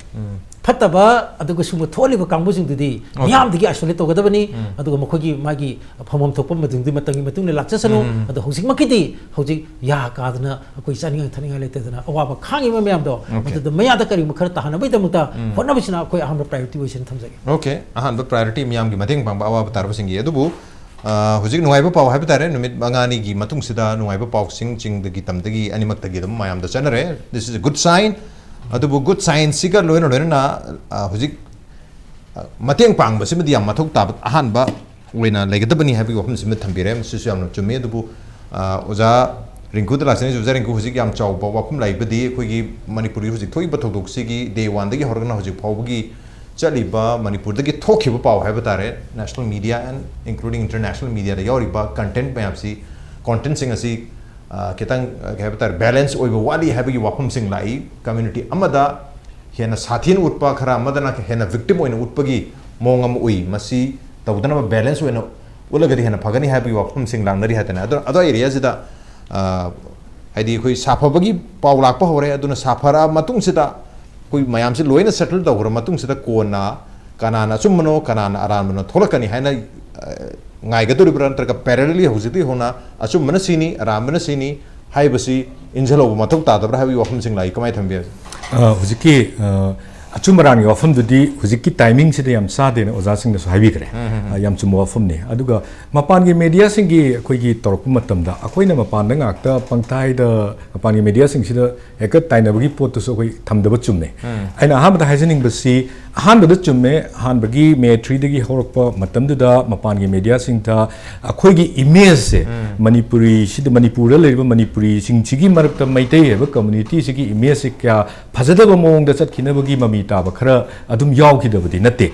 ꯐꯠꯇꯕ ꯑꯗꯨꯒ ꯁꯨꯝꯕ ꯊꯣꯛꯍꯜꯂꯤꯕ ꯀꯥꯡꯕꯨꯁꯤꯡꯗꯨꯗꯤ ꯃꯤꯌꯥꯝꯗꯒꯤ isolate ꯇꯧꯒꯗꯕꯅꯤ꯫ ꯑꯗꯨꯒ ꯃꯈꯣꯏꯒꯤ ꯃꯥꯒꯤ ꯐꯝꯐꯝ ꯊꯣꯛꯄ ꯃꯇꯝꯗꯨꯒꯤ ꯃꯇꯨꯡ ꯏꯟꯅ ꯂꯥꯛꯆꯁꯅꯨ꯫ ꯑꯗꯣ ꯍꯧꯖꯤꯛꯃꯛꯀꯤꯗꯤ ꯍꯧꯖꯤꯛ ꯌꯥ ꯀꯥꯗꯅ ꯑꯩꯈꯣꯏ ꯆꯥꯅꯤꯡꯉꯥꯏ ꯊꯛꯅꯤꯡꯉꯥꯏ ꯂꯩꯇꯗꯅ ꯑꯋꯥꯕ ꯈꯥꯡꯉꯤꯕ ꯃꯌꯥꯝꯗꯣ, ꯃꯗꯨꯗ ꯃꯌꯥꯗ ꯀꯔꯤꯒꯨꯝꯕ ꯈꯔ ꯇꯥꯍꯟꯅꯕꯒꯤꯗꯃꯛꯇ ꯍꯣꯠꯅꯕꯁꯤꯅ ꯑꯩꯈꯣꯏ ꯑꯍꯥꯟꯕ priority ꯑꯣꯏꯁꯤꯅ ꯊꯝꯖꯒꯦ꯫ OK, ꯑꯍꯥꯟꯕ priority ꯃꯤꯌꯥꯝꯒꯤ ꯃꯇꯦꯡ ꯄꯥꯡꯕ ꯑꯋꯥꯕ ꯇꯥꯔꯕꯁꯤꯡꯒꯤ꯫ ꯑꯗꯨꯕꯨ ꯑ, ꯍꯧꯖꯤꯛ ꯅꯨꯡꯉꯥꯏꯕ ꯄꯥꯎ ꯍꯥꯏꯕ ꯇꯥꯔꯦ, ꯅꯨꯃꯤꯠ ꯃꯉꯥꯅꯤꯒꯤ ꯃꯇꯨꯡꯁꯤꯗ ꯅꯨꯡꯉꯥꯏꯕ ꯄꯥꯎꯁꯤꯡ ꯆꯤꯡꯗꯒꯤ ꯇꯝꯗꯒꯤ ꯑꯅꯤꯃꯛꯇꯒꯤ ꯑꯗꯨꯝ ꯃꯌꯥꯝꯗ ꯆꯠꯅꯔꯦ꯫ This is a good sign. ꯑꯗꯨꯕꯨ good sign ꯁꯤꯒ ꯂꯣꯏꯅ ꯂꯣꯏꯅꯅ, ꯑ, ꯍꯧꯖꯤꯛ, ꯑ, ꯃꯇꯦꯡ ꯄꯥꯡꯕꯁꯤꯃꯗꯤ ꯌꯥꯝ ꯃꯊꯧ ꯇꯥꯕ ꯑꯍꯥꯟꯕ ꯑꯣꯏꯅ ꯂꯩꯒꯗꯕꯅꯤ ꯍꯥꯏꯕꯒꯤ ꯋꯥꯐꯝꯁꯤꯃ ꯊꯝꯕꯤꯔꯦ꯫ ꯃꯁꯤꯁꯨ ꯌꯥꯝꯅ ꯆꯨꯝꯃꯤ꯫ ꯑꯗꯨꯕꯨ, ꯑ, ꯑꯣꯖꯥ ꯔꯤꯡꯀꯨꯗ ꯂꯥꯛꯆꯅꯤꯡꯉꯤ꯫ ꯑꯣꯖꯥ ꯔꯤꯡꯀꯨ, ꯍꯧꯖꯤꯛ ꯌꯥꯝ ꯆꯥꯎꯕ ꯋꯥꯐꯝ ꯂꯩꯕꯗꯤ ꯑꯩꯈꯣꯏꯒꯤ ꯃꯅꯤꯄꯨꯔꯒꯤ ꯍꯧꯖꯤꯛ ꯊꯣꯛꯏꯕ ꯊꯧꯗꯣꯛꯁꯤꯒꯤ day one ꯗꯒꯤ ꯍꯧꯔꯒꯅ ꯍꯧꯖꯤꯛ ꯐꯥꯎꯕꯒꯤ ꯆꯠꯂꯤꯕ ꯃꯅꯤꯄꯨꯔꯗꯒꯤ ꯊꯣꯛꯈꯤꯕ ꯄꯥꯎ ꯍꯥꯏꯕ ꯇꯥꯔꯦ, national media and including international media ꯗ ꯌꯥꯎꯔꯤꯕ content ꯃꯌꯥꯝꯁꯤ, content ꯁꯤꯡ ꯑꯁꯤ, ꯑ, ꯈꯤꯇꯪ, ꯑ, ꯀꯩ ꯍꯥꯏꯕ ꯇꯥꯔꯦ, balance ꯑꯣꯏꯕ ꯋꯥꯠꯂꯤ ꯍꯥꯏꯕꯒꯤ ꯋꯥꯐꯝꯁꯤꯡ ꯂꯥꯛꯏ꯫ Community ꯑꯃꯗ ꯍꯦꯟꯅ ꯁꯥꯊꯤꯅ ꯎꯠꯄ, ꯈꯔ ꯑꯃꯗꯅ ꯍꯦꯟꯅ victim ꯑꯣꯏꯅ ꯎꯠꯄꯒꯤ ꯃꯑꯣꯡ ꯑꯃ ꯎꯏ꯫ ꯃꯁꯤ ꯇꯧꯗꯅꯕ balance ꯑꯣꯏꯅ ꯎꯠꯂꯒꯗꯤ ꯍꯦꯟꯅ ꯐꯒꯅꯤ ꯍꯥꯏꯕꯒꯤ ꯋꯥꯐꯝꯁꯤꯡ ꯂꯥꯡꯅꯔꯤ ꯍꯥꯏꯇꯥꯔꯦ꯫ ꯑꯗꯣ, ꯑꯗꯣ area ꯁꯤꯗ, ꯑ, ꯍꯥꯏꯗꯤ ꯑꯩꯈꯣꯏ ꯁꯥꯐꯕꯒꯤ ꯄꯥꯎ ꯂꯥꯛꯄ ꯍꯧꯔꯦ꯫ ꯑꯗꯨꯅ ꯁꯥꯐꯔ ꯃꯇꯨꯡꯁꯤꯗ ꯑꯩꯈꯣꯏ ꯃꯌꯥꯝꯁꯤ ꯂꯣꯏꯅ settle ꯇꯧꯈ꯭ꯔ ꯃꯇꯨꯡꯁꯤꯗ ꯀꯣꯟꯅ ꯀꯅꯥꯅ ꯑꯆꯨꯝꯕꯅꯣ, ꯀꯅꯥꯅ ꯑꯔꯥꯟꯕꯅꯣ ꯊꯣꯛꯂꯛꯀꯅꯤ ꯍꯥꯏꯅ, ꯑ, ꯉꯥꯏꯒꯗꯧꯔꯤꯕ꯭ꯔꯥ? ꯅꯠꯇ꯭ꯔꯒ parallelly ꯍꯧꯖꯤꯛꯇꯤ ꯍꯧꯅ ꯑꯆꯨꯝꯕꯅ ꯁꯤꯅꯤ, ꯑꯔꯥꯟꯕꯅ ꯁꯤꯅꯤ ꯍꯥꯏꯕꯁꯤ ꯏꯟꯁꯤꯜꯍꯧꯕ ꯃꯊꯧ ꯇꯥꯗꯕ꯭ꯔꯥ ꯍꯥꯏꯕꯒꯤ ꯋꯥꯐꯝꯁꯤꯡ ꯂꯥꯛꯏ꯫ ꯀꯃꯥꯏꯅ ꯊꯝꯕꯤꯔꯤ? ꯑ, ꯍꯧꯖꯤꯛꯀꯤ, ꯑ, ꯑꯆꯨꯝ ꯑꯔꯥꯟꯒꯤ ꯋꯥꯐꯝꯗꯨꯗꯤ ꯍꯧꯖꯤꯛꯀꯤ ꯇꯥꯏꯃꯤꯡꯁꯤꯗ ꯌꯥꯝ ꯆꯥꯗꯦꯅ ꯑꯣꯖꯥꯁꯤꯡꯅꯁꯨ ꯍꯥꯏꯕꯤꯈ꯭ꯔꯦ꯫ ꯑ, ꯌꯥꯝ ꯆꯨꯝꯕ ꯋꯥꯐꯝꯅꯤ꯫ ꯑꯗꯨꯒ ꯃꯄꯥꯟꯒꯤ ꯃꯦꯗꯤꯌꯥꯁꯤꯡꯒꯤ ꯑꯩꯈꯣꯏꯒꯤ ꯇꯧꯔꯛꯄ ꯃꯇꯝꯗ ꯑꯩꯈꯣꯏꯅ ꯃꯄꯥꯟꯗ ꯉꯥꯛꯇ ꯄꯪꯇꯥꯏꯗ, ꯃꯄꯥꯟꯒꯤ ꯃꯦꯗꯤꯌꯥꯁꯤꯡꯁꯤꯗ ꯍꯦꯛꯇ ꯇꯥꯏꯅꯕꯒꯤ ꯄꯣꯠꯇꯨꯁꯨ ꯑꯩꯈꯣꯏ ꯊꯝꯗꯕ ꯆꯨꯝꯃꯦ꯫ ꯑꯩꯅ ꯑꯍꯥꯟꯕꯗ ꯍꯥꯏꯖꯅꯤꯡꯕꯁꯤ, ꯑꯍꯥꯟꯕꯗ ꯆꯨꯝꯃꯦ, ꯑꯍꯥꯟꯕꯒꯤ ꯃꯦ ꯊ꯭ꯔꯤꯗꯒꯤ ꯍꯧꯔꯛꯄ ꯃꯇꯝꯗꯨꯗ ꯃꯄꯥꯟꯒꯤ ꯃꯦꯗꯤꯌꯥꯁꯤꯡꯗ ꯑꯩꯈꯣꯏꯒꯤ ꯏꯃꯦꯖꯁꯦ, ꯃꯅꯤꯄꯨꯔꯤꯁꯤꯗ, ꯃꯅꯤꯄꯨꯔꯗ ꯂꯩꯔꯤꯕ ꯃꯅꯤꯄꯨꯔꯤꯁꯤꯡꯁꯤꯒꯤ ꯃꯔꯛꯇ ꯃꯩꯇꯩ ꯍꯥꯏꯕ ꯀꯝꯃ꯭ꯌꯨꯅꯤꯇꯤꯁꯤꯒꯤ ꯏꯃꯦꯖꯁꯦ ꯀꯌꯥ ꯐꯖꯗꯕ ꯃꯑꯣꯡꯗ ꯆꯠꯈꯤꯅꯕꯒꯤ ꯃꯃꯤ ꯇꯥꯕ ꯈꯔ ꯑꯗꯨꯝ ꯌꯥꯎꯈꯤꯗꯕꯗꯤ ꯅꯠꯇꯦ꯫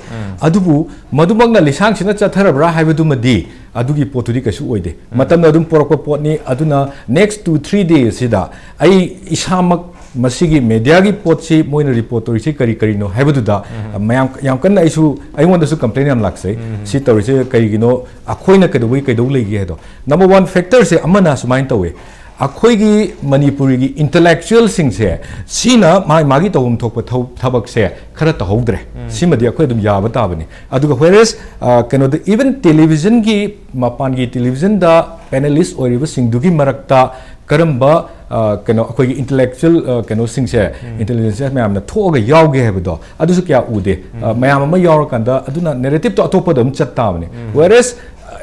ꯑꯗꯨꯕꯨ ꯃꯗꯨꯃꯛꯅ ꯂꯤꯁꯥꯡꯁꯤꯠꯅ ꯆꯠꯊꯔꯕ꯭ꯔꯥ ꯍꯥꯏꯕꯗꯨꯃꯗꯤ ꯑꯗꯨꯒꯤ ꯄꯣꯠꯇꯨꯗꯤ ꯀꯩꯁꯨ ꯑꯣꯏꯗꯦ꯫ ꯃꯇꯝꯅ ꯑꯗꯨꯝ ꯄꯣꯔꯛꯄ ꯄꯣꯠꯅꯤ꯫ ꯑꯗꯨꯅ next two three days ꯁꯤꯗ ꯑꯩ ꯏꯁꯥꯃꯛ ꯃꯁꯤꯒꯤ ꯃꯦꯗꯤꯌꯥꯒꯤ ꯄꯣꯠꯁꯤ ꯃꯣꯏꯅ ꯔꯤꯄꯣꯔꯠ ꯇꯧꯔꯤꯁꯤ ꯀꯔꯤ ꯀꯔꯤꯅꯣ ꯍꯥꯏꯕꯗꯨꯗ ꯃꯌꯥꯝ, ꯌꯥꯝ ꯀꯟꯅ ꯑꯩꯁꯨ, ꯑꯩꯉꯣꯟꯗꯁꯨ ꯀꯝꯄ꯭ꯂꯦꯟ ꯌꯥꯝ ꯂꯥꯛꯆꯩ꯫ ꯁꯤ ꯇꯧꯔꯤꯁꯦ ꯀꯔꯤꯒꯤꯅꯣ, ꯑꯩꯈꯣꯏꯅ ꯀꯩꯗꯧꯕꯒꯤ ꯀꯩꯗꯧ ꯂꯩꯒꯦ ꯍꯥꯏꯗꯣ꯫ ꯅꯝꯕꯔ ꯋꯥꯟ ꯐꯦꯛꯇꯔꯁꯦ ꯑꯃꯅ ꯁꯨꯃꯥꯏꯅ ꯇꯧꯋꯦ, ꯑꯩꯈꯣꯏꯒꯤ ꯃꯅꯤꯄꯨꯔꯤꯒꯤ ꯏꯟꯇꯂꯦꯛꯆꯨꯋꯦꯜꯁꯤꯡꯁꯦ ꯁꯤꯅ ꯃꯥꯒꯤ, ꯃꯥꯒꯤ ꯇꯧꯐꯝ ꯊꯣꯛꯄ ꯊꯧ-, ꯊꯕꯛꯁꯦ ꯈꯔ ꯇꯧꯍꯧꯗ꯭ꯔꯦ꯫ ꯁꯤꯃꯗꯤ ꯑꯩꯈꯣꯏ ꯑꯗꯨꯝ ꯌꯥꯕ ꯇꯥꯕꯅꯤ꯫ ꯑꯗꯨꯒ whereas, ꯑ, ꯀꯩꯅꯣꯗ, even ꯇꯦꯂꯤꯚꯤꯖꯟꯒꯤ, ꯃꯄꯥꯟꯒꯤ ꯇꯦꯂꯤꯚꯤꯖꯟꯗ ꯄꯦꯅꯦꯂꯤꯁ ꯑꯣꯏꯔꯤꯕꯁꯤꯡꯗꯨꯒꯤ ꯃꯔꯛꯇ ꯀꯔꯝꯕ, ꯑ, ꯀꯩꯅꯣ, ꯑꯩꯈꯣꯏꯒꯤ ꯏꯟꯇꯂꯦꯛꯆꯨꯋꯦꯜ, ꯑ, ꯀꯩꯅꯣꯁꯤꯡꯁꯦ, ꯏꯟꯇꯦꯂꯤꯖꯦꯟꯁ ꯃꯌꯥꯝꯅ ꯊꯣꯛꯑꯒ ꯌꯥꯎꯒꯦ ꯍꯥꯏꯕꯗꯣ ꯑꯗꯨꯁꯨ ꯀꯌꯥ ꯎꯗꯦ꯫ ꯑ, ꯃꯌꯥꯝ ꯑꯃ ꯌꯥꯎꯔꯀꯥꯟꯗ ꯑꯗꯨꯅ ꯅꯦꯔꯦꯇꯤꯞꯇꯣ ꯑꯇꯣꯞꯄꯗ ꯑꯗꯨꯝ ꯆꯠ ꯇꯥꯕꯅꯤ꯫ Whereas,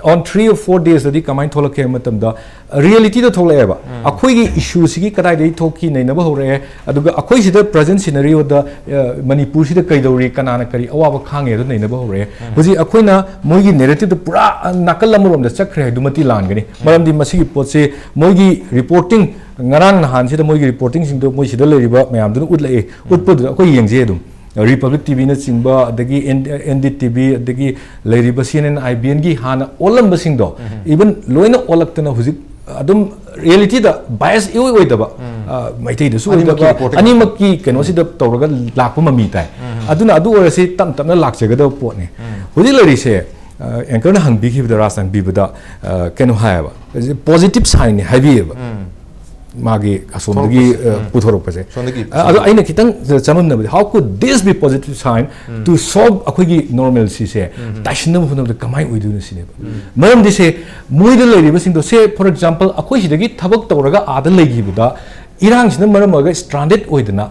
on three or four days ꯇꯗꯤ ꯀꯃꯥꯏꯅ ꯊꯣꯛꯂꯛꯀꯦ ꯍꯥꯏꯕ ꯃꯇꯝꯗ, ꯔꯤꯌꯦꯂꯤꯇꯤꯗ ꯊꯣꯛꯂꯛꯑꯦꯕ꯫ ꯑꯩꯈꯣꯏꯒꯤ ꯏꯁꯨꯁꯤꯒꯤ ꯀꯗꯥꯏꯗꯒꯤ ꯊꯣꯛꯈꯤ, ꯅꯩꯅꯕ ꯍꯧꯔꯛꯑꯦ꯫ ꯑꯗꯨꯒ ꯑꯩꯈꯣꯏ ꯁꯤꯗ ꯄ꯭ꯔꯖꯦꯟ ꯁꯤꯅꯔꯤꯑꯣꯗ, ꯑ, ꯃꯅꯤꯄꯨꯔꯁꯤꯗ ꯀꯩꯗꯧꯔꯤ, ꯀꯅꯥꯅ ꯀꯔꯤ ꯑꯋꯥꯕ ꯈꯥꯡꯉꯦ ꯑꯗꯨ ꯅꯩꯅꯕ ꯍꯧꯔꯛꯑꯦ꯫ ꯍꯧꯖꯤꯛ ꯑꯩꯈꯣꯏꯅ ꯃꯣꯏꯒꯤ ꯅꯦꯔꯦꯇꯤꯞꯇ ꯄꯨꯔꯥ, ꯑ, ꯅꯥꯀꯜ ꯑꯃꯔꯣꯝꯗ ꯆꯠꯈ꯭ꯔꯦ ꯍꯥꯏꯗꯨꯃꯛꯇꯤ ꯂꯥꯟꯒꯅꯤ꯫ ꯃꯔꯝꯗꯤ ꯃꯁꯤꯒꯤ ꯄꯣꯠꯁꯦ ꯃꯣꯏꯒꯤ ꯔꯤꯄꯣꯔꯇꯤꯡ, ꯉꯔꯥꯡ ꯅꯍꯥꯟꯁꯤꯗ ꯃꯣꯏꯒꯤ ꯔꯤꯄꯣꯔꯇꯤꯡꯁꯤꯡꯗꯣ ꯃꯣꯏ ꯁꯤꯗ ꯂꯩꯔꯤꯕ ꯃꯌꯥꯝꯗꯨꯅ ꯎꯠꯂꯛꯑꯦ꯫ ꯎꯠꯄꯗꯨꯗ ꯑꯩꯈꯣꯏ ꯌꯦꯡꯖꯩ ꯑꯗꯨꯝ꯫ ꯔꯤꯄꯕ꯭ꯂꯤꯛ ꯇꯤꯚꯤꯅꯆꯤꯡꯕ, ꯑꯗꯒꯤ N-, N D T V, ꯑꯗꯒꯤ ꯂꯩꯔꯤꯕ C N N I B ꯑꯦꯟꯒꯤ ꯍꯥꯟꯅ ꯑꯣꯜꯂꯝꯕꯁꯤꯡꯗꯣ, ꯏꯚꯟ ꯂꯣꯏꯅ ꯑꯣꯜꯂꯛꯇꯅ ꯍꯧꯖꯤꯛ ꯑꯗꯨꯝ ꯔꯤꯌꯦꯂꯤꯇꯤꯗ ꯕꯥꯏꯁ ꯏꯑꯣꯏ ꯑꯣꯏꯗꯕ, ꯑ, ꯃꯩꯇꯩꯗꯁꯨ ꯑꯅꯤꯃꯛꯀꯤ ꯑꯣꯏꯗꯕ, ꯔꯤꯄꯣꯔꯇꯤꯡ꯫ ꯑꯅꯤꯃꯛꯀꯤ ꯀꯩꯅꯣꯁꯤꯗ ꯇꯧꯔꯒ ꯂꯥꯛꯄ ꯃꯃꯤ ꯇꯥꯏ꯫ ꯑꯗꯨꯅ ꯑꯗꯨ ꯑꯣꯏꯔꯁꯤ ꯇꯞ ꯇꯞꯅ ꯂꯥꯛꯆꯒꯗꯕ ꯄꯣꯠꯅꯤ꯫ ꯍꯧꯖꯤꯛ ꯂꯩꯔꯤꯁꯦ, ꯑ, ꯑꯦꯡꯀꯔꯅ ꯍꯪꯕꯤꯈꯤꯕꯗ, ꯔꯥꯖꯅ ꯍꯪꯕꯤꯕꯗ, ꯑ, ꯀꯩꯅꯣ ꯍꯥꯏꯌꯦꯕ, ꯄꯣꯖꯤꯇꯤꯚ ꯁꯥꯏꯟꯅꯤ ꯍꯥꯏꯕꯤꯌꯦꯕ꯫ ꯃꯥꯒꯤ ꯑꯁꯣꯝꯗꯒꯤ, ꯊꯣꯔꯛꯄꯁꯦ꯫ ꯑ, ꯄꯨꯊꯣꯔꯛꯄꯁꯦ꯫ ꯁꯣꯝꯗꯒꯤ꯫ ꯑ, ꯑꯗꯣ ꯑꯩꯅ ꯈꯤꯇꯪ ꯆꯃꯝꯅꯕꯗꯤ, how could this be positive sign to solve ꯑꯩꯈꯣꯏꯒꯤ normalcyꯁꯦ ꯇꯥꯏꯁꯤꯟꯅꯕ ꯍꯣꯠꯅꯕꯗ ꯀꯃꯥꯏꯅ ꯑꯣꯏꯗꯣꯏꯅꯣ ꯁꯤꯅꯦꯕ꯫ ꯃꯔꯝꯗꯤ ꯁꯦ, ꯃꯣꯏꯗ ꯂꯩꯔꯤꯕꯁꯤꯡꯗꯣ, say for example, ꯑꯩꯈꯣꯏ ꯁꯤꯗꯒꯤ ꯊꯕꯛ ꯇꯧꯔꯒ ꯑꯥꯗ ꯂꯩꯈꯤꯕꯗ ꯏꯔꯥꯡꯁꯤꯅ ꯃꯔꯝ ꯑꯣꯏꯔꯒ stranded ꯑꯣꯏꯗꯅ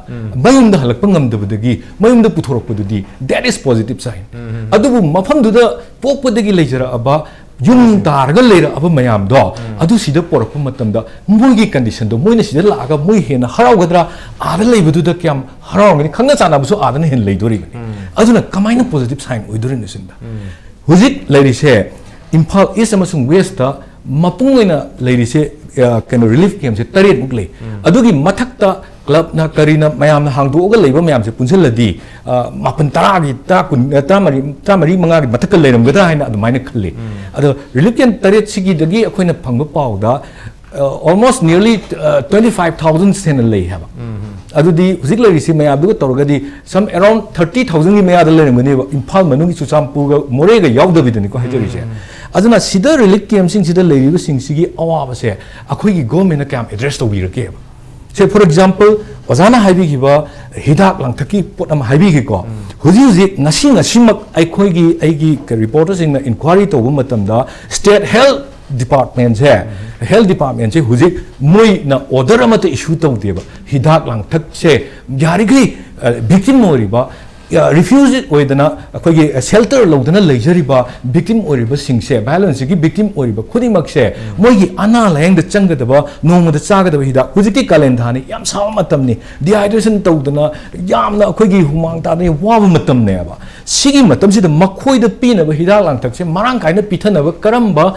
ꯃꯌꯨꯝꯗ ꯍꯜꯂꯛꯄ ꯉꯝꯗꯕꯗꯒꯤ ꯃꯌꯨꯝꯗ ꯄꯨꯊꯣꯔꯛꯄꯗꯨꯗꯤ that is positive sign. ꯑꯗꯨꯕꯨ ꯃꯐꯝꯗꯨꯗ ꯄꯣꯛꯄꯗꯒꯤ ꯂꯩꯖꯔꯛꯑꯕ ꯌꯨꯝ ꯇꯥꯔꯒ ꯂꯩꯔꯛꯑꯕ ꯃꯌꯥꯝꯗꯣ ꯑꯗꯨ ꯁꯤꯗ ꯄꯣꯔꯛꯄ ꯃꯇꯝꯗ ꯃꯣꯏꯒꯤ conditionꯗꯣ ꯃꯣꯏꯅ ꯁꯤꯗ ꯂꯥꯛꯑꯒ ꯃꯣꯏ ꯍꯦꯟꯅ ꯍꯔꯥꯎꯒꯗ꯭ꯔꯥ? ꯑꯥꯗ ꯂꯩꯕꯗꯨꯗ ꯀꯌꯥꯝ ꯍꯔꯥꯎꯔꯝꯒꯅꯤ? ꯈꯪꯅ ꯆꯥꯟꯅꯕꯁꯨ ꯑꯥꯗꯅ ꯍꯦꯟꯅ ꯂꯩꯗꯣꯔꯤꯕꯅꯤ꯫ ꯑꯗꯨꯅ ꯀꯃꯥꯏꯅ positive sign ꯑꯣꯏꯗꯣꯔꯤꯅꯣ ꯁꯤꯗ? ꯍꯧꯖꯤꯛ ꯂꯩꯔꯤꯁꯦ ꯏꯝꯐꯥꯜ East ꯑꯃꯁꯨꯡ Westꯇ ꯃꯄꯨꯡ ꯑꯣꯏꯅ ꯂꯩꯔꯤꯁꯦ, ꯑ, ꯀꯩꯅꯣ, relief campꯁꯦ ꯇꯔꯦꯠꯃꯨꯛ ꯂꯩ꯫ ꯑꯗꯨꯒꯤ ꯃꯊꯛꯇ clubꯅ ꯀꯔꯤꯅ ꯃꯌꯥꯝꯅ ꯍꯥꯡꯗꯣꯛꯑꯒ ꯂꯩꯕ ꯃꯌꯥꯝꯁꯦ ꯄꯨꯟꯁꯤꯜꯂꯗꯤ, ꯑ, ꯃꯥꯄꯟ, ꯇꯔꯥꯒꯤ, ꯇꯔꯥ, ꯀꯨꯟ, ꯑ, ꯇꯔꯥꯃꯔꯤ, ꯇꯔꯥꯃꯔꯤ, ꯃꯉꯥꯒꯤ ꯃꯊꯛꯇ ꯂꯩꯔꯝꯒꯗ꯭ꯔꯥ ꯍꯥꯏꯅ ꯑꯗꯨꯃꯥꯏꯅ ꯈꯜꯂꯤ꯫ ꯑꯗꯣ relief camp ꯇꯔꯦꯠꯁꯤꯒꯤꯗꯒꯤ ꯑꯩꯈꯣꯏꯅ ꯐꯪꯕ ꯄꯥꯎꯗ, ꯑ, almost nearly, ꯑ, twenty five thousand ꯍꯦꯟꯅ ꯂꯩ ꯍꯥꯏꯕ꯫ ꯑꯗꯨꯗꯤ ꯍꯧꯖꯤꯛ ꯂꯩꯔꯤꯁꯤ ꯃꯌꯥꯝꯗꯨꯒ ꯇꯧꯔꯒꯗꯤ some around thirty thousandꯒꯤ ꯃꯌꯥꯗ ꯂꯩꯔꯝꯒꯅꯦꯕ, ꯏꯝꯐꯥꯜ ꯃꯅꯨꯡꯒꯤ ꯆꯨꯔꯆꯥꯟꯄꯨꯔꯒ ꯃꯣꯔꯦꯒ ꯌꯥꯎꯗꯕꯤꯗꯅꯤꯀꯣ ꯍꯥꯏꯖꯔꯤꯁꯦ꯫ ꯑꯗꯨꯅ ꯁꯤꯗ relief campꯁꯤꯡꯁꯤꯗ ꯂꯩꯔꯤꯕꯁꯤꯡꯁꯤꯒꯤ ꯑꯋꯥꯕꯁꯦ ꯑꯩꯈꯣꯏꯒꯤ governmentꯅ ꯀꯌꯥꯝ address ꯇꯧꯕꯤꯔꯒꯦꯕ? ꯁꯦ, for example, ꯑꯣꯖꯥꯅ ꯍꯥꯏꯕꯤꯈꯤꯕ ꯍꯤꯗꯥꯛ ꯂꯥꯡꯊꯛꯀꯤ ꯄꯣꯠ ꯑꯃ ꯍꯥꯏꯕꯤꯈꯤꯀꯣ꯫ ꯍꯧꯖꯤꯛ ꯍꯧꯖꯤꯛ ꯉꯁꯤ ꯉꯁꯤꯃꯛ ꯑꯩꯈꯣꯏꯒꯤ, ꯑꯩꯒꯤ reporterꯁꯤꯡꯅ inquiry ꯇꯧꯕ ꯃꯇꯝꯗ state health departmentꯁꯦ, health departmentꯁꯦ ꯍꯧꯖꯤꯛ ꯃꯣꯏꯅ order ꯑꯃꯠꯇ issue ꯇꯧꯗꯦꯕ꯫ ꯍꯤꯗꯥꯛ ꯂꯥꯡꯊꯛꯁꯦ ꯌꯥꯔꯤꯈꯩ, ꯑ, victim ꯑꯣꯏꯔꯤꯕ, ꯑ, refugee ꯑꯣꯏꯗꯅ ꯑꯩꯈꯣꯏꯒꯤ shelter ꯂꯧꯗꯅ ꯂꯩꯖꯔꯤꯕ victim ꯑꯣꯏꯔꯤꯕꯁꯤꯡꯁꯦ, violenceꯀꯤ victim ꯑꯣꯏꯔꯤꯕ ꯈꯨꯗꯤꯡꯃꯛꯁꯦ, ꯃꯣꯏꯒꯤ ꯑꯅꯥ ꯂꯥꯌꯦꯡꯗ ꯆꯪꯒꯗꯕ, ꯅꯣꯡꯃꯗ ꯆꯥꯒꯗꯕ ꯍꯤꯗꯥꯛ, ꯍꯧꯖꯤꯛꯇꯤ ꯀꯥꯂꯦꯟ ꯊꯥꯅꯤ, ꯌꯥꯝ ꯁꯥꯕ ꯃꯇꯝꯅꯤ, dehydration ꯇꯧꯗꯅ ꯌꯥꯝꯅ ꯑꯩꯈꯣꯏꯒꯤ ꯍꯨꯃꯥꯡ ꯇꯥꯗꯅ ꯋꯥꯕ ꯃꯇꯝꯅꯦꯕ꯫ ꯁꯤꯒꯤ ꯃꯇꯝꯁꯤꯗ ꯃꯈꯣꯏꯗ ꯄꯤꯅꯕ ꯍꯤꯗꯥꯛ ꯂꯥꯡꯊꯛꯁꯦ ꯃꯔꯥꯡ ꯀꯥꯏꯅ ꯄꯤꯊꯅꯕ ꯀꯔꯝꯕ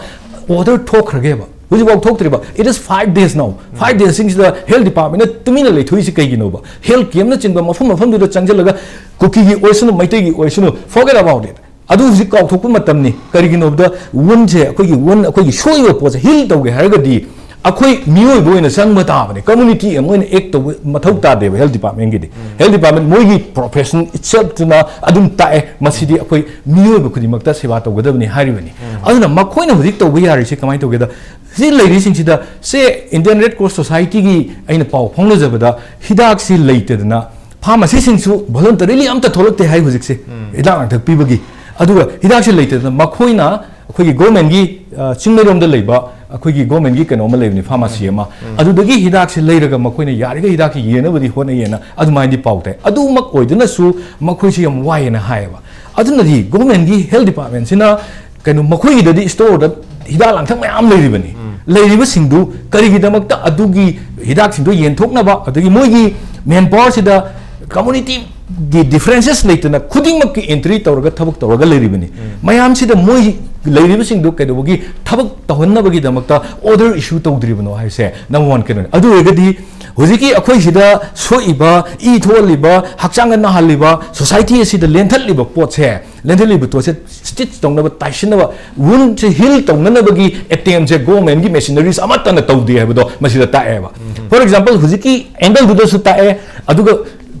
order ꯊꯣꯛꯈ꯭ꯔꯒꯦꯕ? ꯍꯧꯖꯤꯛꯐꯥꯎ ꯊꯣꯛꯇ꯭ꯔꯤꯕ꯫ It is five days now. Five daysꯁꯤꯡꯁꯤꯗ health departmentꯅ ꯇꯨꯃꯤꯟꯅ ꯂꯩꯊꯣꯛꯏꯁꯤ ꯀꯩꯒꯤꯅꯣꯕ? Health campꯅꯆꯤꯡꯕ ꯃꯐꯝ ꯃꯐꯝꯗꯨꯗ ꯆꯪꯁꯤꯜꯂꯒ ꯀꯨꯀꯤꯒꯤ ꯑꯣꯏꯁꯅꯨ, ꯃꯩꯇꯩꯒꯤ ꯑꯣꯏꯁꯅꯨ, forget about it. ꯑꯗꯨ ꯍꯧꯖꯤꯛ ꯀꯥꯎꯊꯣꯛꯄ ꯃꯇꯝꯅꯤ꯫ ꯀꯔꯤꯒꯤꯅꯣꯕꯗ woundꯁꯦ, ꯑꯩꯈꯣꯏꯒꯤ wound, ꯑꯩꯈꯣꯏꯒꯤ ꯁꯣꯛꯏꯕ ꯄꯣꯠꯁꯦ heal ꯇꯧꯒꯦ ꯍꯥꯏꯔꯒꯗꯤ ꯑꯩꯈꯣꯏ ꯃꯤꯑꯣꯏꯕ ꯑꯣꯏꯅ ꯆꯪꯕ ꯇꯥꯕꯅꯤ, community ꯑꯃ ꯑꯣꯏꯅ act ꯇꯧꯕ ꯃꯊꯧ ꯇꯥꯗꯦꯕ health departmentꯀꯤꯗꯤ꯫ Health department ꯃꯣꯏꯒꯤ profession itselfꯇꯨꯅ ꯑꯗꯨꯝ ꯇꯥꯛꯑꯦ, ꯃꯁꯤꯗꯤ ꯑꯩꯈꯣꯏ ꯃꯤꯑꯣꯏꯕ ꯈꯨꯗꯤꯡꯃꯛꯇ ꯁꯦꯕꯥ ꯇꯧꯒꯗꯕꯅꯤ ꯍꯥꯏꯔꯤꯕꯅꯤ꯫ ꯑꯗꯨꯅ ꯃꯈꯣꯏꯅ ꯍꯧꯖꯤꯛ ꯇꯧꯕ ꯌꯥꯔꯤꯁꯦ ꯀꯃꯥꯏꯅ ꯇꯧꯒꯦꯗ, ꯁꯤ ꯂꯩꯔꯤꯁꯤꯡꯁꯤꯗ, ꯁꯦ, Indian Red Cross Societyꯒꯤ ꯑꯩꯅ ꯄꯥꯎ ꯐꯥꯎꯅꯖꯕꯗ ꯍꯤꯗꯥꯛꯁꯤ ꯂꯩꯇꯗꯅ pharmacyꯁꯤꯡꯁꯨ voluntarily ꯑꯝꯇ ꯊꯣꯛꯂꯛꯇꯦ ꯍꯥꯏ ꯍꯧꯖꯤꯛꯁꯦ, ꯍꯤꯗꯥꯛ ꯂꯥꯡꯊꯛ ꯄꯤꯕꯒꯤ꯫ ꯑꯗꯨꯒ ꯍꯤꯗꯥꯛꯁꯤ ꯂꯩꯇꯗꯅ ꯃꯈꯣꯏꯅ ꯑꯩꯈꯣꯏꯒꯤ governmentꯀꯤ, ꯑ, ꯆꯤꯡꯃꯩꯔꯣꯡꯗ ꯂꯩꯕ ꯑꯩꯈꯣꯏꯒꯤ ꯒꯣꯔꯃꯦꯟꯒꯤ ꯀꯩꯅꯣ ꯑꯃ ꯂꯩꯕꯅꯤ, ꯐꯥꯔꯃꯥꯁꯤ ꯑꯃ, ꯑꯗꯨꯗꯒꯤ ꯍꯤꯗꯥꯛꯁꯦ ꯂꯩꯔꯒ ꯃꯈꯣꯏꯅ ꯌꯥꯔꯤꯈꯩ ꯍꯤꯗꯥꯛꯁꯤ ꯌꯦꯟꯅꯕꯗꯤ ꯍꯣꯠꯅꯩꯌꯦꯅ ꯑꯗꯨꯃꯥꯏꯅꯗꯤ ꯄꯥꯎ ꯇꯥꯏ꯫ ꯑꯗꯨꯃꯛ ꯑꯣꯏꯗꯨꯅꯁꯨ ꯃꯈꯣꯏꯁꯤ ꯌꯥꯝ ꯋꯥꯏꯌꯦꯅ ꯍꯥꯏꯌꯦꯕ꯫ ꯑꯗꯨꯅꯗꯤ ꯒꯣꯔꯃꯦꯟꯒꯤ ꯍꯦꯜꯊ ꯗꯤꯄꯥꯔꯠꯃꯦꯟꯁꯤꯅ ꯀꯩꯅꯣ, ꯃꯈꯣꯏꯒꯤꯗꯗꯤ ꯁ꯭ꯇꯣꯔꯗ ꯍꯤꯗꯥꯛ ꯂꯥꯡꯊꯛ ꯃꯌꯥꯝ ꯂꯩꯔꯤꯕꯅꯤ꯫ ꯂꯩꯔꯤꯕꯁꯤꯡꯗꯨ ꯀꯔꯤꯒꯤꯗꯃꯛꯇ ꯑꯗꯨꯒꯤ ꯍꯤꯗꯥꯛꯁꯤꯡꯗꯣ ꯌꯦꯟꯊꯣꯛꯅꯕ, ꯑꯗꯒꯤ ꯃꯣꯏꯒꯤ ꯃꯦꯟ ꯄꯥꯋꯔꯁꯤꯗ ꯀꯝꯃꯨꯅꯤꯇꯤꯒꯤ ꯗꯤꯐꯔꯦꯟꯁꯦꯁ ꯂꯩꯇꯅ ꯈꯨꯗꯤꯡꯃꯛꯀꯤ ꯑꯦꯟꯇ꯭ꯔꯤ ꯇꯧꯔꯒ ꯊꯕꯛ ꯇꯧꯔꯒ ꯂꯩꯔꯤꯕꯅꯤ꯫ ꯃꯌꯥꯝꯁꯤꯗ ꯃꯣꯏ ꯂꯩꯔꯤꯕꯁꯤꯡꯗꯣ ꯀꯩꯗꯧꯕꯒꯤ ꯊꯕꯛ ꯇꯧꯍꯟꯅꯕꯒꯤꯗꯃꯛꯇ ꯑꯣꯔꯗꯔ ꯏꯁꯨ ꯇꯧꯗ꯭ꯔꯤꯕꯅꯣ ꯍꯥꯏꯁꯦ ꯅꯝꯕꯔ ꯋꯥꯟ ꯀꯩꯅꯣꯅꯤ꯫ ꯑꯗꯨ ꯑꯣꯏꯔꯒꯗꯤ ꯍꯧꯖꯤꯛꯀꯤ ꯑꯩꯈꯣꯏ ꯁꯤꯗ ꯁꯣꯛꯏꯕ, ꯏ ꯊꯣꯛꯍꯜꯂꯤꯕ, ꯍꯛꯆꯥꯡꯗ ꯅꯥꯍꯜꯂꯤꯕ, ꯁꯣꯁꯥꯏꯇꯤ ꯑꯁꯤꯗ ꯂꯦꯟꯊꯠꯂꯤꯕ ꯄꯣꯠꯁꯦ, ꯂꯦꯟꯊꯠꯂꯤꯕ ꯄꯣꯠꯁꯦ ꯁ꯭ꯇꯤꯆ ꯇꯧꯅꯕ, ꯇꯥꯏꯁꯤꯟꯅꯕ, ꯋꯨꯟꯁꯦ ꯍꯤꯜ ꯇꯧꯅꯅꯕꯒꯤ ꯑꯦꯇꯦꯝꯁꯦ ꯒꯣꯔꯃꯦꯟꯒꯤ ꯃꯦꯁꯤꯅꯔꯤꯁ ꯑꯃꯠꯇꯅ ꯇꯧꯗꯦ ꯍꯥꯏꯕꯗꯣ ꯃꯁꯤꯗ ꯇꯥꯛꯑꯦꯕ꯫ ꯐꯣꯔ ꯑꯦꯛꯖꯥꯝꯄꯜ, ꯍꯧꯖꯤꯛꯀꯤ ꯑꯦꯡꯒꯜꯗꯨꯗꯁꯨ ꯇꯥꯛꯑꯦ, ꯑꯗꯨꯒ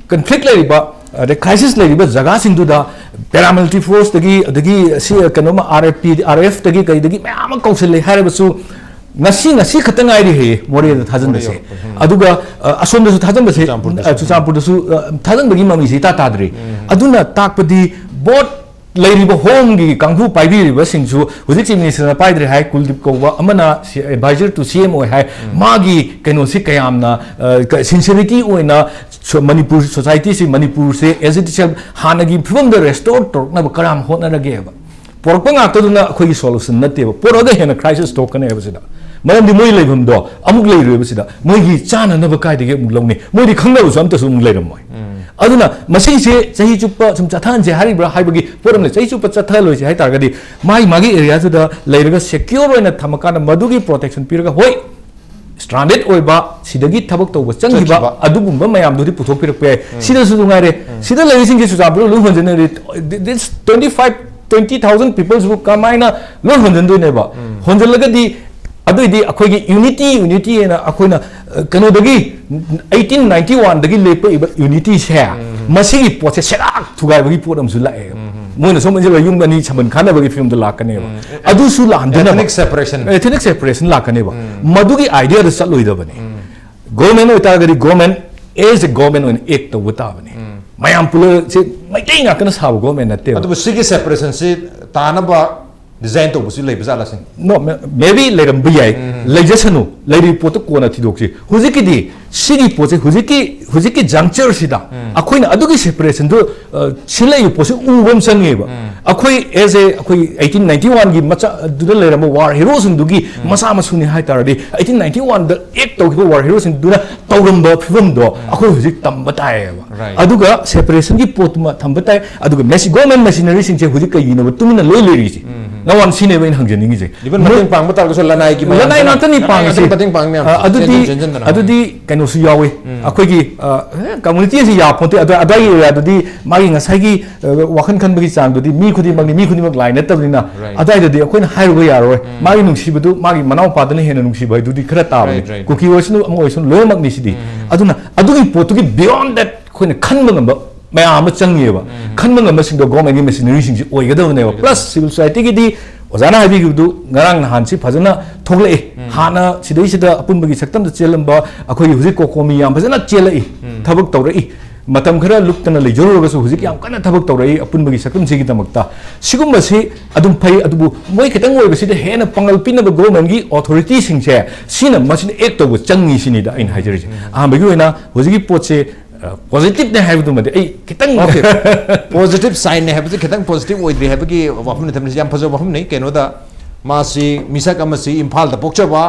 ꯀꯟꯐ꯭ꯂꯤꯛ ꯂꯩꯔꯤꯕ, ꯑꯗꯩ ꯀ꯭ꯔꯥꯏꯁꯤꯁ ꯂꯩꯔꯤꯕ ꯖꯒꯥꯁꯤꯡꯗꯨꯗ ꯄꯦꯔꯥꯃꯤꯂꯤꯇꯔꯤ ꯐꯣꯔꯁꯇꯒꯤ, ꯑꯗꯒꯤ ꯁꯤ ꯀꯩꯅꯣꯃ, ꯑꯥꯔ ꯑꯦꯐ ꯄꯤ, ꯑꯥꯔ ꯑꯦꯐꯇꯒꯤ ꯀꯩꯗꯒꯤ ꯃꯌꯥꯝ ꯑꯃ ꯀꯧꯁꯤꯜꯂꯦ ꯍꯥꯏꯔꯕꯁꯨ, ꯉꯁꯤ, ꯉꯁꯤ ꯈꯛꯇ ꯉꯥꯏꯔꯤ ꯍꯌꯦ ꯃꯣꯔꯦꯗ ꯊꯥꯖꯤꯟꯕꯁꯦ꯫ ꯃꯣꯔꯦ ꯌꯧꯔꯛꯄ, ꯎꯝ꯫ ꯑꯗꯨꯒ, ꯑ, ꯑꯁꯣꯝꯗꯁꯨ ꯊꯥꯖꯤꯟꯕꯁꯦ, ꯆꯨꯔꯆꯥꯟꯄꯨꯔꯗꯁꯨ꯫ ꯑ, ꯆꯨꯔꯆꯥꯟꯄꯨꯔꯗꯁꯨ, ꯑ, ꯊꯥꯖꯤꯟꯕꯒꯤ ꯃꯃꯤꯁꯦ ꯏꯇꯥ ꯇꯥꯗ꯭ꯔꯤ꯫ ꯎꯝ꯫ ꯑꯗꯨꯅ ꯇꯥꯛꯄꯗꯤ ꯕꯣꯠ ꯂꯩꯔꯤꯕ ꯍꯣꯝꯒꯤ ꯀꯥꯡꯕꯨ ꯄꯥꯏꯕꯤꯔꯤꯕꯁꯤꯡꯁꯨ, ꯍꯧꯖꯤꯛ ꯆꯤꯐ ꯃꯤꯅꯤꯁꯇꯔꯅ ꯄꯥꯏꯗ꯭ꯔꯦ ꯍꯥꯏ, ꯀꯨꯜꯗꯤꯞ ꯀꯧꯕ ꯑꯃꯅ ꯁꯤ-, ꯑꯦꯗꯚꯥꯏꯖꯔ ꯇꯨ ꯁꯤ ꯑꯦꯝ ꯑꯣꯏ ꯍꯥꯏ, ꯎꯝ꯫ ꯃꯥꯒꯤ ꯀꯩꯅꯣꯁꯤ ꯀꯌꯥꯝꯅ, ꯑ, ꯀ-, ꯁꯤꯟꯁꯤꯌꯔꯤꯇꯤ ꯑꯣꯏꯅ ꯁꯣ-, ꯃꯅꯤꯄꯨꯔ ꯁꯣꯁꯥꯏꯇꯤꯁꯤ, ꯃꯅꯤꯄꯨꯔꯁꯦ as it is ꯍꯥꯟꯅꯒꯤ ꯐꯤꯕꯝꯗ ꯔꯦꯁꯇꯣꯔ ꯇꯧꯔꯛꯅꯕ ꯀꯔꯝ ꯍꯣꯠꯅꯔꯒꯦꯕ? ꯄꯣꯔꯛꯄ ꯉꯥꯛꯇꯗꯨꯅ ꯑꯩꯈꯣꯏꯒꯤ ꯁꯣꯂꯨꯁꯟ ꯅꯠꯇꯦꯕ, ꯄꯣꯔꯛꯑꯒ ꯍꯦꯟꯅ ꯀ꯭ꯔꯥꯏꯁꯤꯁ ꯊꯣꯛꯀꯅꯦꯕ ꯁꯤꯗ꯫ ꯃꯔꯝꯗꯤ ꯃꯣꯏ ꯂꯩꯐꯝꯗꯣ ꯑꯃꯨꯛ ꯂꯩꯔꯣꯏꯕ ꯁꯤꯗ, ꯃꯣꯏꯒꯤ ꯆꯥꯅꯅꯕ ꯀꯥꯏꯗꯒꯤ ꯑꯃꯨꯛ ꯂꯧꯅꯤ? ꯃꯣꯏꯗꯤ ꯈꯪꯅꯕꯁꯨ ꯑꯝꯇꯁꯨ ꯑꯃꯨꯛ ꯂꯩꯔꯝꯃꯣꯏ꯫ ꯎꯝ꯫ ꯑꯗꯨꯅ ꯃꯁꯤꯁꯦ ꯆꯍꯤ ꯆꯨꯞꯄ ꯁꯨꯝ ꯆꯠꯊꯍꯟꯁꯦ ꯍꯥꯏꯔꯤꯕ꯭ꯔꯥ ꯍꯥꯏꯕꯒꯤ ꯄꯣꯠ ꯑꯃꯅ, ꯆꯍꯤ ꯆꯨꯞꯄ ꯆꯠꯊꯍꯜꯂꯣꯏꯁꯦ ꯍꯥꯏ ꯇꯥꯔꯒꯗꯤ, ꯃꯥꯒꯤ, ꯃꯥꯒꯤ ꯑꯦꯔꯤꯌꯥꯗꯨꯗ ꯂꯩꯔꯒ ꯁꯦꯀ꯭ꯌꯣꯔ ꯑꯣꯏꯅ ꯊꯝꯃꯀꯥꯟꯗ ꯃꯗꯨꯒꯤ ꯄ꯭ꯔꯣꯇꯦꯛꯁꯟ ꯄꯤꯔꯒ, ꯍꯣꯏ, ꯁ꯭ꯇ꯭ꯔꯥꯟꯗꯦꯗ ꯑꯣꯏꯕ, ꯁꯤꯗꯒꯤ ꯊꯕꯛ ꯇꯧꯕ ꯆꯪꯈꯤꯕ, ꯆꯠꯈꯤꯕ꯫ ꯑꯗꯨꯒꯨꯝꯕ ꯃꯌꯥꯝꯗꯨꯗꯤ ꯄꯨꯊꯣꯛꯄꯤꯔꯛꯄ ꯌꯥꯏ꯫ ꯎꯝ꯫ ꯁꯤꯗꯁꯨ ꯅꯨꯡꯉꯥꯏꯔꯦ꯫ ꯎꯝ꯫ ꯁꯤꯗ ꯂꯩꯔꯤꯁꯤꯡꯁꯤ ꯆꯨꯔꯆꯥꯟꯄꯨꯔꯗ ꯂꯣꯏ ꯍꯣꯟꯖꯟꯅꯔꯤ꯫ This twenty five, twenty thousand peoplesꯕꯨ ꯀꯃꯥꯏꯅ ꯂꯣꯏ ꯍꯣꯟꯖꯟꯗꯣꯏꯅꯦꯕ? ꯎꯝ꯫ ꯍꯣꯟꯖꯜꯂꯒꯗꯤ ꯑꯗꯨꯏꯗꯤ ꯑꯩꯈꯣꯏꯒꯤ ꯌꯨꯅꯤꯇꯤ, ꯌꯨꯅꯤꯇꯤ ꯍꯥꯏꯅ ꯑꯩꯈꯣꯏꯅ, ꯑ, ꯀꯩꯅꯣꯗꯒꯤ, eighteen ninety oneꯗꯒꯤ ꯂꯦꯞꯄꯛꯏꯕ ꯌꯨꯅꯤꯇꯤꯁꯦ, ꯎꯝ꯫ ꯃꯁꯤꯒꯤ ꯄꯣꯠꯁꯦ ꯁꯦꯒꯥꯛ ꯊꯨꯒꯥꯏꯕꯒꯤ ꯄꯣꯠ ꯑꯃꯁꯨ ꯂꯥꯛꯑꯦ꯫ ꯎꯝ꯫ ꯃꯣꯏꯅ ꯁꯣꯝ ꯏꯟꯁꯤꯜꯂꯒ ꯌꯨꯝ ꯑꯅꯤ ꯁꯝꯕꯟ ꯈꯥꯅꯕꯒꯤ ꯐꯤꯕꯝꯗ ꯂꯥꯛꯀꯅꯦꯕ꯫ ꯎꯝ꯫ ꯑꯗꯨꯁꯨ ꯂꯥꯛꯍꯟꯗꯅꯕ꯫ Ethnic separation꯫ Ethnic separation ꯂꯥꯛꯀꯅꯦꯕ꯫ ꯎꯝ꯫ ꯃꯗꯨꯒꯤ ꯑꯥꯏꯗꯤꯌꯥꯗ ꯆꯠꯂꯣꯏꯗꯕꯅꯤ꯫ ꯎꯝ꯫ ꯒꯣꯔꯃꯦꯟ ꯑꯣꯏꯇꯥꯔꯒꯗꯤ ꯒꯣꯔꯃꯦꯟ, as a government ꯑꯣꯏꯅ ꯑꯦꯛ ꯇꯧꯕ ꯇꯥꯕꯅꯤ꯫ ꯎꯝ꯫ ꯃꯌꯥꯝ ꯄꯨꯂꯞꯁꯦ ꯃꯩꯇꯩ ꯉꯥꯛꯇꯅ ꯁꯥꯕ ꯒꯣꯔꯃꯦꯟ ꯅꯠꯇꯦꯕ꯫ ꯑꯗꯨꯕꯨ ꯁꯤꯒꯤ ꯁꯦꯄꯔꯦꯁꯟꯁꯤ ꯇꯥꯅꯕ ꯗꯤꯖꯥꯏꯟ ꯇꯧꯕꯁꯨ ꯂꯩꯕ ꯖꯥꯠꯂꯥ ꯁꯤꯅꯤ? No, maybe ꯂꯩꯔꯝꯕ ꯌꯥꯏ, ꯂꯩꯖꯁꯅꯨ, ꯂꯩꯔꯤꯕ ꯄꯣꯠꯇꯨ ꯀꯣꯟꯅ ꯊꯤꯗꯣꯛꯁꯤ꯫ ꯍꯧꯖꯤꯛꯀꯤꯗꯤ ꯁꯤꯒꯤ ꯄꯣꯠꯁꯦ ꯍꯧꯖꯤꯛꯀꯤ ꯍꯧꯖꯤꯛꯀꯤ ꯖꯪꯆꯔꯁꯤꯗ ꯑꯩꯈꯣꯏꯅ ꯑꯗꯨꯒꯤ ꯁꯦꯄꯔꯦꯁꯟꯗꯨ ꯁꯤꯜꯂꯛꯏꯕ ꯄꯣꯠꯁꯦ ꯎꯕ ꯑꯃ ꯆꯪꯉꯦꯕ꯫ ꯑꯩꯈꯣꯏ ꯑꯦꯁ ꯑꯦ ꯑꯩꯈꯣꯏ ꯑꯩꯇꯤꯟ ꯅꯥꯏꯟꯇꯤ ꯋꯥꯟꯒꯤ ꯃꯆꯥ ꯑꯗꯨꯗ ꯂꯩꯔꯝꯕ ꯋꯥꯔ ꯍꯤꯔꯣꯁꯤꯡꯗꯨꯒꯤ ꯃꯆꯥ ꯃꯁꯨꯅꯤ ꯍꯥꯏ ꯇꯥꯔꯗꯤ ꯑꯩꯇꯤꯟ ꯅꯥꯏꯟꯇꯤ ꯋꯥꯟꯗ ꯑꯦꯛ ꯇꯧꯈꯤꯕ ꯋꯥꯔ ꯍꯤꯔꯣꯁꯤꯡꯗꯨꯅ ꯇꯧꯔꯝꯕ ꯐꯤꯕꯝꯗꯣ ꯑꯩꯈꯣꯏ ꯍꯧꯖꯤꯛ ꯇꯝꯕ ꯇꯥꯏꯌꯦꯕ꯫ Right. ꯑꯗꯨꯒ ꯁꯦꯄꯔꯦꯁꯟꯒꯤ ꯄꯣꯠꯇꯨꯃ ꯊꯝꯕ ꯇꯥꯏ꯫ ꯑꯗꯨꯒ ꯃꯦꯁꯤ ꯒꯣꯜꯃꯦꯟ ꯃꯦꯁꯤꯅꯔꯤꯁꯤꯡꯁꯦ ꯍꯧꯖꯤꯛ ꯀꯩꯒꯤꯅꯣꯕ ꯇꯨꯃꯤꯟꯅ ꯂꯣꯏ ꯂꯩꯔꯤꯁꯦ? ꯅꯋꯥꯟ ꯁꯤꯅꯦꯕ ꯑꯩꯅ ꯍꯪꯖꯅꯤꯡꯉꯤꯁꯦ꯫ ꯏꯚꯟ ꯃꯇꯦꯡ ꯄꯥꯡꯕ ꯇꯥꯔꯒꯁꯨ ꯂꯅꯥꯏꯒꯤ ꯃꯌꯥꯝ ꯂꯅꯥꯏ ꯉꯥꯛꯇꯅꯤ ꯄꯥꯡꯉꯤꯁꯦ꯫ ꯃꯇꯦꯡ ꯄꯥꯡ ꯃꯌꯥꯝ ꯑ, ꯑꯗꯨꯗꯤ ꯆꯦꯟꯊꯣꯛ ꯆꯦꯟꯁꯤꯟꯗꯅ꯫ ꯑꯗꯨꯗꯤ ꯀꯩꯅꯣꯁꯨ ꯌꯥꯎꯋꯤ꯫ ꯑꯩꯈꯣꯏꯒꯤ ꯀꯝꯃꯨꯅꯤꯇꯤꯁꯤ ꯌꯥꯄꯣꯟꯇꯦ꯫ ꯑꯗ ꯑꯗꯥꯏꯒꯤ ꯑꯦꯔꯤꯌꯥꯗꯨꯗꯤ ꯃꯥꯒꯤ ꯉꯁꯥꯏꯒꯤ ꯑ, ꯋꯥꯈꯜ ꯈꯟꯕꯒꯤ ꯆꯥꯡꯗꯨꯗꯤ ꯃꯤ ꯈꯨꯗꯤꯡꯃꯛꯅꯤ, ꯃꯤ ꯈꯨꯗꯤꯡꯃꯛ ꯂꯥꯏ ꯅꯠꯇꯕꯅꯤꯅ꯫ Right. ꯑꯗꯥꯏꯗꯗꯤ ꯑꯩꯈꯣꯏꯅ ꯍꯥꯏꯔꯨꯕ ꯌꯥꯔꯣꯏ꯫ ꯃꯥꯒꯤ ꯅꯨꯡꯁꯤꯕꯗꯨ ꯃꯥꯒꯤ ꯃꯅꯥꯎꯄꯥꯗꯅ ꯍꯦꯟꯅ ꯅꯨꯡꯁꯤꯕ ꯍꯥꯏꯗꯨꯗꯤ ꯈꯔ ꯇꯥꯕꯅꯤ꯫ Right, right. ꯀꯨꯀꯤ ꯑꯣꯏꯁꯅꯨ, ꯑꯃ ꯑꯣꯏꯁꯅꯨ, ꯂꯣꯏꯅꯃꯛꯅꯤ ꯁꯤꯗꯤ꯫ ꯑꯗꯨꯅ ꯑꯗꯨꯒꯤ ꯄꯣꯠꯇꯨꯒꯤ beyond that ꯑꯩꯈꯣꯏꯅ ꯈꯟꯕ ꯉꯝꯕ ꯃꯌꯥꯝ ꯑꯃ ꯆꯪꯉꯦꯕ꯫ ꯈꯟꯕ ꯉꯝꯕꯁꯤꯡꯗꯣ ꯒꯣꯔꯃꯦꯟꯒꯤ ꯃꯦꯁꯤꯅꯔꯤꯁꯤꯡꯁꯤ ꯑꯣꯏꯒꯗꯕꯅꯦꯕ꯫ ꯄ꯭ꯂꯁ ꯁꯤꯚꯤꯜ ꯁꯣꯁꯥꯏꯇꯤꯒꯤꯗꯤ ꯑꯣꯖꯥꯅ ꯍꯥꯏꯕꯤꯈꯤꯕꯗꯨ ꯉꯔꯥꯡ ꯅꯍꯥꯟꯁꯤ ꯐꯖꯅ ꯊꯣꯛꯂꯛꯏ꯫ ꯍꯥꯟꯅ ꯁꯤꯗꯩꯁꯤꯗ ꯑꯄꯨꯟꯕꯒꯤ ꯁꯛꯇꯝꯗ ꯆꯦꯜꯂꯝꯕ ꯑꯩꯈꯣꯏꯒꯤ ꯍꯧꯖꯤꯛ ꯀꯣꯀꯣꯃꯤ ꯌꯥꯝ ꯐꯖꯅ ꯆꯦꯜꯂꯛꯏ, ꯊꯕꯛ ꯇꯧꯔꯛꯏ꯫ ꯃꯇꯝ ꯈꯔ ꯂꯨꯞꯇꯅ ꯂꯩꯖꯔꯨꯔꯒꯁꯨ ꯍꯧꯖꯤꯛ ꯌꯥꯝ ꯀꯟꯅ ꯊꯕꯛ ꯇꯧꯔꯛꯏ ꯑꯄꯨꯟꯕꯒꯤ ꯁꯛꯇꯝꯁꯤꯒꯤꯗꯃꯛꯇ꯫ ꯁꯤꯒꯨꯝꯕꯁꯤ ꯑꯗꯨꯝ ꯐꯩ, ꯑꯗꯨꯕꯨ ꯃꯣꯏ ꯈꯤꯇꯪ ꯑꯣꯏꯕꯁꯤꯗ ꯍꯦꯟꯅ ꯄꯥꯡꯒꯜ ꯄꯤꯅꯕ ꯒꯣꯔꯃꯦꯟꯒꯤ ꯑꯣꯊꯣꯔꯤꯇꯤꯁꯤꯡꯁꯦ ꯁꯤꯅ ꯃꯁꯤꯅ ꯑꯦꯛ ꯇꯧꯕ ꯆꯪꯉꯤ ꯁꯤꯅꯤꯗ ꯑꯩꯅ ꯍꯥꯏꯖꯔꯤꯁꯦ꯫ ꯑꯍꯥꯟꯕꯒꯤ ꯑꯣꯏꯅ ꯍꯧꯖꯤꯛꯀꯤ ꯄꯣꯠꯁꯦ ꯄꯣꯖꯤꯇꯤꯚꯅꯦ ꯍꯥꯏꯕꯗꯨꯃꯗꯤ ꯑꯩ ꯈꯤꯇꯪ ꯄꯣꯖꯤꯇꯤꯚ ꯁꯥꯏꯟꯅꯦ ꯍꯥꯏꯕꯁꯦ ꯈꯤꯇꯪ ꯄꯣꯖꯤꯇꯤꯚ ꯑꯣꯏꯗ꯭ꯔꯤ ꯍꯥꯏꯕꯒꯤ ꯋꯥꯐꯝꯅꯤ ꯊꯝꯂꯤꯁꯤ꯫ ꯌꯥꯝ ꯐꯖꯕ ꯋꯥꯐꯝꯅꯤ꯫ ꯀꯩꯅꯣꯗ ꯃꯥꯁꯤ ꯃꯤꯁꯛ ꯑꯃꯁꯤ ꯏꯝꯐꯥꯜꯗ ꯄꯣꯛꯆꯕ,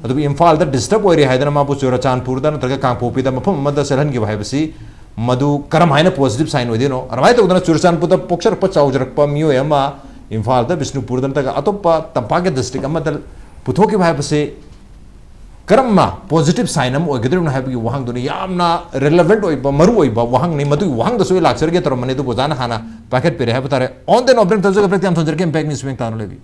ꯑꯗꯨꯕꯨ ꯏꯝꯐꯥꯜꯗ ꯗꯤꯁꯇꯔꯕ ꯑꯣꯏꯔꯦ ꯍꯥꯏꯗꯅ ꯃꯥꯕꯨ ꯆꯨꯔꯆꯥꯟꯄꯨꯔꯗ ꯅꯠꯇ꯭ꯔꯒ ꯀꯥꯡꯄꯣꯛꯄꯤꯗ ꯃꯐꯝ ꯑꯃꯗ ꯆꯠꯍꯟꯈꯤꯕ ꯍꯥꯏꯕꯁꯤ ꯃꯗꯨ ꯀꯔꯝ ꯍꯥꯏꯅ ꯄꯣꯖꯤꯇꯤꯚ ꯁꯥꯏꯟ ꯑꯣꯏꯗꯣꯏꯅꯣ? ꯑꯗꯨꯃꯥꯏꯅ ꯇꯧꯗꯅ ꯆꯨꯔꯆꯥꯟꯄꯨꯔꯗ ꯄꯣꯛꯆꯔꯛꯄ ꯆꯥꯎꯖꯔꯛꯄ ꯃꯤꯑꯣꯏ ꯑꯃ ꯏꯝꯐꯥꯜꯗ, ꯕꯤꯁꯅꯨꯄꯨꯔꯗ ꯅꯠꯇ꯭ꯔꯒ ꯑꯇꯣꯞꯄ ꯇꯝꯄꯥꯛꯀꯤ ꯗꯤꯁꯇ꯭ꯔꯤꯛ ꯑꯃꯗ ꯄꯨꯊꯣꯛꯈꯤꯕ ꯍꯥꯏꯕꯁꯤ ꯀꯔꯝꯕ ꯄꯣꯖꯤꯇꯤꯚ ꯁꯥꯏꯟ ꯑꯃ ꯑꯣꯏꯒꯗꯧꯔꯤꯕꯅꯣ ꯍꯥꯏꯕꯒꯤ ꯋꯥꯍꯪꯗꯨꯅꯤ꯫ ꯌꯥꯝꯅ ꯔꯤꯂꯦꯚꯦꯟꯠ ꯑꯣꯏꯕ, ꯃꯔꯨ ꯑꯣꯏꯕ ꯋꯥꯍꯪꯅꯤ꯫ ꯃꯗꯨꯒꯤ ꯋꯥꯍꯪꯗꯁꯨ ꯑꯩ ꯂꯥꯛꯆꯔꯒꯦ ꯇꯧꯔꯝꯕꯅꯤ, ꯑꯗꯨꯕꯨ ꯑꯣꯖꯥꯅ ꯍꯥꯟꯅ ꯄꯥꯏꯈꯠꯄꯤꯔꯦ ꯍꯥꯏꯕ ꯇꯥꯔꯦ꯫ On the note, ꯕ꯭ꯔꯦꯛ ꯇꯧꯖꯒꯦ, ꯕ꯭ꯔꯦꯛꯇ ꯌꯥꯝ ꯊꯝꯖꯔꯒꯦ꯫ Impact News ꯁꯨꯃꯦꯡ ꯇꯥꯅ ꯂꯩꯕꯤ꯫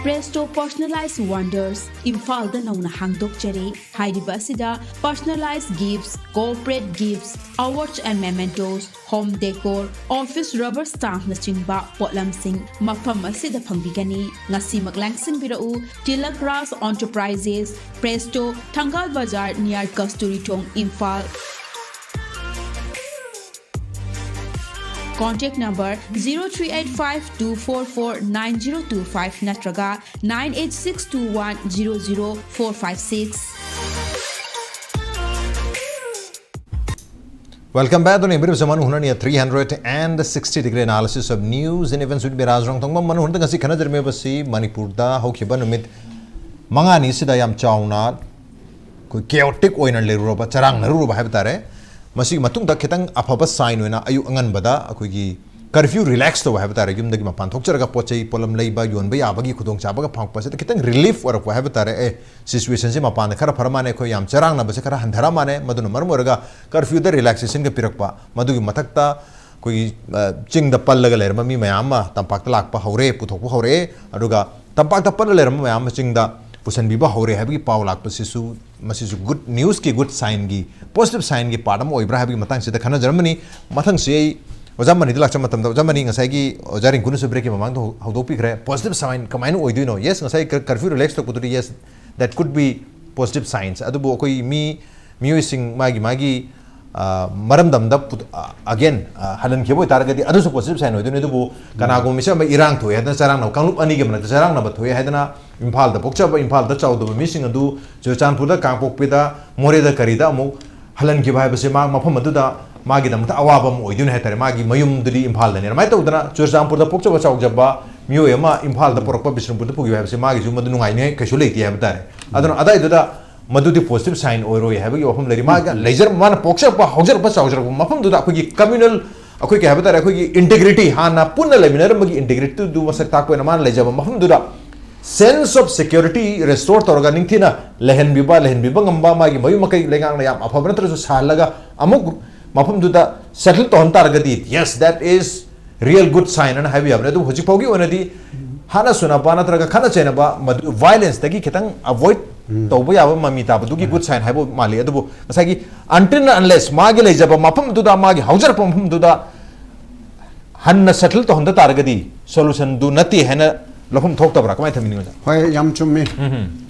Presto Personalized Wonders ꯏꯝꯐꯥꯜꯗ ꯅꯧꯅ ꯍꯥꯡꯗꯣꯛꯆꯔꯤ꯫ ꯍꯥꯏꯔꯤꯕ ꯑꯁꯤꯗ personalized gifts, corporate gifts, awards and mementos, home decor, office rubber stampꯅꯆꯤꯡꯕ ꯄꯣꯠꯂꯝꯁꯤꯡ ꯃꯐꯝ ꯑꯁꯤꯗ ꯐꯪꯕꯤꯒꯅꯤ꯫ ꯉꯁꯤꯃꯛ ꯂꯥꯡꯁꯤꯟꯕꯤꯔꯛꯎ꯫ Tilak Raj Enterprises, Presto, ꯊꯪꯒꯥꯜ ꯕꯖꯥꯔ, near ꯀꯁꯇꯨꯔꯤ ꯊꯣꯡ, Imphal. Contact number zero three eight five two four four nine zero two five ꯅꯠꯇ꯭ꯔꯒ nine eight six two one zero zero four five six. Welcome back. ꯑꯗꯨꯅ ꯌꯦꯡꯕꯤꯔꯤꯕꯁꯦ ꯃꯅꯨ ꯍꯨꯅꯅꯤ three hundred and sixty degree analysis of news and events with ꯕꯤꯔꯥꯖ ꯔꯣꯡꯊꯣꯡꯕ꯫ ꯃꯅꯨ ꯍꯨꯅꯗ ꯉꯁꯤ ꯈꯟꯅꯖꯔꯝꯃꯤꯕꯁꯤ ꯃꯅꯤꯄꯨꯔꯗ ꯍꯧꯈꯤꯕ ꯅꯨꯃꯤꯠ ꯃꯉꯥꯅꯤꯁꯤꯗ ꯌꯥꯝ ꯆꯥꯎꯅ ꯑꯩꯈꯣꯏ ꯀꯦꯑꯣꯇꯤꯛ ꯑꯣꯏꯅ ꯂꯩꯔꯨꯔꯕ, ꯆꯔꯥꯡꯅꯔꯨꯔꯕ ꯍꯥꯏꯕ ꯇꯥꯔꯦ꯫ ꯃꯁꯤꯒꯤ ꯃꯇꯨꯡꯗ ꯈꯤꯇꯪ ꯑꯐꯕ ꯁꯥꯏꯟ ꯑꯣꯏꯅ ꯑꯌꯨꯛ ꯑꯉꯟꯕꯗ ꯑꯩꯈꯣꯏꯒꯤ ꯀꯔꯐ꯭ꯌꯨ ꯔꯤꯂꯦꯛꯁ ꯇꯧꯕ ꯍꯥꯏꯕ ꯇꯥꯔꯦ, ꯌꯨꯝꯗꯒꯤ ꯃꯄꯥꯟ ꯊꯣꯛꯆꯔꯒ ꯄꯣꯠ ꯆꯩ ꯄꯣꯠꯂꯝ ꯂꯩꯕ ꯌꯣꯟꯕ ꯌꯥꯕꯒꯤ ꯈꯨꯗꯣꯡꯆꯥꯕꯒ ꯐꯪꯉꯛꯄꯁꯤꯗ ꯈꯤꯇꯪ ꯔꯤꯂꯤꯐ ꯑꯣꯏꯔꯛꯄ ꯍꯥꯏꯕ ꯇꯥꯔꯦ꯫ ꯑꯦ, ꯁꯤꯆꯨꯋꯦꯁꯟꯁꯦ ꯃꯄꯥꯟꯗ ꯈꯔ ꯐꯔ ꯃꯥꯜꯂꯦ, ꯑꯩꯈꯣꯏ ꯌꯥꯝ ꯆꯔꯥꯡꯅꯕꯁꯦ ꯈꯔ ꯍꯟꯊꯔ ꯃꯥꯜꯂꯦ꯫ ꯃꯗꯨꯅ ꯃꯔꯝ ꯑꯣꯏꯔꯒ ꯀꯔꯐ꯭ꯌꯨꯗ ꯔꯤꯂꯦꯛꯁꯦꯁꯟꯒ ꯄꯤꯔꯛꯄ, ꯃꯗꯨꯒꯤ ꯃꯊꯛꯇ ꯑꯩꯈꯣꯏꯒꯤ, ꯑ, ꯆꯤꯡꯗ ꯄꯜꯂꯒ ꯂꯩꯔꯝꯕ ꯃꯤ ꯃꯌꯥꯝ ꯑꯃ ꯇꯝꯄꯥꯛꯇ ꯂꯥꯛꯄ ꯍꯧꯔꯦ, ꯄꯨꯊꯣꯛꯄ ꯍꯧꯔꯛꯑꯦ꯫ ꯑꯗꯨꯒ ꯇꯝꯄꯥꯛꯇ ꯄꯜꯂ ꯂꯩꯔꯝꯕ ꯃꯌꯥꯝ ꯑꯃ ꯆꯤꯡꯗ ꯄꯨꯁꯟꯕꯤꯕ ꯍꯧꯔꯦ ꯍꯥꯏꯕꯒꯤ ꯄꯥꯎ ꯂꯥꯛꯄꯁꯤꯁꯨ, ꯃꯁꯤꯁꯨ ꯒꯨꯗ ꯅ꯭ꯌꯨꯁꯀꯤ, ꯒꯨꯗ ꯁꯥꯏꯟꯒꯤ, ꯄꯣꯖꯤꯇꯤꯚ ꯁꯥꯏꯟꯒꯤ ꯄꯥꯔꯠ ꯑꯃ ꯑꯣꯏꯕ꯭ꯔꯥ ꯍꯥꯏꯕꯒꯤ ꯃꯇꯥꯡꯁꯤꯗ ꯈꯟꯅꯖꯔꯝꯕꯅꯤ꯫ ꯃꯊꯪꯁꯤ ꯑꯩ ꯑꯣꯖꯥ ꯃꯅꯤꯗ ꯂꯥꯛꯆꯕ ꯃꯇꯝꯗ, ꯑꯣꯖꯥ ꯃꯅꯤ, ꯉꯁꯥꯏꯒꯤ ꯑꯣꯖꯥ ꯔꯤꯡꯀꯨꯅꯁꯨ ꯕ꯭ꯔꯦꯛꯀꯤ ꯃꯃꯥꯡꯗ ꯍꯧ-, ꯍꯧꯗꯣꯛꯄꯤꯈ꯭ꯔꯦ, ꯄꯣꯖꯤꯇꯤꯚ ꯁꯥꯏꯟ ꯀꯃꯥꯏꯅ ꯑꯣꯏꯗꯣꯏꯅꯣ? ꯌꯦꯁ, ꯉꯁꯥꯏ ꯀꯔ-, ꯀꯔꯐ꯭ꯌꯨ ꯔꯤꯂꯦꯛꯁ ꯇꯧꯕꯗꯨꯗꯤ, yes, that could be positive signs꯫ ꯑꯗꯨꯕꯨ ꯑꯩꯈꯣꯏ ꯃꯤ, ꯃꯤꯑꯣꯏꯁꯤꯡ ꯃꯥꯒꯤ ꯃꯥꯒꯤ, ꯑ, ꯃꯔꯝꯗꯝꯗ ꯄꯨ-, ꯑ, ꯑꯒꯦꯟ, ꯑ, ꯍꯜꯍꯟꯈꯤꯕ ꯑꯣꯏꯇꯥꯔꯒꯗꯤ ꯑꯗꯨꯁꯨ ꯄꯣꯖꯤꯇꯤꯚ ꯁꯥꯏꯟ ꯑꯣꯏꯗꯣꯏꯅꯤ꯫ ꯑꯗꯨꯕꯨ ꯀꯅꯥꯒꯨꯝꯕ ꯃꯤꯁꯛ ꯑꯃ ꯏꯔꯥꯡ ꯊꯣꯛꯑꯦ ꯍꯥꯏꯗꯅ ꯆꯔꯥꯡꯅꯕ, ꯀꯥꯡꯂꯨꯞ ꯑꯅꯤꯒꯤ ꯃꯔꯛꯇ ꯆꯔꯥꯡꯅꯕ ꯊꯣꯛꯑꯦ ꯍꯥꯏꯗꯅ ꯏꯝꯐꯥꯜꯗ ꯄꯣꯛꯆꯕ, ꯏꯝꯐꯥꯜꯗ ꯆꯥꯎꯗꯕ ꯃꯤꯁꯤꯡ ꯑꯗꯨ ꯆꯨꯔꯆꯥꯟꯄꯨꯔꯗ, ꯀꯥꯡꯄꯣꯛꯄꯤꯗ, ꯃꯣꯔꯦꯗ, ꯀꯔꯤꯗ ꯑꯃꯨꯛ ꯍꯜꯍꯟꯈꯤꯕ ꯍꯥꯏꯕꯁꯦ ꯃꯥ ꯃꯐꯝ ꯑꯗꯨꯗ ꯃꯥꯒꯤꯗꯃꯛꯇ ꯑꯋꯥꯕ ꯑꯃ ꯑꯣꯏꯗꯣꯏꯅꯦ ꯍꯥꯏꯇꯥꯔꯦ꯫ ꯃꯥꯒꯤ ꯃꯌꯨꯝꯗꯨꯗꯤ ꯏꯝꯐꯥꯜꯗꯅꯦ꯫ ꯑꯗꯨꯃꯥꯏꯅ ꯇꯧꯗꯅ ꯆꯨꯔꯆꯥꯟꯄꯨꯔꯗ ꯄꯣꯛꯆꯕ ꯆꯥꯎꯖꯕ ꯃꯤꯑꯣꯏ ꯑꯃ ꯏꯝꯐꯥꯜꯗ ꯄꯨꯔꯛꯄ, ꯕꯤꯁꯅꯨꯄꯨꯔꯗ ꯄꯨꯈꯤꯕ ꯍꯥꯏꯕꯁꯦ ꯃꯥꯒꯤꯁꯨ ꯃꯗꯨ ꯅꯨꯡꯉꯥꯏꯅꯤꯡꯉꯥꯏ ꯀꯩꯁꯨ ꯂꯩꯇꯦ ꯍꯥꯏꯕ ꯇꯥꯔꯦ꯫ ꯑꯗꯨꯅ ꯑꯗꯥꯏꯗꯨꯗ ꯃꯗꯨꯗꯤ ꯄꯣꯖꯤꯇꯤꯚ ꯁꯥꯏꯟ ꯑꯣꯏꯔꯣꯏ ꯍꯥꯏꯕꯒꯤ ꯋꯥꯐꯝ ꯂꯩꯔꯤ꯫ ꯃꯥꯒ ꯂꯩꯖꯔ-, ꯃꯥꯅ ꯄꯣꯛꯆꯔꯛꯄ, ꯍꯧꯖꯔꯛꯄ, ꯆꯥꯎꯖꯔꯛꯄ ꯃꯐꯝꯗꯨꯗ ꯑꯩꯈꯣꯏꯒꯤ ꯀꯝꯃ꯭ꯌꯨꯅꯦꯜ, ꯑꯩꯈꯣꯏ ꯀꯩ ꯍꯥꯏꯕ ꯇꯥꯔꯦ, ꯑꯩꯈꯣꯏꯒꯤ ꯏꯟꯇꯤꯒ꯭ꯔꯤꯇꯤ, ꯍꯥꯟꯅ ꯄꯨꯟꯅ ꯂꯩꯃꯤꯟꯅꯔꯝꯕꯒꯤ ꯏꯟꯇꯤꯒ꯭ꯔꯤꯇꯤꯗꯨ ꯃꯁꯛ ꯇꯥꯛꯄ ꯑꯣꯏꯅ ꯃꯥꯅ ꯂꯩꯖꯕ ꯃꯐꯝꯗꯨꯗ ꯁꯦꯟꯁ ꯑꯣꯐ ꯁꯦꯀ꯭ꯌꯨꯔꯤꯇꯤ ꯔꯦꯁꯇꯣꯔ ꯇꯧꯔꯒ ꯅꯤꯡꯊꯤꯅ ꯂꯩꯍꯟꯕꯤꯕ, ꯂꯩꯍꯟꯕꯤꯕ ꯉꯝꯕ, ꯃꯥꯒꯤ ꯃꯌꯨꯝ ꯃꯀꯩ ꯂꯩꯉꯥꯛꯅ ꯌꯥꯝ ꯑꯐꯕ ꯅꯠꯇ꯭ꯔꯁꯨ ꯁꯥꯍꯜꯂꯒ ꯑꯃꯨꯛ ꯃꯐꯝꯗꯨꯗ ꯁꯦꯇꯜ ꯇꯧꯍꯟ ꯇꯥꯔꯒꯗꯤ, yes, that is real good sign ꯑꯅ ꯍꯥꯏꯕ ꯌꯥꯕꯅꯤ꯫ ꯑꯗꯨꯕꯨ ꯍꯧꯖꯤꯛ ꯐꯥꯎꯒꯤ ꯑꯣꯏꯅꯗꯤ ꯍꯥꯠꯅ ꯁꯨꯅꯕ ꯅꯠꯇ꯭ꯔꯒ ꯈꯠꯅ ꯆꯩꯅꯕ, ꯃꯗꯨ ꯚꯥꯏꯂꯦꯟꯁꯇꯒꯤ ꯈꯤꯇꯪ ꯑꯦꯚꯣꯏꯗ ꯇꯧꯕ ꯌꯥꯕ ꯃꯃꯤ ꯇꯥꯕꯗꯨꯒꯤ ꯒꯨꯗ ꯁꯥꯏꯟ ꯍꯥꯏꯕ ꯃꯥꯜꯂꯤ꯫ ꯑꯗꯨꯕꯨ ꯉꯁꯥꯏꯒꯤ until and unless ꯃꯥꯒꯤ ꯂꯩꯖꯕ ꯃꯐꯝꯗꯨꯗ, ꯃꯥꯒꯤ ꯍꯧꯖꯔꯛꯄ ꯃꯐꯝꯗꯨꯗ ꯍꯟꯅ ꯁꯦꯇꯜ ꯇꯧꯍꯟꯗ ꯇꯥꯔꯒꯗꯤ ꯁꯣꯂꯨꯁꯟꯗꯨ ꯅꯠꯇꯦ ꯍꯥꯏꯅ ꯂꯧꯐꯝ ꯊꯣꯛꯇꯕ꯭ꯔꯥ? ꯀꯃꯥꯏꯅ ꯊꯝꯕꯤꯅꯤꯡꯉꯤ, ꯑꯣꯖꯥ? ꯍꯣꯏ, ꯌꯥꯝ ꯆꯨꯝꯃꯤ꯫ ꯎꯝ꯫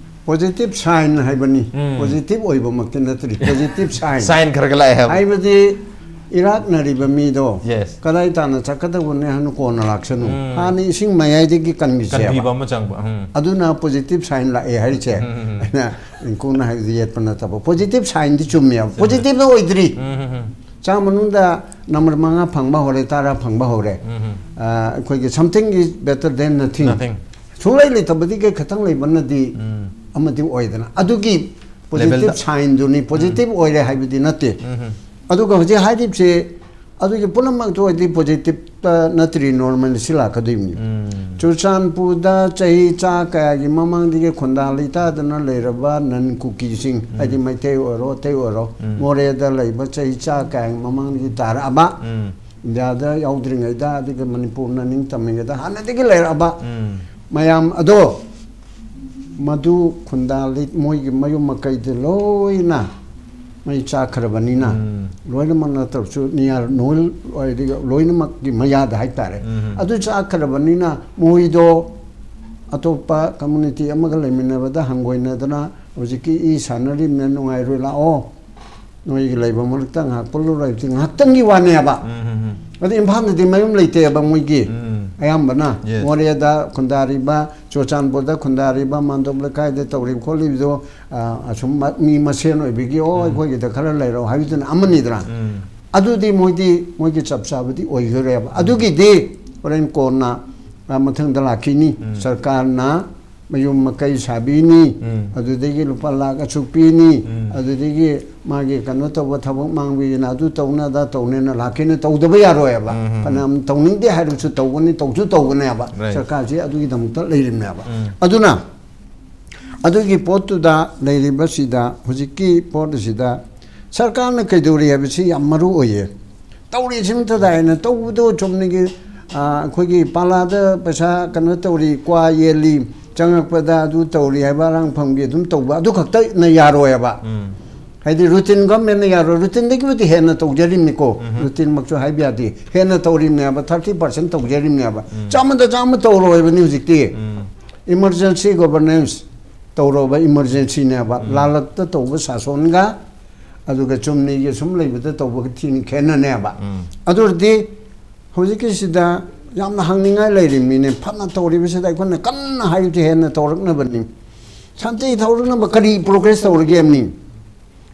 ꯄꯣꯖꯤꯇꯤꯚ ꯁꯥꯏꯟ ꯍꯥꯏꯕꯅꯤ꯫ ꯎꯝ꯫ ꯄꯣꯖꯤꯇꯤꯚ ꯑꯣꯏꯕꯃꯛꯇꯤ ꯅꯠꯇ꯭ꯔꯤ, ꯄꯣꯖꯤꯇꯤꯚ ꯁꯥꯏꯟ꯫ ꯁꯥꯏꯟ ꯈꯔ ꯈꯔ ꯂꯥꯛꯑꯦ ꯍꯥꯏꯕ꯫ ꯍꯥꯏꯕꯗꯤ ꯏꯔꯥꯛꯅꯔꯤꯕ ꯃꯤꯗꯣ Yes. ꯀꯗꯥꯏ ꯇꯥꯅ ꯆꯠꯀꯗꯕꯅꯦ ꯍꯥꯏꯅ ꯀꯣꯟꯅ ꯂꯥꯛꯁꯅꯨ, ꯎꯝ. ꯍꯥꯟꯅ ꯏꯁꯤꯡ ꯃꯌꯥꯏꯗꯒꯤ ꯀꯟꯕꯤꯁꯦꯕ꯫ ꯀꯟꯕꯤꯕ ꯑꯃ ꯆꯪꯕ ꯎꯝ. ꯑꯗꯨꯅ positive sign ꯂꯥꯛꯑꯦ ꯍꯥꯏꯔꯤꯁꯦ꯫ ꯎꯝ, ꯎꯝ, ꯎꯝ. ꯑꯩꯅ ꯏꯪꯀꯨꯅ ꯍꯥꯏꯕꯗꯤ ꯌꯦꯠꯄ ꯅꯠꯇꯕ, positive signꯗꯤ ꯆꯨꯝꯃꯦꯕ꯫ Positiveꯅ ꯑꯣꯏꯗ꯭ꯔꯤ꯫ ꯎꯝ, ꯎꯝ, ꯎꯝ. ꯆꯥꯝꯃ ꯃꯅꯨꯡꯗ number ꯃꯉꯥ ꯐꯪꯕ ꯍꯧꯔꯦ, ꯇꯔꯥ ꯐꯪꯕ ꯍꯧꯔꯦ꯫ ꯎꯝ, ꯎꯝ. ꯑ, ꯑꯩꯈꯣꯏꯒꯤ something is better than nothing꯫ Nothing. ꯁꯨꯡꯂꯩ ꯂꯩꯇꯕꯗꯒꯤ ꯈꯤꯇꯪ ꯂꯩꯕꯅꯗꯤ ꯎꯝ. ꯑꯃꯗꯤ ꯑꯣꯏꯗꯅ꯫ ꯑꯗꯨꯒꯤ Levelꯗ. positive signꯗꯨꯅꯤ, positive ꯑꯣꯏꯔꯦ ꯍꯥꯏꯕꯗꯤ ꯅꯠꯇꯦ꯫ ꯎꯝ, ꯎꯝ. ꯑꯗꯨꯒ ꯍꯧꯖꯤꯛ ꯍꯥꯏꯔꯤꯕꯁꯦ ꯑꯗꯨꯒꯤ ꯄꯨꯝꯅꯃꯛꯇ ꯑꯣꯏꯗꯤ positiveꯇ ꯅꯠꯇ꯭ꯔꯤ, normalꯁꯤ ꯂꯥꯛꯀꯗꯣꯏꯕꯅꯤ꯫ ꯎꯝ. ꯆꯨꯔꯆꯥꯟꯄꯨꯔꯗ ꯆꯍꯤ ꯆꯥ ꯀꯌꯥꯒꯤ ꯃꯃꯥꯡꯗꯒꯤ ꯈꯨꯟꯗꯥ ꯂꯩꯇꯥꯗꯅ ꯂꯩꯔꯕ non Kukiꯁꯤꯡ, ꯍꯥꯏꯗꯤ ꯃꯩꯇꯩ ꯑꯣꯏꯔꯣ, ꯑꯇꯩ ꯑꯣꯏꯔꯣ, ꯎꯝ. ꯃꯣꯔꯦꯗ ꯂꯩꯕ ꯆꯍꯤ ꯆꯥ ꯀꯌꯥꯒꯤ ꯃꯃꯥꯡꯗꯒꯤ ꯇꯥꯔꯛꯑꯕ, ꯎꯝ. ꯏꯟꯗꯤꯌꯥꯗ ꯌꯥꯎꯗ꯭ꯔꯤꯉꯩꯗ, ꯑꯗꯨꯒ ꯃꯅꯤꯄꯨꯔꯅ ꯅꯤꯡꯇꯝꯃꯤꯉꯩꯗ ꯍꯥꯟꯅꯗꯒꯤ ꯂꯩꯔꯛꯑꯕ ꯎꯝ. ꯃꯌꯥꯝ ꯑꯗꯣ, ꯃꯗꯨ ꯈꯨꯟꯗꯥ ꯂꯩ-, ꯃꯣꯏꯒꯤ ꯃꯌꯨꯝ ꯃꯀꯩꯗ ꯂꯣꯏꯅ ꯃꯩ ꯆꯥꯛꯈ꯭ꯔꯕꯅꯤꯅ, ꯎꯝ. ꯂꯣꯏꯅꯃꯛ ꯅꯠꯇ꯭ꯔꯕꯁꯨ near ꯅꯣꯏꯜ ꯑꯣꯏꯔꯗꯤ ꯂꯣꯏꯅꯃꯛꯀꯤ ꯃꯌꯥꯗ ꯍꯥꯏꯇꯥꯔꯦ꯫ ꯎꯝ. ꯑꯗꯨ ꯆꯥꯛꯈ꯭ꯔꯕꯅꯤꯅ ꯃꯣꯏꯗꯣ ꯑꯇꯣꯞꯄ community ꯑꯃꯒ ꯂꯩꯃꯤꯟꯅꯕꯗ ꯍꯪꯒꯣꯏꯅꯗꯅ ꯍꯧꯖꯤꯛꯀꯤ ꯏ ꯁꯥꯟꯅꯔꯤꯕꯅ ꯅꯨꯡꯉꯥꯏꯔꯣꯏ, ꯂꯥꯛꯑꯣ, ꯅꯣꯏꯒꯤ ꯂꯩꯕ ꯃꯔꯛꯇ ꯉꯥꯏꯍꯥꯛ ꯄꯨꯜꯂꯨꯔꯣꯏ ꯍꯥꯏꯕꯗꯤ ꯉꯥꯏꯍꯥꯛꯇꯪꯒꯤ ꯋꯥꯅꯦꯕ꯫ ꯎꯝ, ꯎꯝ, ꯎꯝ. ꯑꯗꯨ ꯏꯝꯐꯥꯜꯗꯗꯤ ꯃꯌꯨꯝ ꯂꯩꯇꯦꯕ ꯃꯣꯏꯒꯤ꯫ ꯎꯝ. ꯑꯌꯥꯝꯕꯅ Yes. ꯃꯣꯔꯦꯗ ꯈꯨꯟꯗꯥꯔꯤꯕ, ꯆꯨꯔꯆꯥꯟꯄꯨꯔꯗ ꯈꯨꯟꯗꯥꯔꯤꯕ, ꯃꯥꯟꯗꯣꯞ ꯂꯩꯀꯥꯏꯗ ꯇꯧꯔꯤꯕ ꯈꯣꯠꯂꯤꯕꯗꯣ, ꯑ, ꯑꯁꯨꯝ ꯃ-, ꯃꯤ ꯃꯁꯦꯟ ꯑꯣꯏꯕꯒꯤ, "ꯑꯣ, ꯑꯩꯈꯣꯏꯒꯤꯗ ꯈꯔ ꯂꯩꯔꯣ" ꯍꯥꯏꯕꯗꯨꯅ ꯑꯃꯅꯤꯗꯅ꯫ ꯎꯝ. ꯑꯗꯨꯗꯤ ꯃꯣꯏꯗꯤ, ꯃꯣꯏꯒꯤ ꯆꯞ ꯆꯥꯕꯗꯤ ꯑꯣꯏꯈ꯭ꯔꯦꯕ꯫ ꯑꯗꯨꯒꯤꯗꯤ ꯍꯣꯔꯦꯟ ꯀꯣꯟꯅ, ꯑ, ꯃꯊꯪꯗ ꯂꯥꯛꯈꯤꯅꯤ꯫ ꯎꯝ. ꯁꯔꯀꯥꯔꯅ ꯃꯌꯨꯝ ꯃꯀꯩ ꯁꯥꯕꯤꯅꯤ, ꯎꯝ. ꯑꯗꯨꯗꯒꯤ ꯂꯨꯄꯥ ꯂꯥꯛ ꯑꯁꯨꯛ ꯄꯤꯅꯤ, ꯎꯝ. ꯑꯗꯨꯗꯒꯤ ꯃꯥꯒꯤ ꯀꯩꯅꯣ ꯇꯧꯕ ꯊꯕꯛ ꯃꯥꯡꯕꯤꯅ ꯑꯗꯨ ꯇꯧꯅ ꯑꯗꯥ ꯇꯧꯅꯦꯅ ꯂꯥꯛꯈꯤꯅ ꯇꯧꯗꯕ ꯌꯥꯔꯣꯏꯕ꯫ ꯎꯝ, ꯎꯝ. ꯐꯅꯌꯥꯝ ꯇꯧꯅꯤꯡꯗꯦ ꯍꯥꯏꯔꯁꯨ ꯇꯧꯒꯅꯤ, ꯇꯧꯁꯨ ꯇꯧꯒꯅꯦꯕ꯫ Right. ꯁꯔꯀꯥꯔꯁꯤ ꯑꯗꯨꯒꯤꯗꯃꯛꯇ ꯂꯩꯔꯤꯕꯅꯦꯕ꯫ ꯎꯝ. ꯑꯗꯨꯅ ꯑꯗꯨꯒꯤ ꯄꯣꯠꯇꯨꯗ ꯂꯩꯔꯤꯕꯁꯤꯗ, ꯍꯧꯖꯤꯛꯀꯤ ꯄꯣꯠ ꯑꯁꯤꯗ ꯁꯔꯀꯥꯔꯅ ꯀꯩꯗꯧꯔꯤ ꯍꯥꯏꯕꯁꯤ ꯌꯥꯝ ꯃꯔꯨ ꯑꯣꯏꯌꯦ꯫ ꯇꯧꯔꯤꯁꯤꯡ ꯊꯗꯥꯏꯅ ꯇꯧꯕꯗꯣ ꯆꯨꯝꯅꯒꯤ, ꯑ, ꯑꯩꯈꯣꯏꯒꯤ ꯄꯥꯂꯥꯗ ꯄꯩꯁꯥ ꯀꯩꯅꯣ ꯇꯧꯔꯤ, ꯀ꯭ꯋꯥ ꯌꯦꯜꯂꯤ, ꯆꯪꯉꯛꯄꯗ ꯑꯗꯨ ꯇꯧꯔꯤ ꯍꯥꯏꯕ ꯑꯔꯥꯡꯐꯝꯒꯤ ꯑꯗꯨꯝ ꯇꯧꯕ ꯑꯗꯨ ꯈꯛꯇꯅ ꯌꯥꯔꯣꯏꯕ꯫ ꯎꯝ. ꯍꯥꯏꯗꯤ routine governmentꯅ ꯌꯥꯔꯣꯏ, routinedꯒꯤꯕꯨꯗꯤ ꯍꯦꯟꯅ ꯇꯧꯖꯔꯤꯕꯅꯤꯀꯣ꯫ ꯎꯝ. Routinꯃꯛꯁꯨ ꯍꯥꯏꯕ ꯌꯥꯗꯦ, ꯍꯦꯟꯅ ꯇꯧꯔꯤꯕꯅꯦꯕ, thirty percent ꯇꯧꯖꯔꯤꯕꯅꯦꯕ꯫ ꯎꯝ. ꯆꯥꯝꯃꯗ ꯆꯥꯝꯃ ꯇꯧꯔꯣꯏꯕꯅꯤ ꯍꯧꯖꯤꯛꯇꯤ꯫ ꯎꯝ. Emergency governance ꯇꯧꯔꯕ emergencyꯅꯦꯕ꯫ ꯎꯝ. ꯂꯥꯜꯂꯛꯇ ꯇꯧꯕ ꯁꯥꯁꯣꯟꯒ ꯑꯗꯨꯒ ꯆꯨꯝꯅꯒꯤ ꯁꯨꯝ ꯂꯩꯕꯗ ꯇꯧꯕꯒ ꯊꯤꯅ ꯈꯦꯠꯅꯅꯦꯕ꯫ ꯑꯗꯨ ꯑꯣꯏꯔꯗꯤ ꯍꯧꯖꯤꯛꯀꯤꯁꯤꯗ ꯌꯥꯝꯅ ꯍꯪꯅꯤꯡꯉꯥꯏ ꯂꯩꯔꯤꯕꯅꯤꯅꯦ꯫ ꯐꯅ ꯇꯧꯔꯤꯕꯁꯤꯗ ꯑꯩꯈꯣꯏꯅ ꯀꯟꯅ ꯍꯥꯏꯕꯗꯤ ꯍꯦꯟꯅ ꯇꯧꯔꯛꯅꯕꯅꯤ꯫ ꯁꯥꯟꯇꯤ ꯊꯧꯔꯛꯅꯕ ꯀꯔꯤ ꯄ꯭ꯔꯣꯒ꯭ꯔꯦꯁ ꯇꯧꯔꯒꯦ ꯍꯥꯏꯕꯅꯤ꯫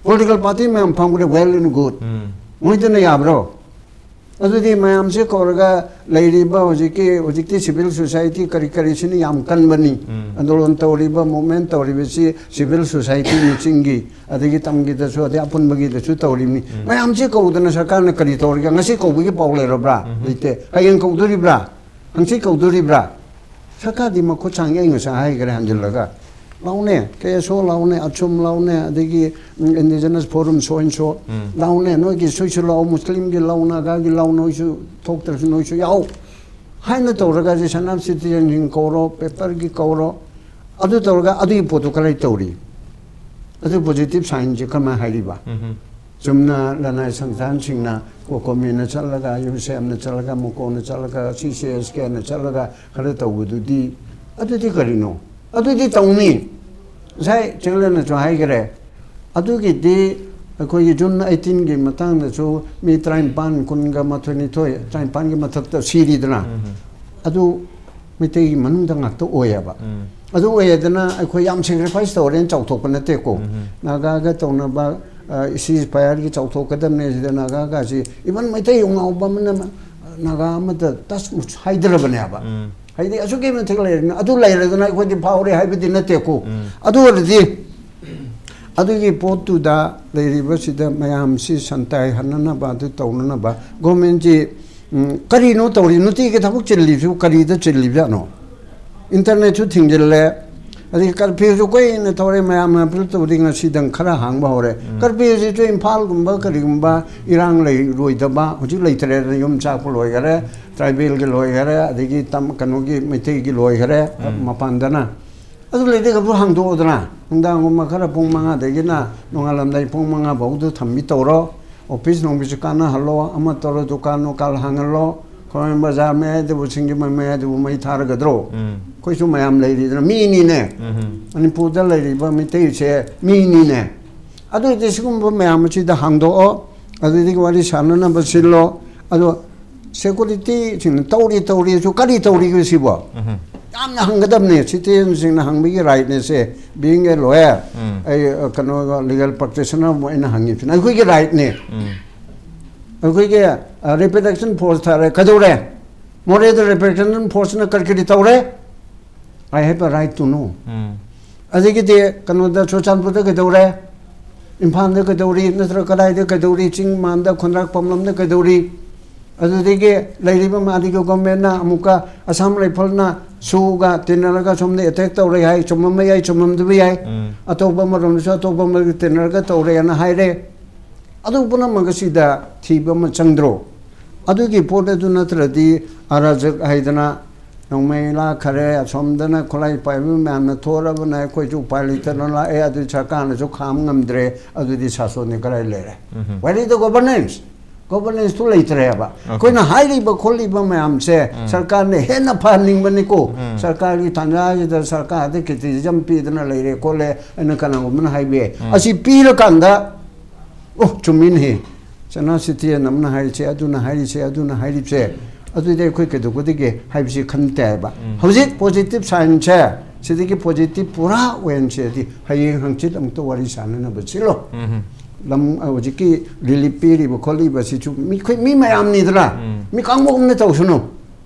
ꯄꯣꯂꯤꯇꯤꯀꯦꯜ ꯄꯥꯔꯇꯤ ꯃꯌꯥꯝ ꯐꯝꯈ꯭ꯔꯦ, ꯋꯦꯜ ꯑꯦꯟ ꯒꯨꯗ꯫ ꯃꯣꯏꯗꯅ ꯌꯥꯕ꯭ꯔꯣ? ꯑꯗꯨꯗꯤ ꯃꯌꯥꯝꯁꯦ ꯀꯧꯔꯒ ꯂꯩꯔꯤꯕ ꯍꯧꯖꯤꯛꯀꯤ, ꯍꯧꯖꯤꯛꯇꯤ ꯁꯤꯚꯤꯜ ꯁꯣꯁꯥꯏꯇꯤ ꯀꯔꯤ ꯀꯔꯤꯁꯤꯅ ꯌꯥꯝ ꯀꯟꯕꯅꯤ꯫ ꯑꯟꯗꯣꯂꯟ ꯇꯧꯔꯤꯕ, ꯃꯨꯚꯃꯦꯟ ꯇꯧꯔꯤꯕꯁꯤ ꯁꯤꯚꯤꯜ ꯁꯣꯁꯥꯏꯇꯤꯅ ꯆꯤꯡꯒꯤ, ꯑꯗꯒꯤ ꯇꯝꯒꯤꯗꯁꯨ, ꯑꯗꯩ ꯑꯄꯨꯟꯕꯒꯤꯗꯁꯨ ꯇꯧꯔꯤꯕꯅꯤ꯫ ꯃꯌꯥꯝꯁꯦ ꯀꯧꯗꯅ ꯁꯔꯀꯥꯔꯅ ꯀꯔꯤ ꯇꯧꯔꯤꯒꯦ? ꯉꯁꯤ ꯀꯧꯕꯒꯤ ꯄꯥꯎ ꯂꯩꯔꯕ꯭ꯔꯥ? ꯂꯩꯇꯦ꯫ ꯍꯌꯦꯡ ꯀꯧꯗꯣꯔꯤꯕ꯭ꯔꯥ? ꯍꯪꯆꯤꯠ ꯀꯧꯗꯣꯔꯤꯕ꯭ꯔꯥ? ꯁꯔꯀꯥꯔꯗꯤ ꯃꯈꯨꯠ ꯁꯥꯡꯉꯤ, ꯑꯩ ꯉꯁꯥꯏ ꯍꯥꯏꯈ꯭ꯔꯦ ꯍꯟꯖꯤꯜꯂꯒ꯫ ꯂꯥꯎꯅꯦ, ꯀꯦ ꯑꯦꯁ ꯑꯣ ꯂꯥꯎꯅꯦ, ꯑꯆꯨꯝ ꯂꯥꯎꯅꯦ, ꯑꯗꯒꯤ, ꯎꯝ, indigenous forum so and so ꯂꯥꯎꯅꯦ, ꯅꯣꯏꯒꯤ ꯁꯨꯏꯁꯨ ꯂꯥꯎ, ꯃꯨꯁꯂꯤꯝꯒꯤ ꯂꯥꯎ, ꯅꯥꯒꯥꯒꯤ ꯂꯥꯎ, ꯅꯣꯏꯁꯨ ꯊꯣꯛꯇ꯭ꯔꯁꯨ ꯅꯣꯏꯁꯨ ꯌꯥꯎ ꯍꯥꯏꯅ ꯇꯧꯔꯒ ꯁꯤ ꯁꯅꯥ ꯁꯤꯇꯤꯖꯟꯁꯤꯡ ꯀꯧꯔꯣ, ꯄꯦꯄꯔꯒꯤ ꯀꯧꯔꯣ, ꯑꯗꯨ ꯇꯧꯔꯒ ꯑꯗꯨꯒꯤ ꯄꯣꯠꯇꯨ ꯀꯔꯥꯏ ꯇꯧꯔꯤ? ꯑꯗꯨ ꯄꯣꯖꯤꯇꯤꯚ ꯁꯥꯏꯟꯁꯦ ꯀꯃꯥꯏꯅ ꯍꯥꯏꯔꯤꯕ? ꯆꯨꯝꯅ ꯂꯅꯥꯏ ꯁꯪꯁꯊꯥꯟꯁꯤꯡꯅ ꯀꯣꯀꯣꯃꯤꯅ ꯆꯠꯂꯒ, ꯌꯨꯁꯦꯞꯅ ꯆꯠꯂꯒ, ꯃꯨꯀꯣꯅ ꯆꯠꯂꯒ, ꯁꯤ ꯁꯤ ꯑꯦꯁ ꯀꯦꯅ ꯆꯠꯂꯒ ꯈꯔ ꯇꯧꯕꯗꯨꯗꯤ, ꯑꯗꯨꯗꯤ ꯀꯔꯤꯅꯣ? ꯑꯗꯨꯗꯤ ꯇꯧꯅꯤ꯫ ꯉꯁꯥꯏ ꯆꯦꯡꯂꯦꯟꯅꯁꯨ ꯍꯥꯏꯈꯔꯦ꯫ ꯑꯗꯨꯒꯤꯗꯤ ꯑꯩꯈꯣꯏꯒꯤ ꯖꯨꯟ ꯑꯩꯠꯇꯤꯟꯒꯤ ꯃꯇꯥꯡꯗꯁꯨ ꯃꯤ ꯇꯔꯥꯅꯤꯄꯥꯟ, ꯀꯨꯟꯒ ꯃꯥꯊꯣꯏ, ꯅꯤꯊꯣꯏ, ꯇꯔꯥꯅꯤꯄꯥꯟꯒꯤ ꯃꯊꯛꯇ ꯁꯤꯔꯤꯗꯅ꯫ ꯑꯗꯨ ꯃꯩꯇꯩꯒꯤ ꯃꯅꯨꯡꯗ ꯉꯥꯛꯇ ꯑꯣꯏꯌꯦꯕ꯫ ꯑꯗꯨ ꯑꯣꯏꯌꯦꯗꯅ ꯑꯩꯈꯣꯏ ꯌꯥꯝ ꯁꯦꯀ꯭ꯔꯤꯐꯥꯏꯁ ꯇꯧꯔꯦꯅ ꯆꯥꯎꯊꯣꯛꯄ ꯅꯠꯇꯦꯀꯣ꯫ ꯅꯥꯒꯥꯒ ꯇꯧꯅꯕ, ꯁꯤꯖ ꯐꯥꯌꯔꯒꯤ ꯆꯥꯎꯊꯣꯛꯀꯗꯕꯅꯦ ꯁꯤꯗ ꯅꯥꯒꯥꯒꯁꯤ, ꯏꯚꯟ ꯃꯩꯇꯩ ꯉꯥꯎꯕ ꯑꯃꯅ ꯅꯥꯒꯥ ꯑꯃꯗ ꯇꯁ ꯃꯨꯁ ꯍꯥꯏꯗ꯭ꯔꯕꯅꯦꯕ꯫ ꯍꯥꯏꯗꯤ ꯑꯁꯨꯛꯀꯤ ꯃꯇꯤꯛ ꯂꯩꯔꯕꯅꯤꯅ, ꯑꯗꯨ ꯂꯩꯔꯗꯅ ꯑꯩꯈꯣꯏꯗꯤ ꯐꯥꯎꯔꯦ ꯍꯥꯏꯕꯗꯤ ꯅꯠꯇꯦꯀꯣ꯫ ꯑꯗꯨ ꯑꯣꯏꯔꯗꯤ ꯑꯗꯨꯒꯤ ꯄꯣꯠꯇꯨꯗ ꯂꯩꯔꯤꯕꯁꯤꯗ ꯃꯌꯥꯝꯁꯤ ꯁꯟꯇꯥꯏ ꯍꯟꯅꯅꯕ, ꯑꯗꯨ ꯇꯧꯅꯅꯕ ꯒꯣꯔꯃꯦꯟꯁꯤ, ꯎꯝ, ꯀꯔꯤꯅꯣ ꯇꯧꯔꯤ? ꯅꯨꯡꯇꯤꯒꯤ ꯊꯕꯛ ꯆꯤꯜꯂꯤꯕꯁꯤꯕꯨ ꯀꯔꯤꯗ ꯆꯤꯜꯂꯤꯕꯖꯥꯠꯅꯣ? ꯏꯟꯇꯔꯅꯦꯠꯁꯨ ꯊꯤꯡꯖꯤꯜꯂꯦ, ꯑꯗꯒꯤ ꯀꯔꯐ꯭ꯌꯨꯁꯨ ꯀꯨꯏꯅ ꯇꯧꯔꯦ, ꯃꯌꯥꯝꯅ ꯑꯄꯤꯜ ꯇꯧꯕꯗꯤ ꯉꯁꯤꯗꯪ ꯈꯔ ꯍꯥꯡꯕ ꯍꯧꯔꯦ꯫ ꯀꯔꯐ꯭ꯌꯨꯁꯤꯁꯨ ꯏꯝꯐꯥꯜꯒꯨꯝꯕ ꯀꯔꯤꯒꯨꯝꯕ ꯏꯔꯥꯡ ꯂꯩꯔꯣꯏꯗꯕ, ꯍꯧꯖꯤꯛ ꯂꯩꯇ꯭ꯔꯦꯗꯅ, ꯌꯨꯝ ꯆꯥꯛꯄ ꯂꯣꯏꯈꯔꯦ, ꯇ꯭ꯔꯥꯏꯕꯦꯜꯒꯤ ꯂꯣꯏꯈꯔꯦ, ꯑꯗꯒꯤ ꯇꯝ-, ꯀꯩꯅꯣꯒꯤ ꯃꯩꯇꯩꯒꯤ ꯂꯣꯏꯈꯔꯦ ꯃꯄꯥꯟꯗꯅ꯫ ꯑꯗꯨ ꯂꯩꯔꯗꯤ ꯈꯔ ꯍꯥꯡꯗꯣꯛꯑꯣꯗꯅ, ꯅꯨꯡꯗꯥꯡꯒꯨꯝꯕ ꯈꯔ ꯄꯨꯡ ꯃꯉꯥꯗꯒꯤꯅ ꯅꯣꯡꯉꯥꯜꯂꯝꯗꯥꯏ ꯄꯨꯡ ꯃꯉꯥ ꯐꯥꯎꯗꯨ ꯊꯝꯕꯤ ꯇꯧꯔꯣ꯫ ꯑꯣꯐꯤꯁ ꯅꯣꯡꯐꯤꯁ ꯀꯥꯟꯅꯍꯜꯂꯣ, ꯑꯃ ꯇꯧꯔꯣ, ꯗꯨꯀꯥꯟ ꯅꯨꯡꯀꯥꯟ ꯍꯥꯡꯍꯜꯂꯣ, ꯈꯣꯡꯅꯥꯡ ꯕꯖꯥꯔ ꯃꯌꯥꯏꯗꯕꯨ, ꯁꯤꯡꯖꯃꯩ ꯃꯌꯥꯏꯗꯕꯨ ꯃꯩ ꯊꯥꯔꯒꯗ꯭ꯔꯣ? ꯑꯩꯈꯣꯏꯁꯨ ꯃꯌꯥꯝ ꯂꯩꯔꯤꯗꯅ, ꯃꯤꯅꯤꯅꯦ꯫ ꯃꯅꯤꯄꯨꯔꯗ ꯂꯩꯔꯤꯕ ꯃꯩꯇꯩꯁꯦ ꯃꯤꯅꯤꯅꯦ꯫ ꯑꯗꯨ ꯑꯣꯏꯔꯗꯤ ꯁꯤꯒꯨꯝꯕ ꯃꯌꯥꯝ ꯑꯁꯤꯗ ꯍꯥꯡꯗꯣꯛꯑꯣ, ꯑꯗꯨꯗꯒꯤ ꯋꯥꯔꯤ ꯁꯥꯟꯅꯅꯕ ꯁꯤꯜꯂꯣ꯫ ꯑꯗꯣ ꯁꯦꯀꯨꯔꯤꯇꯤꯁꯤꯡꯅ ꯇꯧꯔꯤ ꯇꯧꯔꯤꯁꯨ ꯀꯔꯤ ꯇꯧꯔꯤꯒꯦ ꯁꯤꯕꯣ? ꯌꯥꯝꯅ ꯍꯪꯒꯗꯕꯅꯦ, ꯁꯤꯇꯤꯖꯟꯁꯤꯡꯅ ꯍꯪꯕꯒꯤ ꯔꯥꯏꯠꯅꯦ ꯁꯦ꯫ Being a lawyer, ꯑꯩ ꯑ, ꯀꯩꯅꯣ, ꯂꯤꯒꯦꯜ ꯄ꯭ꯔꯦꯛꯇꯤꯁꯅꯔ ꯑꯃ ꯑꯩꯅ ꯍꯪꯉꯤꯁꯤꯅ ꯑꯩꯈꯣꯏꯒꯤ ꯔꯥꯏꯠꯅꯦ꯫ ꯑꯩꯈꯣꯏꯒꯤ ꯔꯤꯄ꯭ꯔꯗꯛꯁꯟ ꯐꯣꯔꯁ ꯊꯥꯔꯦ, ꯀꯩꯗꯧꯔꯦ? ꯃꯣꯔꯦꯗ ꯔꯤꯄ꯭ꯔꯗꯛꯁꯟ ꯐꯣꯔꯁꯅ ꯀꯔꯤ ꯀꯔꯤ ꯇꯧꯔꯦ? I have a right to know. ꯑꯗꯒꯤꯗꯤ ꯀꯩꯅꯣꯗ, ꯆꯨꯔꯆꯥꯟꯄꯨꯔꯗ ꯀꯩꯗꯧꯔꯦ? ꯏꯝꯐꯥꯜꯗ ꯀꯩꯗꯧꯔꯤ? ꯅꯠꯇ꯭ꯔꯒ ꯀꯗꯥꯏꯗ ꯀꯩꯗꯧꯔꯤ? ꯆꯤꯡ ꯃꯥꯟꯗ, ꯈꯣꯟꯗ꯭ꯔꯥꯛ ꯄꯥꯝꯂꯝꯗ ꯀꯩꯗꯧꯔꯤ? ꯑꯗꯨꯗꯒꯤ ꯂꯩꯔꯤꯕ ꯃꯥꯗꯤꯒꯤ ꯒꯣꯔꯃꯦꯟꯅ ꯑꯃꯨꯛꯀ ꯑꯁꯥꯝ ꯔꯥꯏꯐꯜꯅ ꯁꯨꯒ ꯇꯤꯟꯅꯔꯒ ꯁꯣꯝꯗ ꯑꯦꯇꯦꯛ ꯇꯧꯔꯦ ꯍꯥꯏ꯫ ꯆꯨꯝꯃꯝꯕ ꯌꯥꯏ, ꯆꯨꯝꯃꯝꯗꯕ ꯌꯥꯏ꯫ ꯑꯇꯣꯞꯄ ꯑꯃꯔꯣꯝꯗꯁꯨ ꯑꯇꯣꯞꯄ ꯑꯃꯒ ꯇꯤꯟꯅꯔꯒ ꯇꯧꯔꯦꯅ ꯍꯥꯏꯔꯦ꯫ ꯑꯗꯨ ꯄꯨꯝꯅꯃꯛ ꯑꯁꯤꯗ ꯊꯤꯕ ꯑꯃ ꯆꯪꯗ꯭ꯔꯣ? ꯑꯗꯨꯒꯤ ꯄꯣꯠ ꯑꯗꯨ ꯅꯠꯇ꯭ꯔꯗꯤ ꯑꯔꯥꯖꯛ ꯍꯥꯏꯗꯅ ꯅꯣꯡꯃꯩ ꯂꯥꯛꯈꯔꯦ, ꯑꯁꯣꯝꯗꯅ ꯈꯨꯠꯂꯥꯏ ꯄꯥꯏꯕ ꯃꯌꯥꯝꯅ ꯊꯣꯔꯕꯅ ꯑꯩꯈꯣꯏꯁꯨ ꯎꯄꯥꯏ ꯂꯩꯇꯅ ꯂꯥꯛꯑꯦ, ꯑꯗꯨ ꯁꯔꯀꯥꯔꯅꯁꯨ ꯈꯥꯝ ꯉꯝꯗ꯭ꯔꯦ, ꯑꯗꯨꯗꯤ ꯁꯥꯁꯣꯟꯗꯤ ꯀꯗꯥꯏ ꯂꯩꯔꯦ? Where is the governance? ꯒꯣꯚꯔꯅꯦꯟꯁꯇꯨ ꯂꯩꯇ꯭ꯔꯦꯕ꯫ ꯑꯩꯈꯣꯏꯅ ꯍꯥꯏꯔꯤꯕ ꯈꯣꯠꯂꯤꯕ ꯃꯌꯥꯝꯁꯦ ꯁꯔꯀꯥꯔꯅ ꯍꯦꯟꯅ ꯐꯍꯟꯅꯤꯡꯕꯅꯤꯀꯣ꯫ ꯁꯔꯀꯥꯔꯒꯤ ꯇꯥꯟꯖꯥꯁꯤꯗ ꯁꯔꯀꯥꯔꯗ ꯀ꯭ꯔꯤꯇꯤꯁꯤꯖꯝ ꯄꯤꯗꯅ ꯂꯩꯔꯦ ꯈꯣꯠꯂꯦ ꯍꯥꯏꯅ ꯀꯅꯥꯒꯨꯝꯕꯅ ꯍꯥꯏꯕ ꯌꯥꯏ꯫ ꯑꯁꯤ ꯄꯤꯔꯀꯥꯟꯗ, ꯑꯣ, ꯆꯨꯝꯃꯤꯅꯦꯍꯦ, ꯆꯅꯥ ꯁꯤꯇꯤꯌꯟ ꯑꯃꯅ ꯍꯥꯏꯔꯤꯁꯦ, ꯑꯗꯨꯅ ꯍꯥꯏꯔꯤꯁꯦ, ꯑꯗꯨꯅ ꯍꯥꯏꯔꯤꯁꯦ, ꯑꯗꯨꯗꯤ ꯑꯩꯈꯣꯏ ꯀꯩꯗꯧꯒꯗꯒꯦ ꯍꯥꯏꯕꯁꯤ ꯈꯟ ꯇꯥꯏꯕ꯫ ꯍꯧꯖꯤꯛ ꯄꯣꯖꯤꯇꯤꯚ ꯁꯥꯏꯟꯁꯦ, ꯁꯤꯗꯒꯤ ꯄꯣꯖꯤꯇꯤꯚ ꯄꯨꯔꯥ ꯑꯣꯏꯍꯟꯁꯦꯗꯤ ꯍꯌꯦꯡ ꯍꯪꯆꯤꯠ ꯑꯃꯨꯛꯇ ꯋꯥꯔꯤ ꯁꯥꯟꯅꯅꯕ ꯁꯤꯜꯂꯣ꯫ ꯂꯝ ꯍꯧꯖꯤꯛꯀꯤ ꯔꯤꯂꯤꯐ ꯄꯤꯔꯤꯕ ꯈꯣꯠꯂꯤꯕꯁꯤꯁꯨ ꯃꯤꯈꯣꯏ, ꯃꯤ ꯃꯌꯥꯝꯅꯤꯗꯅ, ꯃꯤ ꯀꯥꯡꯕꯨ ꯑꯃꯅ ꯇꯧꯁꯅꯨ꯫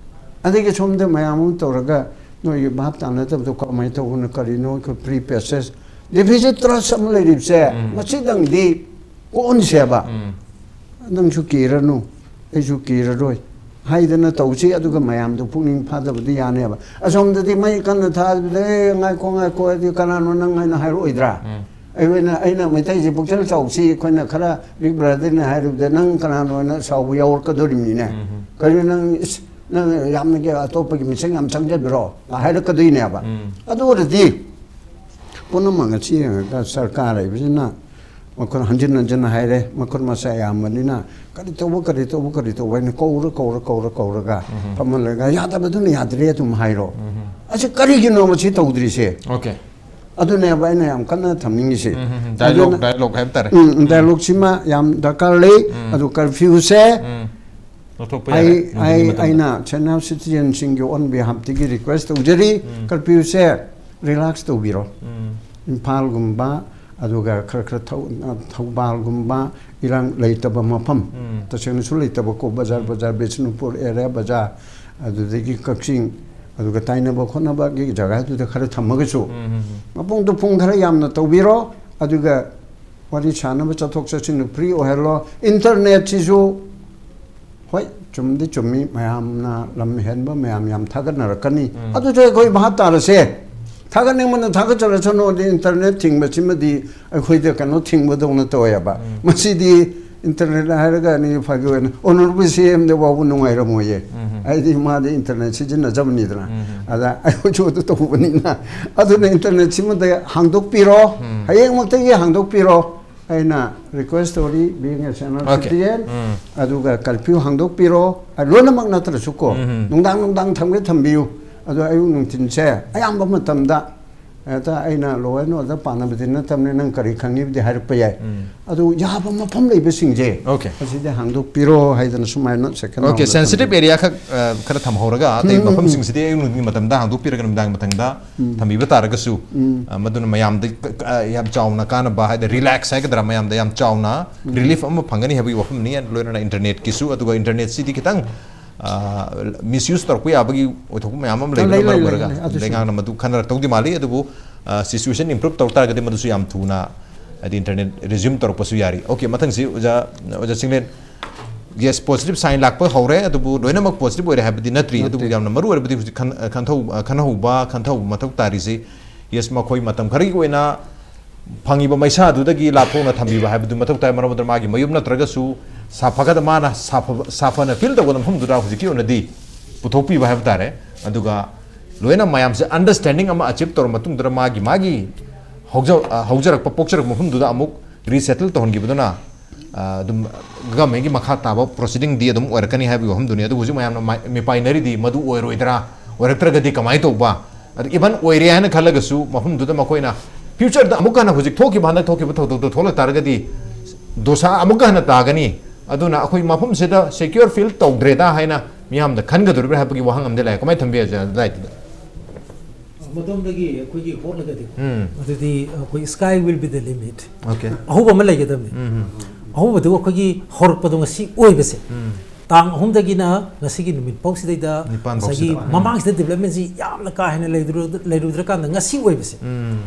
ꯑꯗꯒꯤ ꯁꯣꯝꯗ ꯃꯌꯥꯝ ꯑꯃ ꯇꯧꯔꯒ ꯅꯣꯏꯒꯤ ꯚꯥꯞ ꯇꯥꯅꯗꯕꯗꯣ ꯀꯃꯥꯏꯅ ꯇꯧꯕꯅꯣ, ꯀꯔꯤꯅꯣ, ꯑꯩꯈꯣꯏ ꯄ꯭ꯔꯤ ꯄꯦꯁꯦꯁ ꯗꯤꯐꯤꯁꯤꯠ ꯇ꯭ꯔꯁ ꯑꯃ ꯂꯩꯔꯤꯕꯁꯦ, ꯃꯁꯤꯗꯪꯗꯤ ꯀꯣꯟꯁꯦꯕ꯫ ꯅꯪꯁꯨ ꯀꯤꯔꯅꯨ, ꯑꯩꯁꯨ ꯀꯤꯔꯔꯣꯏ ꯍꯥꯏꯗꯅ ꯇꯧꯁꯤ, ꯑꯗꯨꯒ ꯃꯌꯥꯝꯗꯣ ꯄꯨꯛꯅꯤꯡ ꯐꯥꯗꯕꯗꯤ ꯌꯥꯅꯦꯕ꯫ ꯑꯁꯣꯝꯗꯗꯤ ꯃꯩ ꯀꯟꯅ ꯊꯥꯕꯗ, "ꯑꯦ, ꯉꯥꯏꯈꯣ, ꯉꯥꯏꯈꯣ" ꯍꯥꯏꯗꯤ ꯀꯅꯥꯅꯣ ꯅꯪ ꯍꯥꯏꯅ ꯍꯥꯏꯔꯛꯑꯣꯏꯗ꯭ꯔꯥ? ꯑꯩꯈꯣꯏꯅ, ꯑꯩꯅ ꯃꯩꯇꯩꯁꯦ ꯄꯨꯛꯆꯦꯜ ꯆꯥꯎꯁꯤ, ꯑꯩꯈꯣꯏꯅ ꯈꯔ ꯕꯤꯛ ꯕ꯭ꯔꯗꯔꯅ ꯍꯥꯏꯔꯨꯕꯗ ꯅꯪ ꯀꯅꯥꯅꯣꯅ ꯁꯥꯎꯕ ꯌꯥꯎꯔꯛꯀꯗꯣꯔꯤꯕꯅꯤꯅꯦ꯫ ꯀꯔꯤꯅꯣ ꯅꯪ, ꯏꯁ, ꯅꯪ ꯌꯥꯝꯅꯒꯤ ꯑꯇꯣꯞꯄꯒꯤ ꯃꯤꯆꯪ ꯌꯥꯝ ꯆꯪꯖꯕꯤꯔꯣ? ꯀ ꯍꯥꯏꯔꯛꯀꯗꯣꯏꯅꯦꯕ꯫ ꯑꯗꯨ ꯑꯣꯏꯔꯗꯤ ꯄꯨꯝꯅꯃꯛ ꯑꯁꯤ ꯌꯦꯡꯉꯒ ꯁꯔꯀꯥꯔ ꯍꯥꯏꯕꯁꯤꯅ ꯃꯈꯣꯏ ꯍꯟꯖꯤꯟ ꯍꯟꯖꯤꯟ ꯍꯥꯏꯔꯦ, ꯃꯈꯨꯠ ꯃꯁꯥ ꯌꯥꯝꯕꯅꯤꯅ ꯀꯔꯤ ꯇꯧꯕ, ꯀꯔꯤ ꯇꯧꯕ, ꯀꯔꯤ ꯇꯧꯕ ꯍꯥꯏꯅ ꯀꯧꯔ, ꯀꯧꯔ, ꯀꯧꯔ, ꯀꯧꯔꯒ ꯐꯝꯍꯜꯂꯒ ꯌꯥꯗꯕꯗꯨꯅ ꯌꯥꯗ꯭ꯔꯦ ꯑꯗꯨꯝ ꯍꯥꯏꯔꯣ꯫ ꯑꯁꯤ ꯀꯔꯤꯒꯤꯅꯣ ꯃꯁꯤ ꯇꯧꯗ꯭ꯔꯤꯁꯦ? Okay. ꯑꯗꯨꯅꯦꯕ ꯑꯩꯅ ꯌꯥꯝ ꯀꯟꯅ ꯊꯝꯅꯤꯡꯉꯤꯁꯦ꯫ ꯗꯥꯏꯂꯣꯛ ꯗꯥꯏꯂꯣꯛ ꯍꯥꯏꯕ ꯇꯥꯔꯦ꯫ ꯎꯝ, ꯗꯥꯏꯂꯣꯛꯁꯤꯃ ꯌꯥꯝ ꯗꯔꯀꯥꯔ ꯂꯩ꯫ ꯑꯗꯨ ꯀꯔꯐ꯭ꯌꯨꯁꯦ ꯎꯝ꯫ ꯂꯧꯊꯣꯛꯄ ꯑꯩ ꯌꯥꯔꯦ ꯅꯨꯡꯊꯤꯜꯒꯤ ꯑꯩ ꯃꯇꯝꯗ꯫ ꯑꯩꯅ ꯁꯦꯅꯤꯌꯔ ꯁꯤꯇꯤꯖꯦꯟꯁꯤꯡꯒꯤ ꯑꯣꯟ ꯕꯤꯍꯥꯞꯇꯒꯤ ꯔꯤꯀ꯭ꯋꯦꯁ ꯇꯧꯖꯔꯤ꯫ ꯀꯔꯐ꯭ꯌꯨꯁꯦ ꯔꯤꯂꯦꯛꯁ ꯇꯧꯕꯤꯔꯣ꯫ ꯎꯝ꯫ ꯏꯝꯐꯥꯜꯒꯨꯝꯕ, ꯑꯗꯨꯒ ꯈꯔ ꯈꯔ ꯊꯧ-, ꯊꯧꯕꯥꯜꯒꯨꯝꯕ ꯏꯔꯥꯡ ꯂꯩꯇꯕ ꯃꯐꯝ, ꯎꯝ꯫ ꯇꯁꯦꯡꯅꯁꯨ ꯂꯩꯇꯕꯀꯣ, ꯕꯖꯥꯔ ꯕꯖꯥꯔ, ꯕꯤꯁꯅꯨꯄꯨꯔ ꯑꯦꯔꯤꯌꯥ ꯕꯖꯥꯔ, ꯑꯗꯨꯗꯒꯤ ꯀꯛꯆꯤꯡ, ꯑꯗꯨꯒ ꯇꯥꯏꯅꯕ ꯈꯣꯠꯅꯕꯒꯤ ꯖꯒꯥꯗꯨꯗ ꯈꯔ ꯊꯝꯃꯒꯁꯨ, ꯎꯝ, ꯎꯝ, ꯎꯝ꯫ ꯃꯄꯨꯡ ꯇꯨꯐꯨꯡ ꯈꯔ ꯌꯥꯝꯅ ꯇꯧꯕꯤꯔꯣ꯫ ꯑꯗꯨꯒ ꯋꯥꯔꯤ ꯁꯥꯟꯅꯕ, ꯆꯠꯊꯣꯛ ꯆꯠꯁꯤꯟ ꯐ꯭ꯔꯤ ꯑꯣꯏꯍꯜꯂꯣ꯫ ꯏꯟꯇꯔꯅꯦꯠꯁꯤꯁꯨ ꯍꯣꯏ, ꯆꯨꯝꯗꯤ ꯆꯨꯝꯃꯤ, ꯃꯌꯥꯝꯅ ꯂꯝ ꯍꯦꯟꯕ ꯃꯌꯥꯝ ꯌꯥꯝ ꯊꯥꯒꯠꯅꯔꯛꯀꯅꯤ꯫ ꯑꯗꯨꯁꯨ ꯑꯩꯈꯣꯏ ꯚꯥꯞ ꯇꯥꯔꯁꯦ꯫ ꯊꯥꯒꯠꯅꯤꯡꯕꯅ ꯊꯥꯒꯠꯆꯔꯁꯅꯨ, ꯑꯗꯩ ꯏꯟꯇꯔꯅꯦꯠ ꯊꯤꯡꯕꯁꯤꯃꯗꯤ ꯑꯩꯈꯣꯏꯗ ꯀꯩꯅꯣ ꯊꯤꯡꯕꯗꯧꯅ ꯇꯧꯋꯦꯕ꯫ ꯃꯁꯤꯗꯤ ꯏꯟꯇꯔꯅꯦꯠ ꯍꯥꯏꯔꯒ ꯑꯅꯤ ꯐꯥꯒꯤ ꯑꯣꯏꯅ ꯑꯣꯅꯔꯕꯜ ꯁꯤ ꯑꯦꯝꯗ ꯐꯥꯎꯕ ꯅꯨꯡꯉꯥꯏꯔꯝꯃꯣꯏꯌꯦ꯫ ꯍꯥꯏꯗꯤ ꯃꯥꯗꯤ ꯏꯟꯇꯔꯅꯦꯠ ꯁꯤꯖꯤꯟꯅꯖꯕꯅꯤꯗꯅ꯫ ꯑꯗ ꯑꯩꯈꯣꯏꯁꯨ ꯑꯗꯨ ꯇꯧꯕꯅꯤꯅ꯫ ꯑꯗꯨꯅ ꯏꯟꯇꯔꯅꯦꯠꯁꯤꯃꯗ ꯍꯥꯡꯗꯣꯛꯄꯤꯔꯣ꯫ ꯍꯌꯦꯡꯃꯛꯇꯒꯤ ꯍꯥꯡꯗꯣꯛꯄꯤꯔꯣ꯫ ꯑꯩꯅ ꯔꯤꯀ꯭ꯋꯦꯁ ꯇꯧꯔꯤ, being a senior Okay. citizen, ꯎꯝ꯫ ꯑꯗꯨꯒ ꯀꯔꯐ꯭ꯌꯨ ꯍꯥꯡꯗꯣꯛꯄꯤꯔꯣ꯫ ꯑ, ꯂꯣꯏꯅꯃꯛ ꯅꯠꯇ꯭ꯔꯁꯨꯀꯣ, ꯎꯝ꯫ ꯅꯨꯡꯗꯥꯡ ꯅꯨꯡꯗꯥꯡ ꯊꯝꯒꯦ ꯊꯝꯕꯤꯌꯨ꯫ ꯑꯗꯣ ꯑꯌꯨꯛ ꯅꯨꯡꯊꯤꯟꯁꯦ ꯑꯌꯥꯝꯕ ꯃꯇꯝꯗ, ꯍꯦꯛꯇ ꯑꯩꯅ law and order ꯄꯥꯟꯅꯕꯗꯤ ꯅꯠꯇꯕꯅꯤ, ꯅꯪ ꯀꯔꯤ ꯈꯪꯉꯤꯕꯗꯤ ꯍꯥꯏꯔꯛꯄ ꯌꯥꯏ꯫ ꯎꯝ꯫ ꯑꯗꯨ ꯌꯥꯕ ꯃꯐꯝ ꯂꯩꯕꯁꯤꯡꯁꯦ Okay. ꯑꯁꯤꯗꯤ ꯍꯥꯡꯗꯣꯛꯄꯤꯔꯣ ꯍꯥꯏꯗꯅ ꯁꯨꯃꯥꯏꯅ second Okay, round ꯗ sensitive ꯊꯝꯖꯒꯦ꯫ Area ꯈꯛ, ꯑ, ꯈꯔ ꯊꯝꯍꯧꯔꯒ ꯑꯇꯩ ꯃꯐꯝꯁꯤꯡꯁꯤꯗꯤ ꯑꯌꯨꯛ ꯅꯨꯡꯊꯤꯟꯒꯤ ꯃꯇꯝꯗ ꯍꯥꯡꯗꯣꯛꯄꯤꯔꯒ ꯅꯨꯃꯤꯗꯥꯡ ꯃꯇꯝꯗ ꯊꯝꯕꯤꯕ ꯇꯥꯔꯒꯁꯨ, ꯑ, ꯃꯗꯨꯅ ꯃꯌꯥꯝꯗ ꯀ-, ꯀ-, ꯌꯥꯝ ꯆꯥꯎꯅ ꯀꯥꯟꯅꯕ ꯍꯥꯏꯗꯤ relax ꯍꯥꯏꯒꯗ꯭ꯔꯥ, ꯃꯌꯥꯝꯗ ꯌꯥꯝ ꯆꯥꯎꯅ relief ꯑꯃ ꯐꯪꯒꯅꯤ ꯍꯥꯏꯕꯒꯤ ꯋꯥꯐꯝꯅꯤ꯫ ꯂꯣꯏꯅꯅ ꯏꯟꯇꯔꯅꯦꯠꯀꯤꯁꯨ, ꯑꯗꯨꯒ ꯏꯟꯇꯔꯅꯦꯠꯁꯤꯗꯤ ꯈꯤꯇꯪ, ꯑ, misuse ꯇꯧꯔꯛꯄ ꯌꯥꯕꯒꯤ ꯑꯣꯏꯊꯣꯛꯄ ꯃꯌꯥꯝ ꯑꯃ ꯂꯩꯕꯅ ꯂꯩ, ꯂꯩ, ꯃꯔꯝ ꯂꯩ, ꯑꯣꯏꯔꯒ ꯂꯩ, ꯑꯗꯨꯁꯨ꯫ ꯂꯩꯉꯥꯛꯅ ꯃꯗꯨ ꯈꯟꯅꯔꯛꯇꯧꯗꯤ ꯃꯥꯜꯂꯤ꯫ ꯑꯗꯨꯕꯨ, ꯑ, situation improve ꯇꯧꯔꯛ ꯇꯥꯔꯒꯗꯤ ꯃꯗꯨꯁꯨ ꯌꯥꯝ ꯊꯨꯅ ꯍꯥꯏꯗꯤ ꯏꯟꯇꯔꯅꯦꯠ resume ꯇꯧꯔꯛꯄꯁꯨ ꯌꯥꯔꯤ꯫ Okay, ꯃꯊꯪꯁꯤ ꯑꯣꯖꯥ, ꯑꯣꯖꯥ ꯆꯤꯡꯂꯦꯟ, yes, positive sign ꯂꯥꯛꯄ ꯍꯧꯔꯦ, ꯑꯗꯨꯕꯨ ꯂꯣꯏꯅꯃꯛ positive ꯑꯣꯏꯔꯦ ꯍꯥꯏꯕꯗꯤ ꯅꯠꯇ꯭ꯔꯤ꯫ ꯅꯠꯇꯦ꯫ ꯑꯗꯨꯕꯨ ꯌꯥꯝꯅ ꯃꯔꯨ ꯑꯣꯏꯔꯕꯗꯤ ꯍꯧꯖꯤꯛ ꯈꯟ-, ꯈꯟꯊꯧ-, ꯈꯟꯅꯍꯧꯕ, ꯈꯟꯊꯍꯧꯕ ꯃꯊꯧ ꯇꯥꯔꯤꯁꯤ, yes, ꯃꯈꯣꯏ ꯃꯇꯝ ꯈꯔꯒꯤ ꯑꯣꯏꯅ ꯐꯪꯉꯤꯕ ꯃꯩꯁꯥꯗꯨꯗꯒꯤ ꯂꯥꯞꯊꯣꯛꯅ ꯊꯝꯕꯤꯕ ꯍꯥꯏꯕꯗꯨ ꯃꯊꯧ ꯇꯥꯏ꯫ ꯃꯔꯝ ꯑꯗꯨꯅ ꯃꯥꯒꯤ ꯃꯌꯨꯝ ꯅꯠꯇ꯭ꯔꯒꯁꯨ ꯁꯥꯐꯒꯗ-, ꯃꯥꯅ ꯁꯥꯐꯕ, ꯁꯥꯐꯅ feel ꯇꯧꯒꯗꯕ ꯃꯐꯝꯗꯨꯗ ꯍꯧꯖꯤꯛꯀꯤ ꯑꯣꯏꯅꯗꯤ ꯄꯨꯊꯣꯛꯄꯤꯕ ꯍꯥꯏꯕ ꯇꯥꯔꯦ꯫ ꯑꯗꯨꯒ ꯂꯣꯏꯅ ꯃꯌꯥꯝꯁꯦ understanding ꯑꯃ achieve ꯇꯧꯔ ꯃꯇꯨꯡꯗ ꯃꯥꯒꯤ, ꯃꯥꯒꯤ ꯍꯧꯖ-, ꯑ, ꯍꯧꯖꯔꯛꯄ, ꯄꯣꯛꯆꯔꯛꯄ ꯃꯐꯝꯗꯨꯗ ꯑꯃꯨꯛ resettle ꯇꯧꯍꯟꯈꯤꯕꯗꯨꯅ, ꯑ, ꯑꯗꯨꯝ government ꯀꯤ ꯃꯈꯥ ꯇꯥꯕ proceeding ꯗꯤ ꯑꯗꯨꯝ ꯑꯣꯏꯔꯛꯀꯅꯤ ꯍꯥꯏꯕꯒꯤ ꯋꯥꯐꯝꯗꯨꯅꯤ꯫ ꯑꯗꯨꯕꯨ ꯍꯧꯖꯤꯛ ꯃꯌꯥꯝꯅ ꯃꯥꯏ-, ꯃꯤꯄꯥꯏꯅꯔꯤꯗꯤ ꯃꯗꯨ ꯑꯣꯏꯔꯣꯏꯗ꯭ꯔꯥ, ꯑꯣꯏꯔꯛꯇ꯭ꯔꯒꯗꯤ ꯀꯃꯥꯏꯅ ꯇꯧꯕ? ꯑꯗꯨ even ꯑꯣꯏꯔꯦ ꯍꯥꯏꯅ ꯈꯜꯂꯒꯁꯨ ꯃꯐꯝꯗꯨꯗ ꯃꯈꯣꯏꯅ future ꯗ ꯑꯃꯨꯛꯀ ꯍꯟꯅ ꯍꯧꯖꯤꯛ ꯊꯣꯛꯈꯤꯕ, ꯍꯟꯗꯛ ꯊꯣꯛꯈꯤꯕ ꯊꯧꯗꯣꯛꯇꯣ ꯊꯣꯛꯂꯛ ꯇꯥꯔꯒꯗꯤ ꯗꯣꯁꯥ ꯑꯃꯨꯛꯀ ꯍꯟꯅ ꯇꯥꯒꯅꯤ꯫ ꯑꯗꯨꯅ ꯑꯩꯈꯣꯏ ꯃꯐꯝꯁꯤꯗ secure feel ꯇꯧꯗ꯭ꯔꯦꯗ ꯍꯥꯏꯅ ꯃꯤꯌꯥꯝꯗ ꯈꯟꯒꯗꯧꯔꯤꯕ꯭ꯔꯥ ꯍꯥꯏꯕꯒꯤ ꯋꯥꯍꯪ ꯑꯃꯗꯤ ꯂꯥꯛꯑꯦ꯫ ꯀꯃꯥꯏꯅ ꯊꯝꯕꯤꯔꯁꯦ ꯑꯗꯨꯗꯥꯏꯗꯨꯗ? ꯃꯇꯝꯗꯒꯤ ꯑꯩꯈꯣꯏꯒꯤ ꯍꯣꯠꯅꯒꯗꯤ ꯎꯝ꯫ ꯑꯗꯨꯗꯤ ꯑꯩꯈꯣꯏ sky will be the limit꯫ Okay. ꯑꯍꯧꯕ ꯑꯃ ꯂꯩꯒꯗꯕꯅꯤ꯫ ꯎꯝ꯫ ꯑꯍꯧꯕꯗꯨ ꯑꯩꯈꯣꯏꯒꯤ ꯍꯧꯔꯛꯄꯗꯣ ꯉꯁꯤ ꯑꯣꯏꯕꯁꯦ, ꯎꯝ꯫ ꯇꯥꯡ ꯑꯍꯨꯝꯗꯒꯤꯅ ꯉꯁꯤꯒꯤ ꯅꯨꯃꯤꯠ ꯐꯥꯎꯁꯤꯗꯩꯗ ꯅꯤꯄꯥꯟ ꯉꯁꯥꯏꯒꯤ ꯐꯥꯎꯁꯤꯗ꯫ ꯃꯃꯥꯡꯁꯤꯗ development ꯁꯤ ꯌꯥꯝꯅ ꯀꯥ ꯍꯦꯟꯅ ꯂꯩꯔꯨꯗ꯭ꯔꯀꯥꯟꯗ ꯉꯁꯤ ꯑꯣꯏꯕꯁꯦ, ꯎꯝ꯫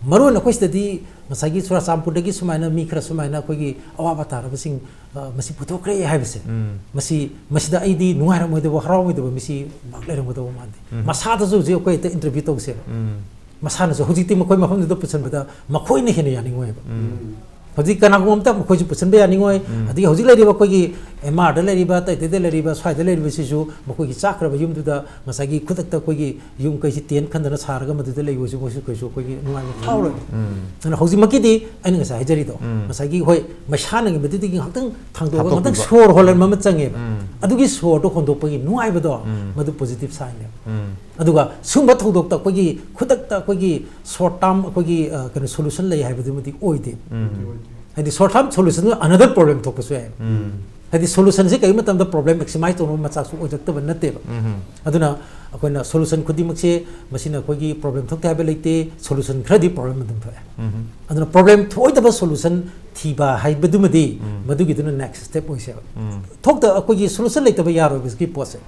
ꯃꯔꯨ ꯑꯣꯏꯅ ꯑꯩꯈꯣꯏ ꯁꯤꯗꯗꯤ ꯉꯁꯥꯏꯒꯤ ꯆꯨꯔꯥꯆꯥꯟꯄꯨꯔꯗꯒꯤ ꯁꯨꯃꯥꯏꯅ ꯃꯤ ꯈꯔ ꯁꯨꯃꯥꯏꯅ ꯑꯩꯈꯣꯏꯒꯤ ꯑꯋꯥꯕ ꯇꯥꯔꯕꯁꯤꯡ, ꯑ, ꯃꯁꯤ ꯄꯨꯊꯣꯛꯈ꯭ꯔꯦ ꯍꯥꯏꯕꯁꯦ, ꯎꯝ꯫ ꯃꯁꯤ, ꯃꯁꯤꯗ ꯑꯩꯗꯤ ꯅꯨꯡꯉꯥꯏꯔꯝꯃꯣꯏꯗꯕ, ꯍꯔꯥꯎꯔꯝꯃꯣꯏꯗꯕ ꯃꯤꯁꯤ ꯄꯥꯛ ꯂꯩꯔꯝꯒꯗꯧꯕ ꯃꯥꯟꯗꯦ꯫ ꯎꯝ꯫ ꯃꯁꯥꯗꯁꯨ ꯍꯧꯖꯤꯛ ꯑꯩꯈꯣꯏ ꯍꯦꯛꯇ interview ꯇꯧꯁꯦꯕ꯫ ꯎꯝ꯫ ꯃꯁꯥꯅꯁꯨ ꯍꯧꯖꯤꯛꯇꯤ ꯃꯈꯣꯏ ꯃꯐꯝꯗꯨꯗ ꯄꯨꯁꯤꯟꯕꯗ ꯃꯈꯣꯏꯅ ꯍꯦꯟꯅ ꯌꯥꯅꯤꯡꯉꯣꯏꯕ꯫ ꯎꯝ꯫ ꯍꯧꯖꯤꯛ ꯀꯅꯥꯒꯨꯝꯕ ꯑꯃꯇ ꯃꯈꯣꯏꯁꯨ ꯄꯨꯁꯤꯟꯕ ꯌꯥꯅꯤꯡꯉꯣꯏ꯫ ꯎꯝ꯫ ꯑꯗꯒꯤ ꯍꯧꯖꯤꯛ ꯂꯩꯔꯤꯕ ꯑꯩꯈꯣꯏꯒꯤ M R ꯗ ꯂꯩꯔꯤꯕ, ꯑꯇꯩ ꯑꯇꯩꯗ ꯂꯩꯔꯤꯕ, ꯁ꯭ꯋꯥꯏꯗ ꯂꯩꯔꯤꯕꯁꯤꯁꯨ ꯃꯈꯣꯏꯒꯤ ꯆꯥꯛꯈ꯭ꯔꯕ ꯌꯨꯝꯗꯨꯗ ꯉꯁꯥꯏꯒꯤ ꯈꯨꯗꯛꯇ ꯑꯩꯈꯣꯏꯒꯤ ꯌꯨꯝ ꯀꯩꯁꯤ tent ꯈꯟꯗꯅ ꯁꯥꯔꯒ ꯃꯗꯨꯗ ꯂꯩꯕꯁꯨ ꯃꯣꯏꯁꯨ ꯀꯩꯁꯨ ꯑꯩꯈꯣꯏꯒꯤ ꯅꯨꯡꯉꯥꯏꯕ ꯐꯥꯎꯔꯣꯏ꯫ ꯎꯝ꯫ ꯑꯗꯨꯅ ꯍꯧꯖꯤꯛꯃꯛꯀꯤꯗꯤ ꯑꯩꯅ ꯉꯁꯥꯏ ꯍꯥꯏꯖꯔꯤꯗꯣ, ꯎꯝ꯫ ꯉꯁꯥꯏꯒꯤ ꯍꯣꯏ, ꯃꯩꯁꯥꯅꯒꯤ ꯃꯗꯨꯗꯒꯤ ꯉꯥꯏꯍꯥꯛꯇꯪ ꯊꯥꯡꯗꯣꯛꯑꯒ ꯉꯥꯏꯍꯥꯛꯇꯪ ꯍꯥꯠꯇꯣꯛꯄꯤꯕ꯫ ꯁꯣꯔ ꯍꯣꯜꯍꯟꯕ ꯑꯃ ꯆꯪꯉꯦꯕ꯫ ꯎꯝ꯫ ꯑꯗꯨꯒꯤ ꯁꯣꯔꯗꯣ ꯍꯣꯟꯗꯣꯛꯄꯒꯤ ꯅꯨꯡꯉꯥꯏꯕꯗꯣ, ꯎꯝ꯫ ꯃꯗꯨ positive sign ꯅꯦꯕ꯫ ꯎꯝ꯫ ꯑꯗꯨꯒ ꯁꯨꯝꯕ ꯊꯧꯗꯣꯛꯇ ꯑꯩꯈꯣꯏꯒꯤ ꯈꯨꯗꯛꯇ ꯑꯩꯈꯣꯏꯒꯤ short term ꯑꯩꯈꯣꯏꯒꯤ, ꯑ, ꯀꯩꯅꯣ, solution ꯂꯩ ꯍꯥꯏꯕꯗꯨꯃꯗꯤ ꯑꯣꯏꯗꯦ꯫ ꯎꯝ꯫ ꯍꯥꯏꯗꯤ short term solution another problem ꯊꯣꯛꯄꯁꯨ ꯌꯥꯏ꯫ ꯎꯝ꯫ ꯍꯥꯏꯗꯤ solution ꯁꯦ ꯀꯔꯤ ꯃꯇꯝꯗ problem maximize ꯇꯧꯅꯕ ꯃꯆꯥꯛꯁꯨ ꯑꯣꯏꯔꯛꯇꯕ ꯅꯠꯇꯦꯕ꯫ ꯎꯝ꯫ ꯑꯗꯨꯅ ꯑꯩꯈꯣꯏꯅ solution ꯈꯨꯗꯤꯡꯃꯛꯁꯦ ꯃꯁꯤꯅ ꯑꯩꯈꯣꯏꯒꯤ problem ꯊꯣꯛꯇꯦ ꯍꯥꯏꯕ ꯂꯩꯇꯦ, solution ꯈꯔꯗꯤ problem ꯑꯗꯨꯝ ꯊꯣꯛꯑꯦ꯫ ꯎꯝ꯫ ꯑꯗꯨꯅ problem ꯊꯣꯛꯑꯣꯏꯗꯕ solution ꯊꯤꯕ ꯍꯥꯏꯕꯗꯨꯃꯗꯤ ꯎꯝ꯫ ꯃꯗꯨꯒꯤꯗꯨꯅ next step ꯑꯣꯏꯁꯦꯕ꯫ ꯎꯝ꯫ ꯊꯣꯛꯇ ꯑꯩꯈꯣꯏꯒꯤ solution ꯂꯩꯇꯕ ꯌꯥꯔꯣꯏꯕ ꯁꯤꯒꯤ ꯄꯣꯠꯁꯦ꯫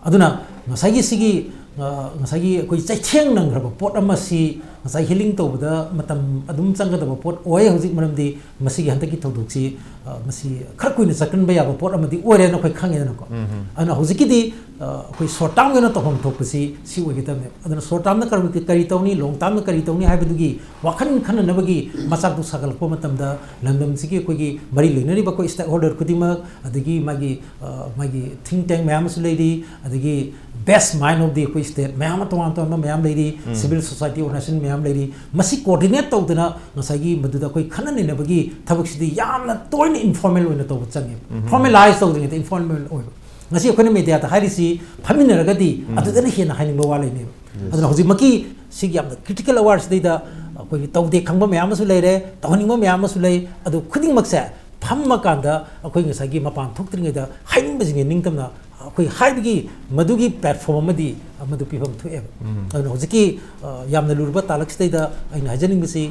ꯑꯗꯨꯅ ꯉꯁꯥꯏꯒꯤ ꯁꯤꯒꯤ, ꯑ, ꯉꯁꯥꯏꯒꯤ ꯑꯩꯈꯣꯏ ꯆꯩꯊꯦꯡ ꯅꯪꯈ꯭ꯔꯕ ꯄꯣꯠ ꯑꯃꯁꯤ ꯉꯁꯥꯏ healing ꯇꯧꯕꯗ ꯃꯇꯝ ꯑꯗꯨꯝ ꯆꯪꯒꯗꯕ ꯄꯣꯠ ꯑꯣꯏ꯫ ꯍꯧꯖꯤꯛ ꯃꯔꯝꯗꯤ ꯃꯁꯤꯒꯤ ꯍꯟꯗꯛꯀꯤ ꯊꯧꯗꯣꯛꯁꯤ, ꯑ, ꯃꯁꯤ ꯈꯔ ꯀꯨꯏꯅ ꯆꯠꯀꯟꯕ ꯌꯥꯕ ꯄꯣꯠ ꯑꯃꯗꯤ ꯑꯣꯏꯔꯦꯅ ꯑꯩꯈꯣꯏ ꯈꯪꯉꯦꯗꯅꯀꯣ꯫ ꯎꯝ꯫ ꯑꯗꯨꯅ ꯍꯧꯖꯤꯛꯀꯤꯗꯤ, ꯑ, ꯑꯩꯈꯣꯏ short term ꯒꯤ ꯑꯣꯏꯅ ꯇꯧꯐꯝ ꯊꯣꯛꯄꯁꯤ ꯁꯤ ꯑꯣꯏꯒꯗꯕꯅꯦꯕ꯫ ꯑꯗꯨꯅ short term ꯗ ꯀꯔꯤ, ꯀꯔꯤ ꯇꯧꯅꯤ, long term ꯗ ꯀꯔꯤ ꯇꯧꯅꯤ ꯍꯥꯏꯕꯗꯨꯒꯤ ꯋꯥꯈꯜ ꯈꯟꯅꯅꯕꯒꯤ ꯃꯆꯥꯛꯇꯨ ꯁꯥꯒꯠꯂꯛꯄ ꯃꯇꯝꯗ ꯂꯝꯗꯝꯁꯤꯒꯤ ꯑꯩꯈꯣꯏꯒꯤ ꯃꯔꯤ ꯂꯩꯅꯔꯤꯕ ꯑꯩꯈꯣꯏ stakeholder ꯈꯨꯗꯤꯡꯃꯛ, ꯑꯗꯒꯤ ꯃꯥꯒꯤ, ꯑ, ꯃꯥꯒꯤ think tank ꯃꯌꯥꯝ ꯑꯃꯁꯨ ꯂꯩꯔꯤ, ꯑꯗꯒꯤ best mind of the ꯑꯩꯈꯣꯏ state ꯃꯌꯥꯝ ꯑꯃ, ꯇꯣꯉꯥꯟ ꯇꯣꯉꯥꯟꯕ ꯃꯌꯥꯝ ꯂꯩꯔꯤ, ꯎꯝ꯫ civil society organization ꯃꯌꯥꯝ ꯂꯩꯔꯤ, ꯃꯁꯤ coordinate ꯇꯧꯗꯅ ꯉꯁꯥꯏꯒꯤ ꯃꯗꯨꯗ ꯑꯩꯈꯣꯏ ꯈꯟꯅ ꯅꯩꯅꯕꯒꯤ ꯊꯕꯛꯁꯤꯗꯤ ꯌꯥꯝꯅ ꯇꯣꯏꯅ informal ꯑꯣꯏꯅ ꯇꯧꯕ ꯆꯪꯉꯦꯕ꯫ ꯎꯝ꯫ Formalize ꯇꯧꯗ꯭ꯔꯤꯉꯩꯗ informal ꯑꯣꯏꯕ꯫ ꯉꯁꯤ ꯑꯩꯈꯣꯏꯅ ꯃꯦꯗꯤꯌꯥꯗ ꯍꯥꯏꯔꯤꯁꯤ ꯐꯝꯃꯤꯟꯅꯔꯒꯗꯤ ꯎꯝ꯫ ꯑꯗꯨꯗꯅ ꯍꯦꯟꯅ ꯍꯥꯏꯅꯤꯡꯕ ꯋꯥ ꯂꯩꯅꯦꯕ꯫ Yes. ꯑꯗꯨꯅ ꯍꯧꯖꯤꯛꯃꯛꯀꯤ ꯁꯤꯒꯤ ꯌꯥꯝꯅ critical hour ꯁꯤꯗꯩꯗ ꯑꯩꯈꯣꯏꯒꯤ ꯇꯧꯗꯦ ꯈꯪꯕ ꯃꯌꯥꯝ ꯑꯃꯁꯨ ꯂꯩꯔꯦ, ꯇꯧꯍꯟꯅꯤꯡꯕ ꯃꯌꯥꯝ ꯑꯃꯁꯨ ꯂꯩ꯫ ꯑꯗꯨ ꯈꯨꯗꯤꯡꯃꯛꯁꯦ ꯐꯝꯃꯀꯥꯟꯗ ꯑꯩꯈꯣꯏ ꯉꯁꯥꯏꯒꯤ ꯃꯄꯥꯟ ꯊꯣꯛꯇ꯭ꯔꯤꯉꯩꯗ ꯍꯥꯏꯅꯤꯡꯕꯁꯤꯡꯁꯦ ꯅꯤꯡꯇꯝꯅ ꯑꯩꯈꯣꯏ ꯍꯥꯏꯕꯒꯤ ꯃꯗꯨꯒꯤ platform ꯑꯃꯗꯤ ꯃꯗꯨ ꯄꯤꯐꯝ ꯊꯣꯛꯑꯦꯕ꯫ ꯎꯝ꯫ ꯑꯗꯨꯅ ꯍꯧꯖꯤꯛꯀꯤ, ꯑ, ꯌꯥꯝꯅ ꯂꯨꯔꯕ ꯇꯥꯂꯛꯁꯤꯗꯩꯗ ꯑꯩꯅ ꯍꯥꯏꯖꯅꯤꯡꯕꯁꯤ,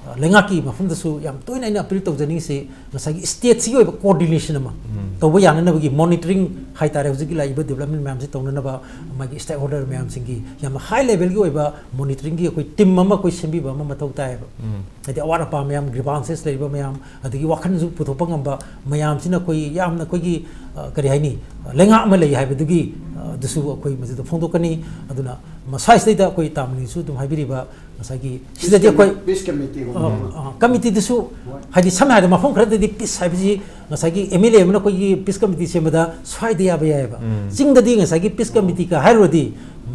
ꯑ, ꯂꯩꯉꯥꯛꯀꯤ ꯃꯐꯝꯗꯁꯨ ꯌꯥꯝ ꯇꯣꯏꯅ ꯑꯩꯅ appeal ꯇꯧꯖꯅꯤꯡꯉꯤꯁꯤ, ꯉꯁꯥꯏꯒꯤ stateꯁꯤꯒꯤ ꯑꯣꯏꯕ coordination ꯑꯃ ꯎꯝ꯫ ꯇꯧꯕ ꯌꯥꯅꯅꯕꯒꯤ monitoring ꯍꯥꯏꯇꯥꯔꯦ, ꯍꯧꯖꯤꯛꯀꯤ ꯂꯥꯛꯏꯕ development ꯃꯌꯥꯝꯁꯤ ꯇꯧꯅꯅꯕ ꯃꯥꯒꯤ stakeholder ꯃꯌꯥꯝꯁꯤꯡꯒꯤ ꯌꯥꯝꯅ high levelꯒꯤ ꯑꯣꯏꯕ monitoringꯒꯤ ꯑꯩꯈꯣꯏ team ꯑꯃ ꯑꯩꯈꯣꯏ ꯁꯦꯝꯕꯤꯕ ꯑꯃ ꯃꯊꯧ ꯇꯥꯏꯌꯦꯕ꯫ ꯎꯝ꯫ ꯍꯥꯏꯗꯤ ꯑꯋꯥꯠ ꯑꯄꯥ ꯃꯌꯥꯝ, grievances ꯂꯩꯔꯤꯕ ꯃꯌꯥꯝ, ꯑꯗꯒꯤ ꯋꯥꯈꯜꯁꯨ ꯄꯨꯊꯣꯛꯄ ꯉꯝꯕ ꯃꯌꯥꯝꯁꯤꯅ ꯑꯩꯈꯣꯏ ꯌꯥꯝꯅ ꯑꯩꯈꯣꯏꯒꯤ, ꯑ, ꯀꯔꯤ ꯍꯥꯏꯅꯤ, ꯂꯩꯉꯥꯛ ꯑꯃ ꯂꯩ ꯍꯥꯏꯕꯗꯨꯒꯤ, ꯑ, ꯑꯗꯨꯁꯨ ꯑꯩꯈꯣꯏ ꯃꯁꯤꯗ ꯐꯣꯡꯗꯣꯛꯀꯅꯤ꯫ ꯑꯗꯨꯅ ꯃꯁꯥꯏꯁꯤꯗꯩꯗ ꯑꯩꯈꯣꯏ ꯇꯥꯃꯅꯤꯁꯨ ꯑꯗꯨꯝ ꯍꯥꯏꯕꯤꯔꯤꯕ ꯉꯁꯥꯏꯒꯤ ꯁꯤꯗꯗꯤ ꯑꯩꯈꯣꯏ, peace committeeꯒꯨꯝꯕ ꯑ, ꯑꯃ꯫ ꯑ, committeeꯗꯨꯁꯨ ꯍꯣꯏ꯫ ꯍꯥꯏꯗꯤ ꯁꯝꯅ ꯍꯥꯏꯔꯕꯗ ꯃꯐꯝ ꯈꯔꯗꯗꯤ peace ꯍꯥꯏꯕꯁꯤ ꯉꯁꯥꯏꯒꯤ MLA ꯑꯃꯅ ꯑꯩꯈꯣꯏꯒꯤ peace committee ꯁꯦꯝꯕꯗ ꯁ꯭ꯋꯥꯏꯗ ꯌꯥꯕ ꯌꯥꯏꯑꯕ꯫ ꯎꯝ꯫ ꯆꯤꯡꯗꯗꯤ ꯉꯁꯥꯏꯒꯤ peace committeeꯒ ꯍꯥꯏꯔꯨꯔꯗꯤ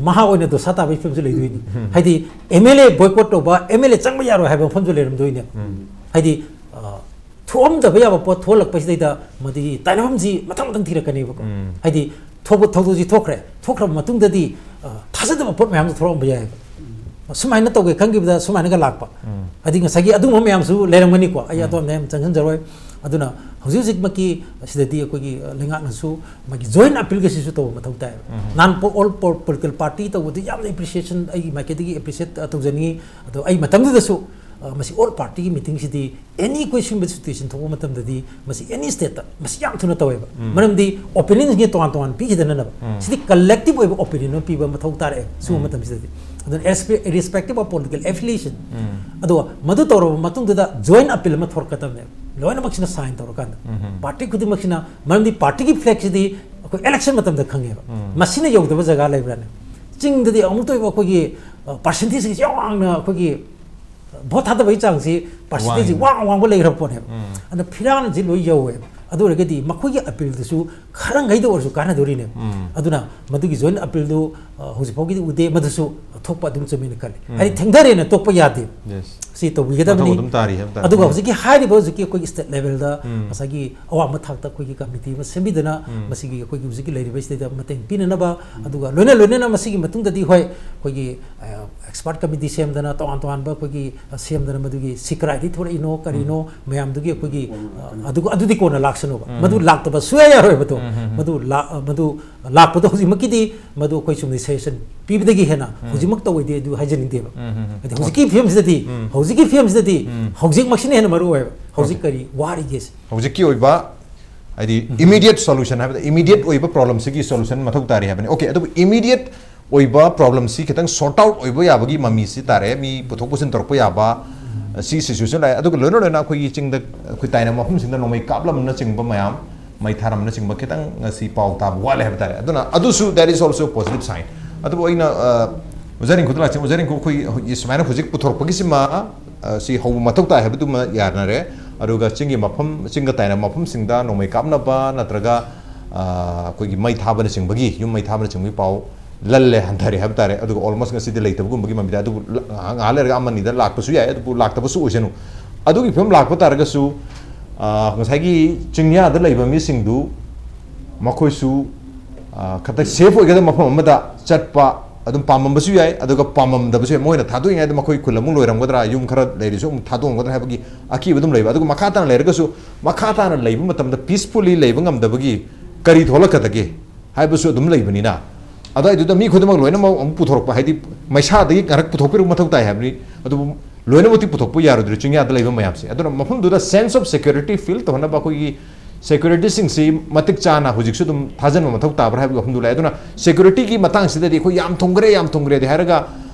ꯃꯍꯥ ꯑꯣꯏꯅ ꯗꯣꯁꯥ ꯇꯥꯕꯒꯤ ꯐꯤꯕꯝꯁꯨ ꯂꯩꯗꯣꯏꯅꯤ꯫ ꯎꯝ꯫ ꯍꯥꯏꯗꯤ MLA boycott ꯇꯧꯕ, MLA ꯆꯪꯕ ꯌꯥꯔꯣꯏ ꯍꯥꯏꯕ ꯃꯐꯝꯁꯨ ꯂꯩꯔꯝꯗꯣꯏꯅꯦ꯫ ꯎꯝ꯫ ꯍꯥꯏꯗꯤ, ꯑ, ꯊꯣꯛꯑꯝꯗꯕ ꯌꯥꯕ ꯄꯣꯠ ꯊꯣꯛꯍꯜꯂꯛꯄꯁꯤꯗꯩꯗ ꯃꯗꯨꯒꯤ ꯇꯥꯏꯅꯐꯝꯁꯤ ꯃꯊꯪ ꯃꯊꯪ ꯊꯤꯔꯛꯀꯅꯦꯕꯀꯣ꯫ ꯎꯝ꯫ ꯍꯥꯏꯗꯤ ꯊꯧꯕ-, ꯊꯧꯗꯣꯛꯁꯤ ꯊꯣꯛꯈ꯭ꯔꯦ, ꯊꯣꯛꯈ꯭ꯔꯕ ꯃꯇꯨꯡꯗꯗꯤ, ꯑ, ꯊꯥꯖꯗꯕ ꯄꯣꯠ ꯃꯌꯥꯝꯁꯨ ꯊꯣꯛꯂꯛꯑꯝꯕ ꯌꯥꯏꯑꯕ꯫ ꯎꯝ꯫ ꯁꯨꯃꯥꯏꯅ ꯇꯧꯒꯦ ꯈꯟꯈꯤꯕꯗ ꯁꯨꯃꯥꯏꯅꯒ ꯂꯥꯛꯄ꯫ ꯎꯝ꯫ ꯍꯥꯏꯗꯤ ꯉꯁꯥꯏꯒꯤ ꯑꯗꯨꯒꯨꯝꯕ ꯃꯌꯥꯝꯁꯨ ꯂꯩꯔꯝꯒꯅꯤꯀꯣ, ꯑꯩ ꯎꯝ꯫ ꯑꯗꯣꯝꯗ ꯌꯥꯝ ꯆꯪꯁꯤꯟꯖꯔꯣꯏ꯫ ꯑꯗꯨꯅ ꯍꯧꯖꯤꯛ ꯍꯧꯖꯤꯛꯃꯛꯀꯤ ꯁꯤꯗꯗꯤ ꯑꯩꯈꯣꯏꯒꯤ, ꯑ, ꯂꯩꯉꯥꯛꯅꯁꯨ ꯃꯥꯒꯤ joint appealꯒꯁꯤꯁꯨ ꯇꯧꯕ ꯃꯊꯧ ꯇꯥꯏꯌꯦꯕ꯫ ꯎꯝ꯫ ꯅꯍꯥꯟ ꯄꯣ-, all po-, political party ꯇꯧꯕꯗꯨ ꯌꯥꯝꯅ appreciation, ꯑꯩꯒꯤ ꯃꯥꯏꯀꯩꯗꯒꯤ appreciate, ꯑ, ꯇꯧꯖꯅꯤꯡꯉꯤ꯫ ꯑꯗꯣ ꯑꯩ ꯃꯇꯝꯗꯨꯗꯁꯨ, ꯑ, ꯃꯁꯤ all partyꯒꯤ meetingꯁꯤꯗꯤ any ꯑꯩꯈꯣꯏ ꯁꯤꯒꯨꯝꯕ situation ꯊꯣꯛꯄ ꯃꯇꯝꯗꯗꯤ ꯃꯁꯤ any stateꯇ ꯃꯁꯤ ꯌꯥꯝ ꯊꯨꯅ ꯇꯧꯋꯦꯕ꯫ ꯎꯝ꯫ ꯃꯔꯝꯗꯤ opinionꯁꯤꯡꯁꯦ ꯇꯣꯉꯥꯟ ꯇꯣꯉꯥꯟ ꯄꯤꯈꯤꯗꯅꯅꯕ꯫ ꯎꯝ꯫ ꯁꯤꯗꯤ collective ꯑꯣꯏꯕ opinion ꯑꯃ ꯄꯤꯕ ꯃꯊꯧ ꯇꯥꯔꯛꯑꯦ ꯁꯤꯒꯨꯝꯕ ꯎꯝ꯫ ꯃꯇꯝꯁꯤꯗꯗꯤ꯫ ꯑꯗꯨꯅ irrespe-, irrespective of political affiliation꯫ ꯎꯝ꯫ ꯑꯗꯨꯒ ꯃꯗꯨ ꯇꯧꯔꯕ ꯃꯇꯨꯡꯗꯨꯗ joint appeal ꯑꯃ ꯊꯣꯔꯛꯀꯗꯕꯅꯦꯕ꯫ ꯂꯣꯏꯅꯃꯛꯁꯤꯅ sign ꯇꯧꯔꯀꯥꯟꯗ꯫ ꯎꯝ꯫ Party ꯈꯨꯗꯤꯡꯃꯛꯁꯤꯅ, ꯃꯔꯝꯗꯤ partyꯒꯤ flagꯁꯤꯗꯤ ꯑꯩꯈꯣꯏ election ꯃꯇꯝꯗ ꯈꯪꯉꯦꯕ꯫ ꯎꯝ꯫ ꯃꯁꯤꯅ ꯌꯧꯗꯕ ꯖꯒꯥ ꯂꯩꯕ꯭ꯔꯥꯅꯦ? ꯆꯤꯡꯗꯗꯤ ꯑꯃꯨꯛꯇ ꯑꯣꯏꯕ ꯑꯩꯈꯣꯏꯒꯤ, ꯑ, percentageꯁꯤ ꯌꯥꯝ ꯋꯥꯡꯅ ꯑꯩꯈꯣꯏꯒꯤ vote ꯊꯥꯗꯕꯒꯤ ꯆꯥꯡꯁꯤ percentageꯁꯤ ꯋꯥꯡꯉꯤ꯫ ꯋꯥꯡ ꯋꯥꯡꯕ ꯂꯩꯈ꯭ꯔ ꯄꯣꯠꯅꯦꯕ꯫ ꯎꯝ꯫ ꯑꯗꯨꯅ ꯐꯤꯔꯥꯜꯁꯤ ꯂꯣꯏ ꯌꯧꯋꯦꯕ꯫ ꯑꯗꯨ ꯑꯣꯏꯔꯒꯗꯤ ꯃꯈꯣꯏꯒꯤ appealꯗꯨꯁꯨ ꯈꯔ ꯉꯩꯗ ꯑꯣꯏꯔꯁꯨ ꯀꯥꯟꯅꯗꯣꯔꯤꯅꯦꯕ꯫ ꯎꯝ꯫ ꯑꯗꯨꯅ ꯃꯗꯨꯒꯤ joint appealꯗꯨ, ꯑ, ꯍꯧꯖꯤꯛ ꯐꯥꯎꯒꯤꯗꯤ ꯎꯗꯦ, ꯃꯗꯨꯁꯨ ꯊꯣꯛꯄ ꯑꯗꯨꯝ ꯆꯨꯝꯃꯦꯅ ꯈꯜꯂꯤ꯫ ꯎꯝ꯫ ꯍꯥꯏꯗꯤ ꯊꯦꯡꯊꯔꯦꯅ ꯇꯣꯛꯄ ꯌꯥꯗꯦ꯫ Yes꯫ ꯁꯤ ꯇꯧꯕꯤꯒꯗꯕꯅꯤ꯫ ꯑꯗꯨꯒ ꯍꯧꯖꯤꯛꯀꯤ ꯍꯥꯏꯔꯤꯕ ꯍꯧꯖꯤꯛꯀꯤ ꯑꯩꯈꯣꯏꯒꯤ state levelꯗ ꯉꯁꯥꯏꯒꯤ ꯑꯋꯥꯡꯕ ꯊꯥꯛꯇ ꯑꯩꯈꯣꯏꯒꯤ committee ꯑꯃ ꯁꯦꯝꯕꯤꯗꯅ ꯃꯁꯤꯒꯤ ꯑꯩꯈꯣꯏꯒꯤ ꯍꯧꯖꯤꯛꯀꯤ ꯂꯩꯔꯤꯕꯁꯤꯗꯩꯗ ꯃꯇꯦꯡ ꯄꯤꯅꯅꯕ, ꯑꯗꯨꯒ ꯂꯣꯏꯅ ꯂꯣꯏꯅꯅ ꯃꯁꯤꯒꯤ ꯃꯇꯨꯡꯗꯗꯤ ꯍꯣꯏ ꯑꯩꯈꯣꯏꯒꯤ expert committee ꯁꯦꯝꯗꯅ ꯇꯣꯉꯥꯟ ꯇꯣꯉꯥꯟꯕ ꯑꯩꯈꯣꯏꯒꯤ ꯁꯦꯝꯗꯅ ꯃꯗꯨꯒꯤ ꯁꯤ ꯀꯗꯥꯏꯗꯒꯤ ꯊꯣꯔꯛꯏꯅꯣ ꯀꯔꯤꯅꯣ ꯃꯌꯥꯝꯗꯨꯒꯤ ꯑꯩꯈꯣꯏꯒꯤ ꯑꯗꯨ ꯑꯗꯨꯗꯤ ꯀꯣꯟꯅ ꯂꯥꯛꯁꯅꯨꯕ꯫ ꯃꯗꯨ ꯂꯥꯛꯇꯕ ꯁꯨꯡꯌꯥ ꯌꯥꯔꯣꯏꯕꯗꯣ꯫ ꯃꯗꯨ ꯂꯥꯛ-, ꯃꯗꯨ ꯂꯥꯛꯄꯗꯣ ꯍꯧꯖꯤꯛꯃꯛꯀꯤꯗꯤ ꯃꯗꯨ ꯑꯩꯈꯣꯏ ꯆꯨꯝꯅ suggestion ꯄꯤꯕꯗꯒꯤ ꯍꯦꯟꯅ ꯍꯧꯖꯤꯛꯃꯛ ꯇꯧꯑꯣꯏꯗꯤ ꯑꯗꯨ ꯍꯥꯏꯖꯅꯤꯡꯗꯦꯕ꯫ ꯍꯥꯏꯗꯤ ꯍꯧꯖꯤꯛꯀꯤ ꯐꯤꯕꯝꯁꯤꯗꯗꯤ, ꯍꯧꯖꯤꯛꯀꯤ ꯐꯤꯕꯝꯁꯤꯗꯗꯤ ꯍꯧꯖꯤꯛꯃꯛꯁꯤꯅ ꯍꯦꯟꯅ ꯃꯔꯨ ꯑꯣꯏꯌꯦꯕ꯫ ꯍꯧꯖꯤꯛ ꯀꯔꯤ ꯋꯥꯔꯤꯒꯦꯁꯦ? ꯍꯧꯖꯤꯛꯀꯤ ꯑꯣꯏꯕ, ꯍꯥꯏꯗꯤ, immediate solution ꯍꯥꯏꯕꯗ, immediate ꯑꯣꯏꯕ problemꯁꯤꯒꯤ solution ꯃꯊꯧ ꯇꯥꯔꯤ ꯍꯥꯏꯕꯅꯤ꯫ Okay, ꯑꯗꯨꯕꯨ immediate ꯑꯣꯏꯕ problemꯁꯤ ꯈꯤꯇꯪ sort out ꯑꯣꯏꯕ ꯌꯥꯕꯒꯤ ꯃꯃꯤꯁꯤ ꯇꯥꯔꯦ꯫ ꯃꯤ ꯄꯨꯊꯣꯛ ꯄꯨꯁꯤꯟ ꯇꯧꯔꯛꯄ ꯌꯥꯕ, ꯁꯤ situation ꯂꯥꯛꯑꯦ꯫ ꯑꯗꯨꯒ ꯂꯣꯏꯅ ꯂꯣꯏꯅ ꯑꯩꯈꯣꯏꯒꯤ ꯆꯤꯡꯗ, ꯑꯩꯈꯣꯏ ꯇꯥꯏꯅ ꯃꯐꯝꯁꯤꯡꯗ ꯅꯣꯡꯃꯩ ꯀꯥꯞꯂꯝꯕꯅꯆꯤꯡꯕ ꯃꯌꯥꯝ, ꯃꯩ ꯊꯥꯔꯝꯕꯅꯆꯤꯡꯕ ꯈꯤꯇꯪ ꯉꯁꯤ ꯄꯥꯎ ꯇꯥꯕ ꯋꯥꯠꯂꯦ ꯍꯥꯏꯕ ꯇꯥꯔꯦ꯫ ꯑꯗꯨꯅ ꯑꯗꯨꯁꯨ, that is also a positive sign꯫ ꯑꯗꯨꯕꯨ ꯑꯩꯅ, ꯑ, ꯑꯣꯖꯥ ꯔꯤꯡꯀꯨꯗ ꯂꯥꯛꯆꯩ꯫ ꯑꯣꯖꯥ ꯔꯤꯡꯀꯨ, ꯑꯩꯈꯣꯏ ꯍꯧꯖꯤꯛ ꯁꯨꯃꯥꯏꯅ ꯍꯧꯖꯤꯛ ꯄꯨꯊꯣꯔꯛꯄꯒꯤꯁꯤꯃ, ꯑ, ꯁꯤ ꯍꯧꯕ ꯃꯊꯧ ꯇꯥꯏ ꯍꯥꯏꯕꯗꯨꯃ ꯌꯥꯅꯔꯦ꯫ ꯑꯗꯨꯒ ꯆꯤꯡꯒꯤ ꯃꯐꯝ, ꯆꯤꯡꯒ ꯇꯥꯏꯅꯕ ꯃꯐꯝꯁꯤꯡꯗ ꯅꯣꯡꯃꯩ ꯀꯥꯞꯅꯕ ꯅꯠꯇ꯭ꯔꯒ, ꯑ, ꯑꯩꯈꯣꯏꯒꯤ ꯃꯩ ꯊꯥꯕꯅꯆꯤꯡꯕꯒꯤ, ꯌꯨꯝ ꯃꯩ ꯊꯥꯕꯅꯆꯤꯡꯕꯒꯤ ꯄꯥꯎ ꯂꯜꯂꯦ, ꯍꯟꯊꯔꯦ ꯍꯥꯏꯕ ꯇꯥꯔꯦ꯫ ꯑꯗꯨꯒ almost ꯉꯁꯤꯗꯤ ꯂꯩꯇꯕꯒꯨꯝꯕꯒꯤ ꯃꯃꯤꯗꯤ, ꯑꯗꯨꯕꯨ ꯉꯥꯏꯍꯥꯛ ꯂꯩꯔꯒ ꯑꯃꯅꯤꯗ ꯂꯥꯛꯄꯁꯨ ꯌꯥꯏ, ꯑꯗꯨꯕꯨ ꯂꯥꯛꯇꯕꯁꯨ ꯑꯣꯏꯁꯅꯨ꯫ ꯑꯗꯨꯒꯤ ꯐꯤꯕꯝ ꯂꯥꯛꯄ ꯇꯥꯔꯒꯁꯨ, ꯑ, ꯉꯁꯥꯏꯒꯤ ꯆꯤꯡꯌꯥꯗ ꯂꯩꯕ ꯃꯤꯁꯤꯡꯗꯨ ꯃꯈꯣꯏꯁꯨ, ꯑ, ꯈꯇꯪ safe ꯑꯣꯏꯒꯗꯕ ꯃꯐꯝ ꯑꯃꯗ ꯆꯠꯄ ꯑꯗꯨꯝ ꯄꯥꯝꯃꯝꯕꯁꯨ ꯌꯥꯏ, ꯑꯗꯨꯒ ꯄꯥꯝꯃꯝꯗꯕꯁꯨ ꯌꯥꯏ꯫ ꯃꯣꯏꯅ ꯊꯥꯗꯣꯛꯏꯉꯩꯗ ꯃꯈꯣꯏ ꯈꯨꯜ ꯑꯃꯨꯛ ꯂꯣꯏꯔꯝꯒꯗ꯭ꯔꯥ, ꯌꯨꯝ ꯈꯔ ꯂꯩꯔꯤꯁꯨ ꯑꯃꯨꯛ ꯊꯥꯗꯣꯛꯑꯝꯒꯗ꯭ꯔꯥ ꯍꯥꯏꯕꯒꯤ ꯑꯀꯤꯕ ꯑꯗꯨꯝ ꯂꯩꯕ꯫ ꯑꯗꯨꯒ ꯃꯈꯥ ꯇꯥꯅ ꯂꯩꯔꯒꯁꯨ, ꯃꯈꯥ ꯇꯥꯅ ꯂꯩꯕ ꯃꯇꯝꯗ peacefully ꯂꯩꯕ ꯉꯝꯗꯕꯒꯤ ꯀꯔꯤ ꯊꯣꯛꯂꯛꯀꯗꯒꯦ ꯍꯥꯏꯕꯁꯨ ꯑꯗꯨꯝ ꯂꯩꯕꯅꯤꯅ, ꯑꯗꯨꯋꯥꯏꯗꯨꯗ ꯃꯤ ꯈꯨꯗꯤꯡꯃꯛ ꯂꯣꯏꯅꯃꯛ ꯑꯃꯨꯛ ꯄꯨꯊꯣꯔꯛꯄ, ꯍꯥꯏꯗꯤ ꯃꯩꯁꯥꯗꯒꯤ ꯉꯥꯏꯍꯥꯛ ꯄꯨꯊꯣꯛꯄꯤꯔꯛꯄ ꯃꯊꯧ ꯇꯥꯏ ꯍꯥꯏꯕꯅꯤ꯫ ꯑꯗꯨꯕꯨ ꯂꯣꯏꯅꯃꯛꯇꯤ ꯄꯨꯊꯣꯛꯄ ꯌꯥꯔꯣꯏꯗ꯭ꯔꯤ ꯆꯤꯡꯌꯥꯗ ꯂꯩꯕ ꯃꯌꯥꯝꯁꯦ꯫ ꯑꯗꯨꯅ ꯃꯐꯝꯗꯨꯗ sense of security feel ꯇꯧꯍꯟꯅꯕ ꯑꯩꯈꯣꯏꯒꯤ securityꯁꯤꯡꯁꯤ ꯃꯇꯤꯛ ꯆꯥꯅ ꯍꯧꯖꯤꯛꯁꯨ ꯑꯗꯨꯝ ꯊꯥꯖꯤꯟꯕ ꯃꯊꯧ ꯇꯥꯕ꯭ꯔꯥ ꯍꯥꯏꯕꯒꯤ ꯋꯥꯐꯝꯗꯨ ꯂꯥꯛꯑꯦ꯫ ꯑꯗꯨꯅ securityꯒꯤ ꯃꯇꯥꯡꯁꯤꯗꯗꯤ ꯑꯩꯈꯣꯏ ꯌꯥꯝ ꯊꯨꯡꯈ꯭ꯔꯦ, ꯌꯥꯝ ꯊꯨꯡꯈ꯭ꯔꯦꯗꯤ ꯍꯥꯏꯔꯒ,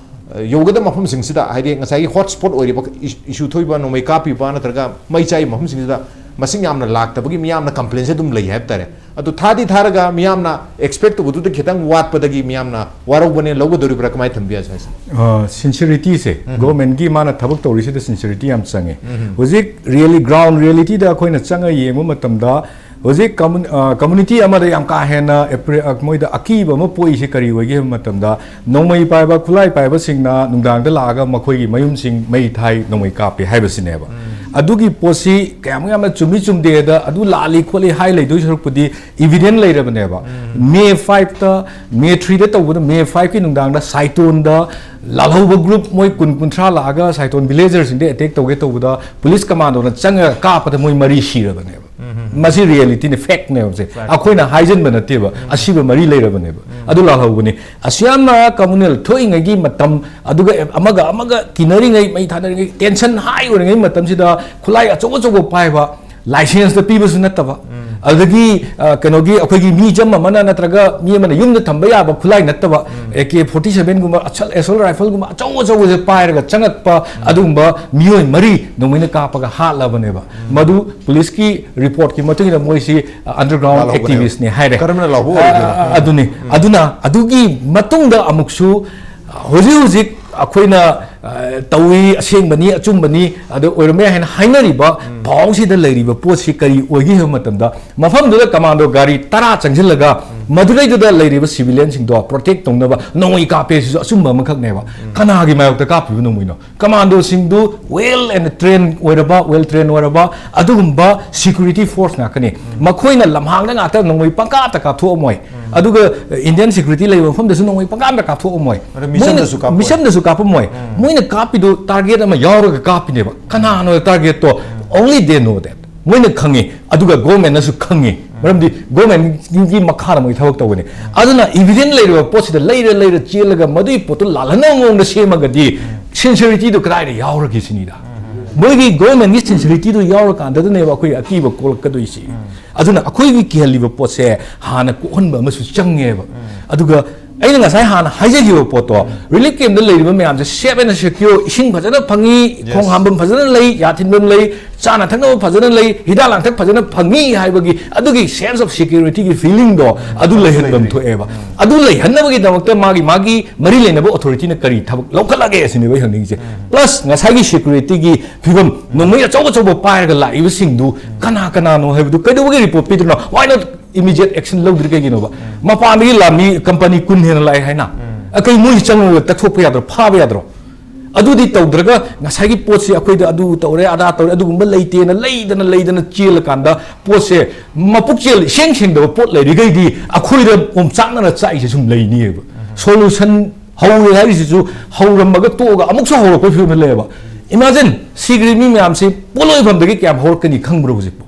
ꯑ, ꯌꯧꯒꯗꯕ ꯃꯐꯝꯁꯤꯡꯁꯤꯗ, ꯍꯥꯏꯗꯤ ꯉꯁꯥꯏꯒꯤ hot spot ꯑꯣꯏꯔꯤꯕ, ꯏꯁ-, issue ꯊꯣꯛꯏꯕ, ꯅꯣꯡꯃꯩ ꯀꯥꯞꯄꯤꯕ ꯅꯠꯇ꯭ꯔꯒ ꯃꯩ ꯆꯥꯏꯕ ꯃꯐꯝꯁꯤꯡꯁꯤꯗ ꯃꯁꯤꯡ ꯌꯥꯝꯅ ꯂꯥꯛꯇꯕꯒꯤ ꯃꯤꯌꯥꯝꯅ complainꯁꯦ ꯑꯗꯨꯝ ꯂꯩ ꯍꯥꯏꯕ ꯇꯥꯔꯦ꯫ ꯑꯗꯨ ꯊꯥꯗꯤ ꯊꯥꯔꯒ ꯃꯤꯌꯥꯝꯅ expect ꯇꯧꯕꯗꯨꯗ ꯈꯤꯇꯪ ꯋꯥꯠꯄꯗꯒꯤ ꯃꯤꯌꯥꯝꯅ ꯋꯥꯔꯧꯕꯅꯦ ꯂꯧꯒꯗꯧꯔꯤꯕ꯭ꯔꯥ, ꯀꯃꯥꯏꯅ ꯊꯝꯕꯤ ꯌꯥꯏ ꯁꯥꯔꯁꯦ? ꯑ, sincerity ꯁꯦ, governmentꯀꯤ ꯃꯥꯅ ꯊꯕꯛ ꯇꯧꯔꯤꯁꯤꯗ sincerity ꯌꯥꯝ ꯆꯪꯉꯦ꯫ ꯍꯧꯖꯤꯛ really ground realityꯗ ꯑꯩꯈꯣꯏꯅ ꯆꯪꯉ ꯌꯦꯡꯕ ꯃꯇꯝꯗ ꯍꯧꯖꯤꯛ ꯀꯝꯃꯨꯅꯤꯇꯤ ꯑꯃꯗ ꯌꯥꯝ ꯀꯥ ꯍꯦꯟꯅ ꯃꯣꯏꯗ ꯑꯀꯤꯕ ꯑꯃ ꯄꯣꯛꯏꯁꯦ ꯀꯔꯤ ꯑꯣꯏꯒꯦ ꯍꯥꯏꯕ ꯃꯇꯝꯗ, ꯅꯣꯡꯃꯩ ꯄꯥꯏꯕ, ꯈꯨꯠꯂꯥꯏ ꯄꯥꯏꯕꯁꯤꯡꯅ ꯅꯨꯡꯗꯥꯡꯗ ꯂꯥꯛꯑꯒ ꯃꯈꯣꯏꯒꯤ ꯃꯌꯨꯝꯁꯤꯡ ꯃꯩ ꯊꯥꯏ, ꯅꯣꯡꯃꯩ ꯀꯥꯞꯄꯤ ꯍꯥꯏꯕꯁꯤꯅꯦꯕ꯫ ꯑꯗꯨꯒꯤ ꯄꯣꯠꯁꯤ ꯀꯌꯥꯃꯨꯛ ꯌꯥꯝꯅ ꯆꯨꯝꯃꯤ ꯆꯨꯝꯗꯦꯗ ꯑꯗꯨ ꯂꯥꯜꯂꯤ ꯈꯣꯠꯂꯤ ꯍꯥꯏ ꯂꯩꯗꯣꯏ ꯁꯔꯨꯛꯄꯨꯗꯤ, ꯏꯚꯤꯗꯦꯟ ꯂꯩꯔꯕꯅꯦꯕ꯫ ꯃꯦ ꯐꯥꯏꯚꯇ, ꯃꯦ ꯊ꯭ꯔꯤꯗ ꯇꯧꯕꯗ, ꯃꯦ ꯐꯥꯏꯚꯀꯤ ꯅꯨꯡꯗꯥꯡꯗ ꯁꯥꯏꯇꯣꯟꯗ ꯂꯥꯜꯍꯧꯕ ꯒ꯭ꯔꯨꯞ ꯃꯣꯏ ꯀꯨꯟ ꯀꯨꯟꯊ꯭ꯔꯥ ꯂꯥꯛꯑꯒ ꯁꯥꯏꯇꯣꯟ ꯚꯤꯂꯦꯖꯔꯁꯤꯡꯗ ꯑꯦꯇꯦꯛ ꯇꯧꯒꯦ ꯇꯧꯕꯗ, ꯄꯨꯂꯤꯁ ꯀꯃꯥꯟꯗꯣꯅ ꯆꯪꯉꯒ ꯀꯥꯞꯄꯗ ꯃꯣꯏ ꯃꯔꯤ ꯁꯤꯔꯕꯅꯦꯕ꯫ ꯃꯁꯤ ꯔꯤꯌꯦꯂꯤꯇꯤꯅꯤ, ꯐꯦꯛꯅꯦꯕꯁꯦ꯫ ꯑꯩꯈꯣꯏꯅ ꯍꯥꯏꯖꯤꯟꯕ ꯅꯠꯇꯦꯕ꯫ ꯑꯁꯤꯕ ꯃꯔꯤ ꯂꯩꯔꯕꯅꯦꯕ꯫ ꯑꯗꯨ ꯂꯥꯜꯍꯧꯕꯅꯤ꯫ ꯑꯁꯨꯌꯥꯝꯅ ꯀꯝꯃꯨꯅꯦꯜ ꯊꯣꯛꯏꯉꯩꯒꯤ ꯃꯇꯝ, ꯑꯗꯨꯒ ꯑꯃꯒ ꯑꯃꯒ ꯀꯤꯅꯔꯤꯉꯩ, ꯃꯩ ꯊꯥꯅꯔꯤꯉꯩ, ꯇꯦꯟꯁꯟ ꯍꯥꯏ ꯑꯣꯏꯔꯤꯉꯩ ꯃꯇꯝꯁꯤꯗ ꯈꯨꯠꯂꯥꯏ ꯑꯆꯧ ꯑꯆꯧꯕ ꯄꯥꯏꯕ, ꯂꯥꯏꯁꯦꯟꯁꯇ ꯄꯤꯕꯁꯨ ꯅꯠꯇꯕ, ꯑꯗꯒꯤ ꯑ, ꯀꯩꯅꯣꯒꯤ ꯑꯩꯈꯣꯏꯒꯤ ꯃ꯭ꯌꯨꯖꯝ ꯑꯃꯅ ꯅꯠꯇ꯭ꯔꯒ ꯃꯤ ꯑꯃꯅ ꯌꯨꯝꯗ ꯊꯝꯕ ꯌꯥꯕ ꯈꯨꯠꯂꯥꯏ ꯅꯠꯇꯕ, ꯑꯦ ꯀꯦ ꯐꯣꯔꯇꯤ ꯁꯚꯦꯟꯒꯨꯝꯕ, ꯑꯁꯜ ꯑꯦꯁꯣꯜ ꯔꯥꯏꯐꯜꯒꯨꯝꯕ ꯑꯆꯧ ꯑꯆꯧꯕꯁꯦ ꯄꯥꯏꯔꯒ ꯆꯪꯉꯛꯄ ꯑꯗꯨꯒꯨꯝꯕ ꯃꯤꯑꯣꯏ ꯃꯔꯤ ꯅꯣꯡꯃꯩꯅ ꯀꯥꯞꯄꯒ ꯍꯥꯠꯂꯕꯅꯦꯕ꯫ ꯃꯗꯨ ꯄꯨꯂꯤꯁꯀꯤ ꯔꯤꯄꯣꯔꯠꯀꯤ ꯃꯇꯨꯡ ꯏꯟꯅ ꯃꯣꯏꯁꯤ ꯑꯟꯗꯔꯒ꯭ꯔꯥꯎꯟ ꯂꯥꯜꯍꯧꯕꯅꯦꯕ꯫ ꯑꯦꯛꯇꯤꯚꯤꯁ꯭ꯠꯅꯤ ꯍꯥꯏꯔꯦ꯫ ꯀꯔꯝꯅ ꯂꯥꯜꯍꯧꯔꯤꯕꯅꯣ? ꯑ, ꯑ, ꯑꯗꯨꯅꯤ꯫ ꯑꯗꯨꯅ ꯑꯗꯨꯒꯤ ꯃꯇꯨꯡꯗ ꯑꯃꯨꯛꯁꯨ ꯍꯧꯖꯤꯛ ꯍꯧꯖꯤꯛ ꯑꯩꯈꯣꯏꯅ ꯑ, ꯇꯧꯏ, ꯑꯁꯦꯡꯕꯅꯤ, ꯑꯆꯨꯝꯕꯅꯤ, ꯑꯗꯨ ꯑꯣꯏꯔꯝꯕ ꯌꯥꯏ ꯍꯥꯏꯅ ꯍꯥꯏꯅꯔꯤꯕ ꯄꯥꯎꯁꯤꯗ ꯂꯩꯔꯤꯕ ꯄꯣꯠꯁꯤ ꯀꯔꯤ ꯑꯣꯏꯒꯦ ꯍꯥꯏꯕ ꯃꯇꯝꯗ, ꯃꯐꯝꯗꯨꯗ ꯀꯃꯥꯟꯗꯣ ꯒꯥꯔꯤ ꯇꯔꯥ ꯆꯪꯁꯤꯜꯂꯒ ꯃꯗꯨꯗꯩꯗꯨꯗ ꯂꯩꯔꯤꯕ ꯁꯤꯚꯤꯂꯤꯌꯟꯁꯤꯡꯗꯣ ꯄ꯭ꯔꯣꯇꯦꯛ ꯇꯧꯅꯕ ꯅꯣꯡꯃꯩ ꯀꯥꯞꯄꯦ꯫ ꯁꯤꯁꯨ ꯑꯆꯨꯝꯕ ꯑꯃꯈꯛꯅꯦꯕ꯫ ꯀꯅꯥꯒꯤ ꯃꯥꯌꯣꯛꯇ ꯀꯥꯞꯄꯤꯕ ꯅꯣꯡꯃꯩꯅꯣ? ꯀꯃꯥꯟꯗꯣꯁꯤꯡꯗꯨ ꯋꯦꯜ ꯑꯦꯟ ꯇ꯭ꯔꯦꯟ ꯑꯣꯏꯔꯕ, ꯋꯦꯜ ꯇ꯭ꯔꯦꯟ ꯑꯣꯏꯔꯕ ꯑꯗꯨꯒꯨꯝꯕ ꯁꯤꯀ꯭ꯌꯨꯔꯤꯇꯤ ꯐꯣꯔꯁ ꯉꯥꯛꯇꯅꯤ꯫ ꯃꯈꯣꯏꯅ ꯂꯝꯍꯥꯡꯗ ꯉꯥꯛꯇ ꯅꯣꯡꯃꯩ ꯄꯪꯀꯥꯞꯇ ꯀꯥꯞꯊꯣꯛꯑꯝꯃꯣꯏ꯫ ꯑꯗꯨꯒ ꯏꯟꯗꯤꯌꯟ ꯁꯤꯀ꯭ꯌꯨꯔꯤꯇꯤ ꯂꯩꯕ ꯃꯐꯝꯗꯁꯨ ꯅꯣꯡꯃꯩ ꯄꯪꯀꯥꯞꯇ ꯀꯥꯞꯊꯣꯛꯑꯝꯃꯣꯏ꯫ ꯑꯗ ꯃꯤꯆꯝꯗꯁꯨ ꯃꯣꯏꯅ ꯀꯥꯞꯄꯣꯏ꯫ ꯃꯤꯆꯝꯗꯁꯨ ꯀꯥꯞꯄꯝꯃꯣꯏ꯫ ꯃꯣꯏꯅ ꯀꯥꯞꯄꯤꯗꯨ ꯇꯥꯔꯒꯦꯠ ꯑꯃ ꯌꯥꯎꯔꯒ ꯀꯥꯞꯄꯤꯅꯦꯕ꯫ ꯀꯅꯥꯅꯣ ꯇꯥꯔꯒꯦꯠꯇꯣ? Only they know that. ꯃꯣꯏꯅ ꯈꯪꯉꯤ, ꯑꯗꯨꯒ ꯒꯣꯔꯃꯦꯟꯅꯁꯨ ꯈꯪꯉꯤ꯫ ꯃꯔꯝꯗꯤ ꯒꯣꯔꯃꯦꯟꯒꯤ ꯃꯈꯥꯗ ꯃꯣꯏ ꯊꯕꯛ ꯇꯧꯕꯅꯤ꯫ ꯑꯗꯨꯅ ꯏꯚꯤꯗꯦꯟ ꯂꯩꯔꯕ ꯄꯣꯠꯁꯤꯗ ꯂꯩꯔ ꯂꯩꯔ ꯆꯦꯜꯂꯒ ꯃꯗꯨꯒꯤ ꯄꯣꯠꯇꯨ ꯂꯥꯜꯍꯟꯅꯕ ꯃꯑꯣꯡꯗ ꯁꯦꯝꯃꯒꯗꯤ ꯁꯤꯟꯁꯤꯌꯔꯤꯇꯤꯗꯨ ꯀꯗꯥꯏꯗ ꯌꯥꯎꯔꯒꯦ ꯁꯤꯅꯤꯗ꯫ ꯃꯣꯏꯒꯤ ꯒꯣꯔꯃꯦꯟꯒꯤ ꯁꯤꯟꯁꯤꯌꯔꯤꯇꯤꯗꯨ ꯌꯥꯎꯔꯀꯥꯟꯗꯗꯅꯦꯕ ꯑꯩꯈꯣꯏ ꯑꯀꯤꯕ ꯀꯣꯛꯂꯛꯀꯗꯣꯏꯁꯤ꯫ ꯑꯗꯨꯅ ꯑꯩꯈꯣꯏꯒꯤ ꯀꯤꯍꯜꯂꯤꯕ ꯄꯣꯠꯁꯦ ꯍꯥꯟꯅ ꯀꯣꯛꯍꯟꯕ ꯑꯃꯁꯨ ꯆꯪꯉꯦꯕ꯫ ꯑꯗꯨꯒ ꯑꯩꯅ ꯉꯁꯥꯏ ꯍꯥꯟꯅ ꯍꯥꯏꯖꯈꯤꯕ ꯄꯣꯠꯇꯣ, ꯔꯤꯂꯤꯐ ꯀꯦꯝꯗ ꯂꯩꯔꯤꯕ ꯃꯌꯥꯝꯁꯦ ꯁꯦꯐ ꯑꯦꯟ ꯁꯦꯀ꯭ꯌꯣꯔ, ꯏꯁꯤꯡ ꯐꯖꯅ ꯐꯪꯉꯤ, ꯈꯣꯡ ꯍꯥꯝꯐꯝ ꯐꯖꯅ ꯂꯩ, ꯌꯥ ꯊꯤꯟꯐꯝ ꯂꯩ, ꯆꯥꯅ ꯊꯛꯅꯕ ꯐꯖꯅ ꯂꯩ, ꯍꯤꯗꯥꯛ ꯂꯥꯡꯊꯛ ꯐꯖꯅ ꯐꯪꯉꯤ ꯍꯥꯏꯕꯒꯤ ꯑꯗꯨꯒꯤ ꯁꯦꯟꯁ ꯑꯣꯐ ꯁꯦꯀ꯭ꯌꯨꯔꯤꯇꯤꯒꯤ ꯐꯤꯂꯤꯡꯗꯣ ꯑꯗꯨ ꯂꯩꯍꯟꯐꯝ ꯊꯣꯛꯑꯦꯕ꯫ ꯑꯗꯨ ꯂꯩꯍꯟꯅꯕꯒꯤꯗꯃꯛꯇ ꯃꯥꯒꯤ ꯃꯥꯒꯤ ꯃꯔꯤ ꯂꯩꯅꯕ ꯑꯣꯊꯣꯔꯤꯇꯤꯅ ꯀꯔꯤ ꯊꯕꯛ ꯂꯧꯈꯠꯂꯒꯦ ꯑꯁꯤꯅꯦꯕ ꯑꯩ ꯍꯪꯅꯤꯡꯉꯤꯁꯦ꯫ ꯄ꯭ꯂꯁ ꯉꯁꯥꯏꯒꯤ ꯁꯦꯀ꯭ꯌꯨꯔꯤꯇꯤꯒꯤ ꯐꯤꯕꯝ, ꯅꯣꯡꯃꯩ ꯑꯆꯧ ꯑꯆꯧꯕ ꯄꯥꯏꯔꯒ ꯂꯥꯛꯏꯕꯁꯤꯡꯗꯨ ꯀꯅꯥ ꯀꯅꯥꯅꯣ ꯍꯥꯏꯕꯗꯨ ꯀꯩꯗꯧꯕꯒꯤ ꯔꯤꯄꯣꯔꯠ ꯄꯤꯗ꯭ꯔꯤꯅꯣ? Why not immediate action ꯂꯧꯗ꯭ꯔꯤ ꯀꯩꯒꯤꯅꯣꯕ? ꯃꯄꯥꯟꯗꯒꯤ ꯂꯥꯟꯃꯤ ꯀꯝꯄꯅꯤ ꯀꯨꯟ ꯍꯦꯟꯅ ꯂꯥꯛꯑꯦ ꯍꯥꯏꯅ, ꯑ, ꯀꯩ ꯃꯣꯏ ꯆꯪꯉꯒ ꯇꯛꯊꯣꯛꯄ ꯌꯥꯗ꯭ꯔꯣ, ꯐꯥꯕ ꯌꯥꯗ꯭ꯔꯣ? ꯑꯗꯨꯗꯤ ꯇꯧꯗ꯭ꯔꯒ ꯉꯁꯥꯏꯒꯤ ꯄꯣꯠꯁꯤ ꯑꯩꯈꯣꯏꯗ ꯑꯗꯨ ꯇꯧꯔꯦ, ꯑꯗꯥ ꯇꯧꯔꯦ, ꯑꯗꯨꯒꯨꯝꯕ ꯂꯩꯇꯦꯅ ꯂꯩꯗꯅ ꯂꯩꯗꯅ ꯆꯦꯜꯂꯀꯥꯟꯗ ꯄꯣꯠꯁꯦ ꯃꯄꯨꯛꯆꯦꯜ ꯏꯁꯦꯡ ꯁꯦꯡꯗꯕ ꯄꯣꯠ ꯂꯩꯔꯤꯈꯩꯗꯤ ꯑꯩꯈꯣꯏꯗ ꯑꯣꯝꯆꯥꯛꯅꯅ ꯆꯥꯛꯏꯁꯦ ꯁꯨꯝ ꯂꯩꯅꯤꯕ꯫ ꯁꯣꯂꯨꯁꯟ ꯍꯧꯔꯦ ꯍꯥꯏꯔꯤꯁꯤꯁꯨ ꯍꯧꯔꯝꯃꯒ ꯇꯣꯛꯑꯒ ꯑꯃꯨꯛꯁꯨ ꯍꯧꯔꯛꯄꯒꯤ ꯐꯤꯕꯝꯗ ꯂꯩꯌꯦꯕ꯫ ꯏꯃꯥꯖꯤꯟ, ꯁꯤꯈ꯭ꯔꯤ ꯃꯤ ꯃꯌꯥꯝꯁꯤ ꯄꯣꯠꯂꯣꯏꯐꯝꯗꯒꯤ ꯀꯌꯥꯝ ꯍꯧꯔꯛꯀꯅꯤ ꯈꯪꯕ꯭ꯔꯣ ꯍꯧꯖꯤꯛꯄꯨ?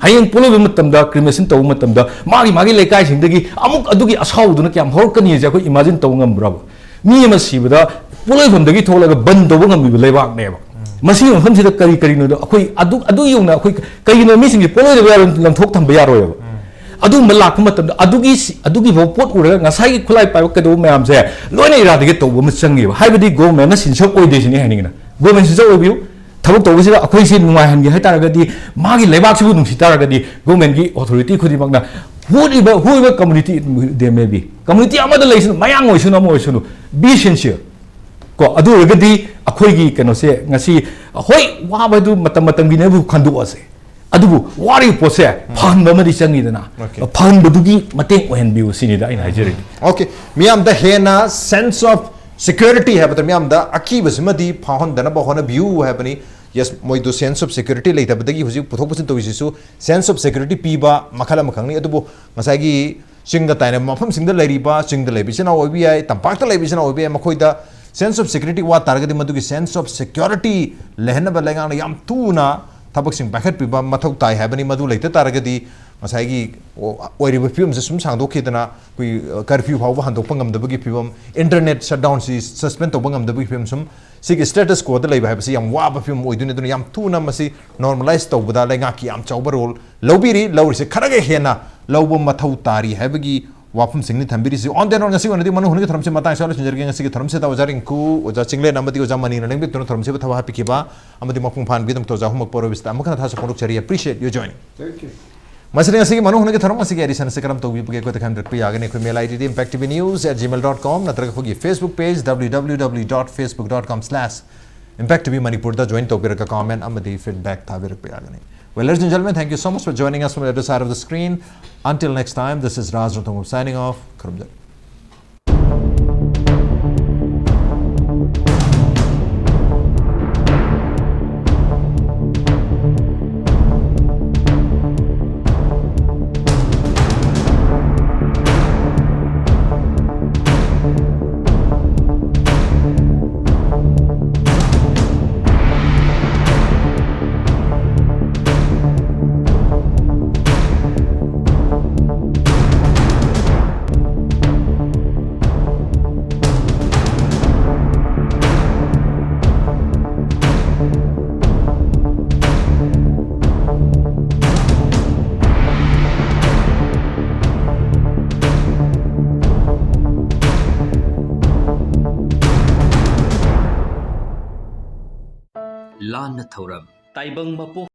ꯍꯌꯦꯡ ꯄꯣꯠꯂꯣꯏꯕ ꯃꯇꯝꯗ, ꯀ꯭ꯔꯤꯃꯦꯁꯟ ꯇꯧꯕ ꯃꯇꯝꯗ ꯃꯥꯒꯤ ꯃꯥꯒꯤ ꯂꯩꯀꯥꯏꯁꯤꯡꯗꯒꯤ ꯑꯃꯨꯛ ꯑꯗꯨꯒꯤ ꯑꯁꯥꯎꯕꯗꯨꯅ ꯀꯌꯥꯝ ꯍꯧꯔꯛꯀꯅꯤ ꯍꯥꯏꯁꯦ ꯑꯩꯈꯣꯏ ꯏꯃꯥꯖꯤꯟ ꯇꯧꯕ ꯉꯝꯕ꯭ꯔꯕ? ꯃꯤ ꯑꯃ ꯁꯤꯕꯗ ꯄꯣꯠꯂꯣꯏꯐꯝꯗꯒꯤ ꯊꯣꯛꯂꯒ ꯕꯟ ꯇꯧꯕ ꯉꯝꯃꯤꯕ ꯂꯩꯕꯥꯛꯅꯦꯕ꯫ ꯃꯁꯤꯒꯤ ꯃꯐꯝꯁꯤꯗ ꯀꯔꯤ ꯀꯔꯤꯅꯣꯗꯣ ꯑꯩꯈꯣꯏ ꯑꯗꯨ, ꯑꯗꯨ ꯌꯧꯅ ꯑꯩꯈꯣꯏ ꯀꯩꯒꯤꯅꯣ ꯃꯤꯁꯤꯡꯁꯦ ꯄꯣꯠꯂꯣꯏꯗꯕ ꯌꯥꯔꯣꯏ, ꯂꯪꯊꯣꯛ ꯊꯝꯕ ꯌꯥꯔꯣꯏꯕ꯫ ꯑꯗꯨꯒꯨꯝꯕ ꯂꯥꯛꯄ ꯃꯇꯝꯗ ꯑꯗꯨꯒꯤ ꯁꯤ-, ꯑꯗꯨꯒꯤ ꯐꯥꯎ ꯄꯣꯠ ꯎꯔꯒ ꯉꯁꯥꯏꯒꯤ ꯈꯨꯠꯂꯥꯏ ꯄꯥꯏꯕ ꯀꯩꯗꯧꯕ ꯃꯌꯥꯝꯁꯦ ꯂꯣꯏꯅ ꯏꯔꯥꯗꯒꯤ ꯇꯧꯕ ꯑꯃ ꯆꯪꯉꯦꯕ꯫ ꯍꯥꯏꯕꯗꯤ ꯒꯣꯚꯔꯟꯃꯦꯟꯠꯅ ꯁꯤꯟꯁꯞ ꯑꯣꯏꯗꯦ ꯁꯤꯅꯤ ꯍꯥꯏꯅꯤꯡꯉꯤꯅ꯫ ꯒꯣꯚꯔꯟꯃꯦꯟꯠ ꯁꯤꯟꯁꯞ ꯑꯣꯏꯕꯤꯌꯨ, ꯊꯕꯛ ꯇꯧꯕꯁꯤꯗ ꯑꯩꯈꯣꯏꯁꯤ ꯅꯨꯡꯉꯥꯏꯍꯟꯒꯦ ꯍꯥꯏꯇꯥꯔꯒꯗꯤ, ꯃꯥꯒꯤ ꯂꯩꯕꯥꯛꯁꯤꯕꯨ ꯅꯨꯡꯁꯤ ꯇꯥꯔꯒꯗꯤ, ꯒꯣꯚꯔꯟꯃꯦꯟꯠꯀꯤ ꯑꯣꯊꯣꯔꯤꯇꯤ ꯈꯨꯗꯤꯡꯃꯛꯅ whoever, whoever community they may be, community ꯑꯃꯗ ꯂꯩꯁꯅꯨ, ꯃꯌꯥꯡ ꯑꯣꯏꯁꯅꯨ, ꯑꯃ ꯑꯣꯏꯁꯅꯨ, be sincere꯫ ꯀꯣ, ꯑꯗꯨ ꯑꯣꯏꯔꯒꯗꯤ ꯑꯩꯈꯣꯏꯒꯤ ꯀꯩꯅꯣꯁꯦ ꯉꯁꯤ, ꯍꯣꯏ, ꯋꯥꯕ ꯍꯥꯏꯗꯨ ꯃꯇꯝ ꯃꯇꯝꯒꯤꯅꯦꯕꯨ ꯈꯟꯗꯣꯛꯑꯁꯦ, ꯑꯗꯨꯕꯨ ꯋꯥꯔꯤꯕ ꯄꯣꯠꯁꯦ ꯐꯍꯟꯕ ꯑꯃꯗꯤ ꯆꯪꯉꯤꯗꯅ꯫ Okay꯫ ꯐꯍꯟꯕꯗꯨꯒꯤ ꯃꯇꯦꯡ ꯑꯣꯏꯍꯟꯕꯤꯌꯨ ꯁꯤꯅꯤꯗ ꯑꯩꯅ ꯍꯥꯏꯖꯔꯤꯗꯤ꯫ Okay, ꯃꯤꯌꯥꯝꯗ ꯍꯦꯟꯅ sense of security ꯍꯥꯏꯕꯗ ꯃꯤꯌꯥꯝꯗ ꯑꯀꯤꯕꯁꯤꯃꯗꯤ ꯐꯥꯎꯍꯟꯗꯅꯕ ꯍꯣꯠꯅꯕꯤꯌꯨ ꯍꯥꯏꯕꯅꯤ꯫ Yes, ꯃꯣꯏꯗꯨ sense of security ꯂꯩꯇꯕꯗꯒꯤ ꯍꯧꯖꯤꯛ ꯄꯨꯊꯣꯛ ꯄꯨꯁꯤꯟ ꯇꯧꯔꯤꯁꯤꯁꯨ sense of security ꯄꯤꯕ ꯃꯈꯜ ꯑꯃꯈꯛꯅꯤ꯫ ꯑꯗꯨꯕꯨ ꯉꯁꯥꯏꯒꯤ ꯆꯤꯡꯒ ꯇꯥꯏꯅꯕ ꯃꯐꯝꯁꯤꯡꯗ ꯂꯩꯔꯤꯕ, ꯆꯤꯡꯗ ꯂꯩꯕ ꯏꯆꯤꯟ ꯏꯅꯥꯎ ꯑꯣꯏꯕ ꯌꯥꯏ, ꯇꯝꯄꯥꯛꯇ ꯂꯩꯕ ꯏꯆꯤꯟ ꯏꯅꯥꯎ ꯑꯣꯏꯕ ꯌꯥꯏ, ꯃꯈꯣꯏꯗ sense of security ꯋꯥꯠ ꯇꯥꯔꯒꯗꯤ ꯃꯗꯨꯒꯤ sense of security ꯂꯩꯍꯟꯅꯕ ꯂꯩꯉꯥꯛꯅ ꯌꯥꯝ ꯊꯨꯅ ꯊꯕꯛꯁꯤꯡ ꯄꯥꯏꯈꯠꯄꯤꯕ ꯃꯊꯧ ꯇꯥꯏ ꯍꯥꯏꯕꯅꯤ꯫ ꯃꯗꯨ ꯂꯩꯇ ꯇꯥꯔꯒꯗꯤ ꯉꯁꯥꯏꯒꯤ ꯑꯣ-, ꯑꯣꯏꯔꯤꯕ ꯐꯤꯕꯝꯁꯦ ꯁꯨꯝ ꯁꯥꯡꯗꯣꯛꯈꯤꯗꯅ ꯑꯩꯈꯣꯏ, ꯑ, curfew ꯐꯥꯎꯕ ꯍꯟꯗꯣꯛꯄ ꯉꯝꯗꯕꯒꯤ ꯐꯤꯕꯝ, internet shutdown ꯁꯤ suspend ꯇꯧꯕ ꯉꯝꯗꯕꯒꯤ ꯐꯤꯕꯝ ꯁꯨꯝ ꯁꯤꯒꯤ status quo ꯗ ꯂꯩꯕ ꯍꯥꯏꯕꯁꯤ ꯌꯥꯝ ꯋꯥꯕ ꯐꯤꯕꯝ ꯑꯣꯏꯗꯣꯏꯅꯤ꯫ ꯑꯗꯨꯅ ꯌꯥꯝ ꯊꯨꯅ ꯃꯁꯤ normalise ꯇꯧꯕꯗ ꯂꯩꯉꯥꯛꯀꯤ ꯌꯥꯝ ꯆꯥꯎꯕ role ꯂꯧꯕꯤꯔꯤ, ꯂꯧꯔꯤꯁꯦ ꯈꯔꯒ ꯍꯦꯟꯅ ꯂꯧꯕ ꯃꯊꯧ ꯇꯥꯔꯤ ꯍꯥꯏꯕꯒꯤ ꯋꯥꯐꯝꯁꯤꯡꯅꯤ ꯊꯝꯕꯤꯔꯤꯁꯤ꯫ On that note, ꯉꯁꯤꯒꯤ ꯑꯣꯏꯅꯗꯤ ꯃꯅꯨꯡ ꯍꯨꯠꯅꯒꯤ ꯊꯧꯔꯝꯁꯤ ꯃꯇꯥꯡ ꯑꯁꯤꯗ ꯂꯣꯏꯁꯤꯟꯖꯔꯒꯦ꯫ ꯉꯁꯤꯒꯤ ꯊꯧꯔꯝꯁꯤꯗ ꯑꯣꯖꯥ ꯔꯤꯡꯀꯨ, ꯑꯣꯖꯥ ꯆꯤꯡꯂꯦꯟ ꯑꯃꯗꯤ ꯑꯣꯖꯥ ꯃꯅꯤꯅ ꯂꯦꯡꯕꯤꯗꯨꯅ ꯊꯧꯔꯝꯁꯤꯕꯨ ꯊꯋꯥꯏ ꯍꯥꯞꯄꯤꯈꯤꯕ ꯑꯃꯗꯤ ꯃꯄꯨꯡ ꯐꯥꯍꯟꯕꯤꯗꯨꯅ ꯑꯣꯖꯥ ꯑꯍꯨꯝꯃꯛꯄꯨ ꯑꯔꯣꯏꯕꯁꯤꯗ ꯑꯃꯨꯛ ꯍꯟꯅ ꯊꯥꯖ ꯐꯣꯡꯗꯣꯛꯆꯔꯤ꯫ Appreciate your joining. Thank you. ꯃꯁꯤꯗ ꯉꯁꯤꯒꯤ ꯃꯅꯨꯡ ꯍꯨꯠꯅꯒꯤ ꯊꯧꯔꯝ ꯑꯁꯤꯒꯤ ꯑꯦꯗꯤꯁꯟ ꯑꯁꯤ ꯀꯔꯝ ꯇꯧꯕꯤꯕꯒꯦ? ꯑꯩꯈꯣꯏꯗ ꯈꯪꯍꯟꯕꯤꯔꯛꯄ ꯌꯥꯒꯅꯤ꯫ ꯑꯩꯈꯣꯏ mail ID D impact T V news at gmail dot com ꯅꯠꯇ꯭ꯔꯒ ꯑꯩꯈꯣꯏꯒꯤ Facebook page W W W dot facebook dot com slash impact T V Manipur ꯗ join ꯇꯧꯕꯤꯔꯒ comment ꯑꯃꯗꯤ feedback ꯊꯥꯕꯤꯔꯛꯄ ꯌꯥꯒꯅꯤ꯫ Well, ladies and gentlemen, thank you so much for joining us from the other side of the screen. Until next time, this is Raj Ranthambore signing off. ꯈꯨꯔꯨꯝꯖꯔꯤ꯫ ꯂꯥꯟꯅ ꯊꯧꯔꯝ꯫ ꯇꯥꯏꯕꯪ ꯃꯄꯣꯛ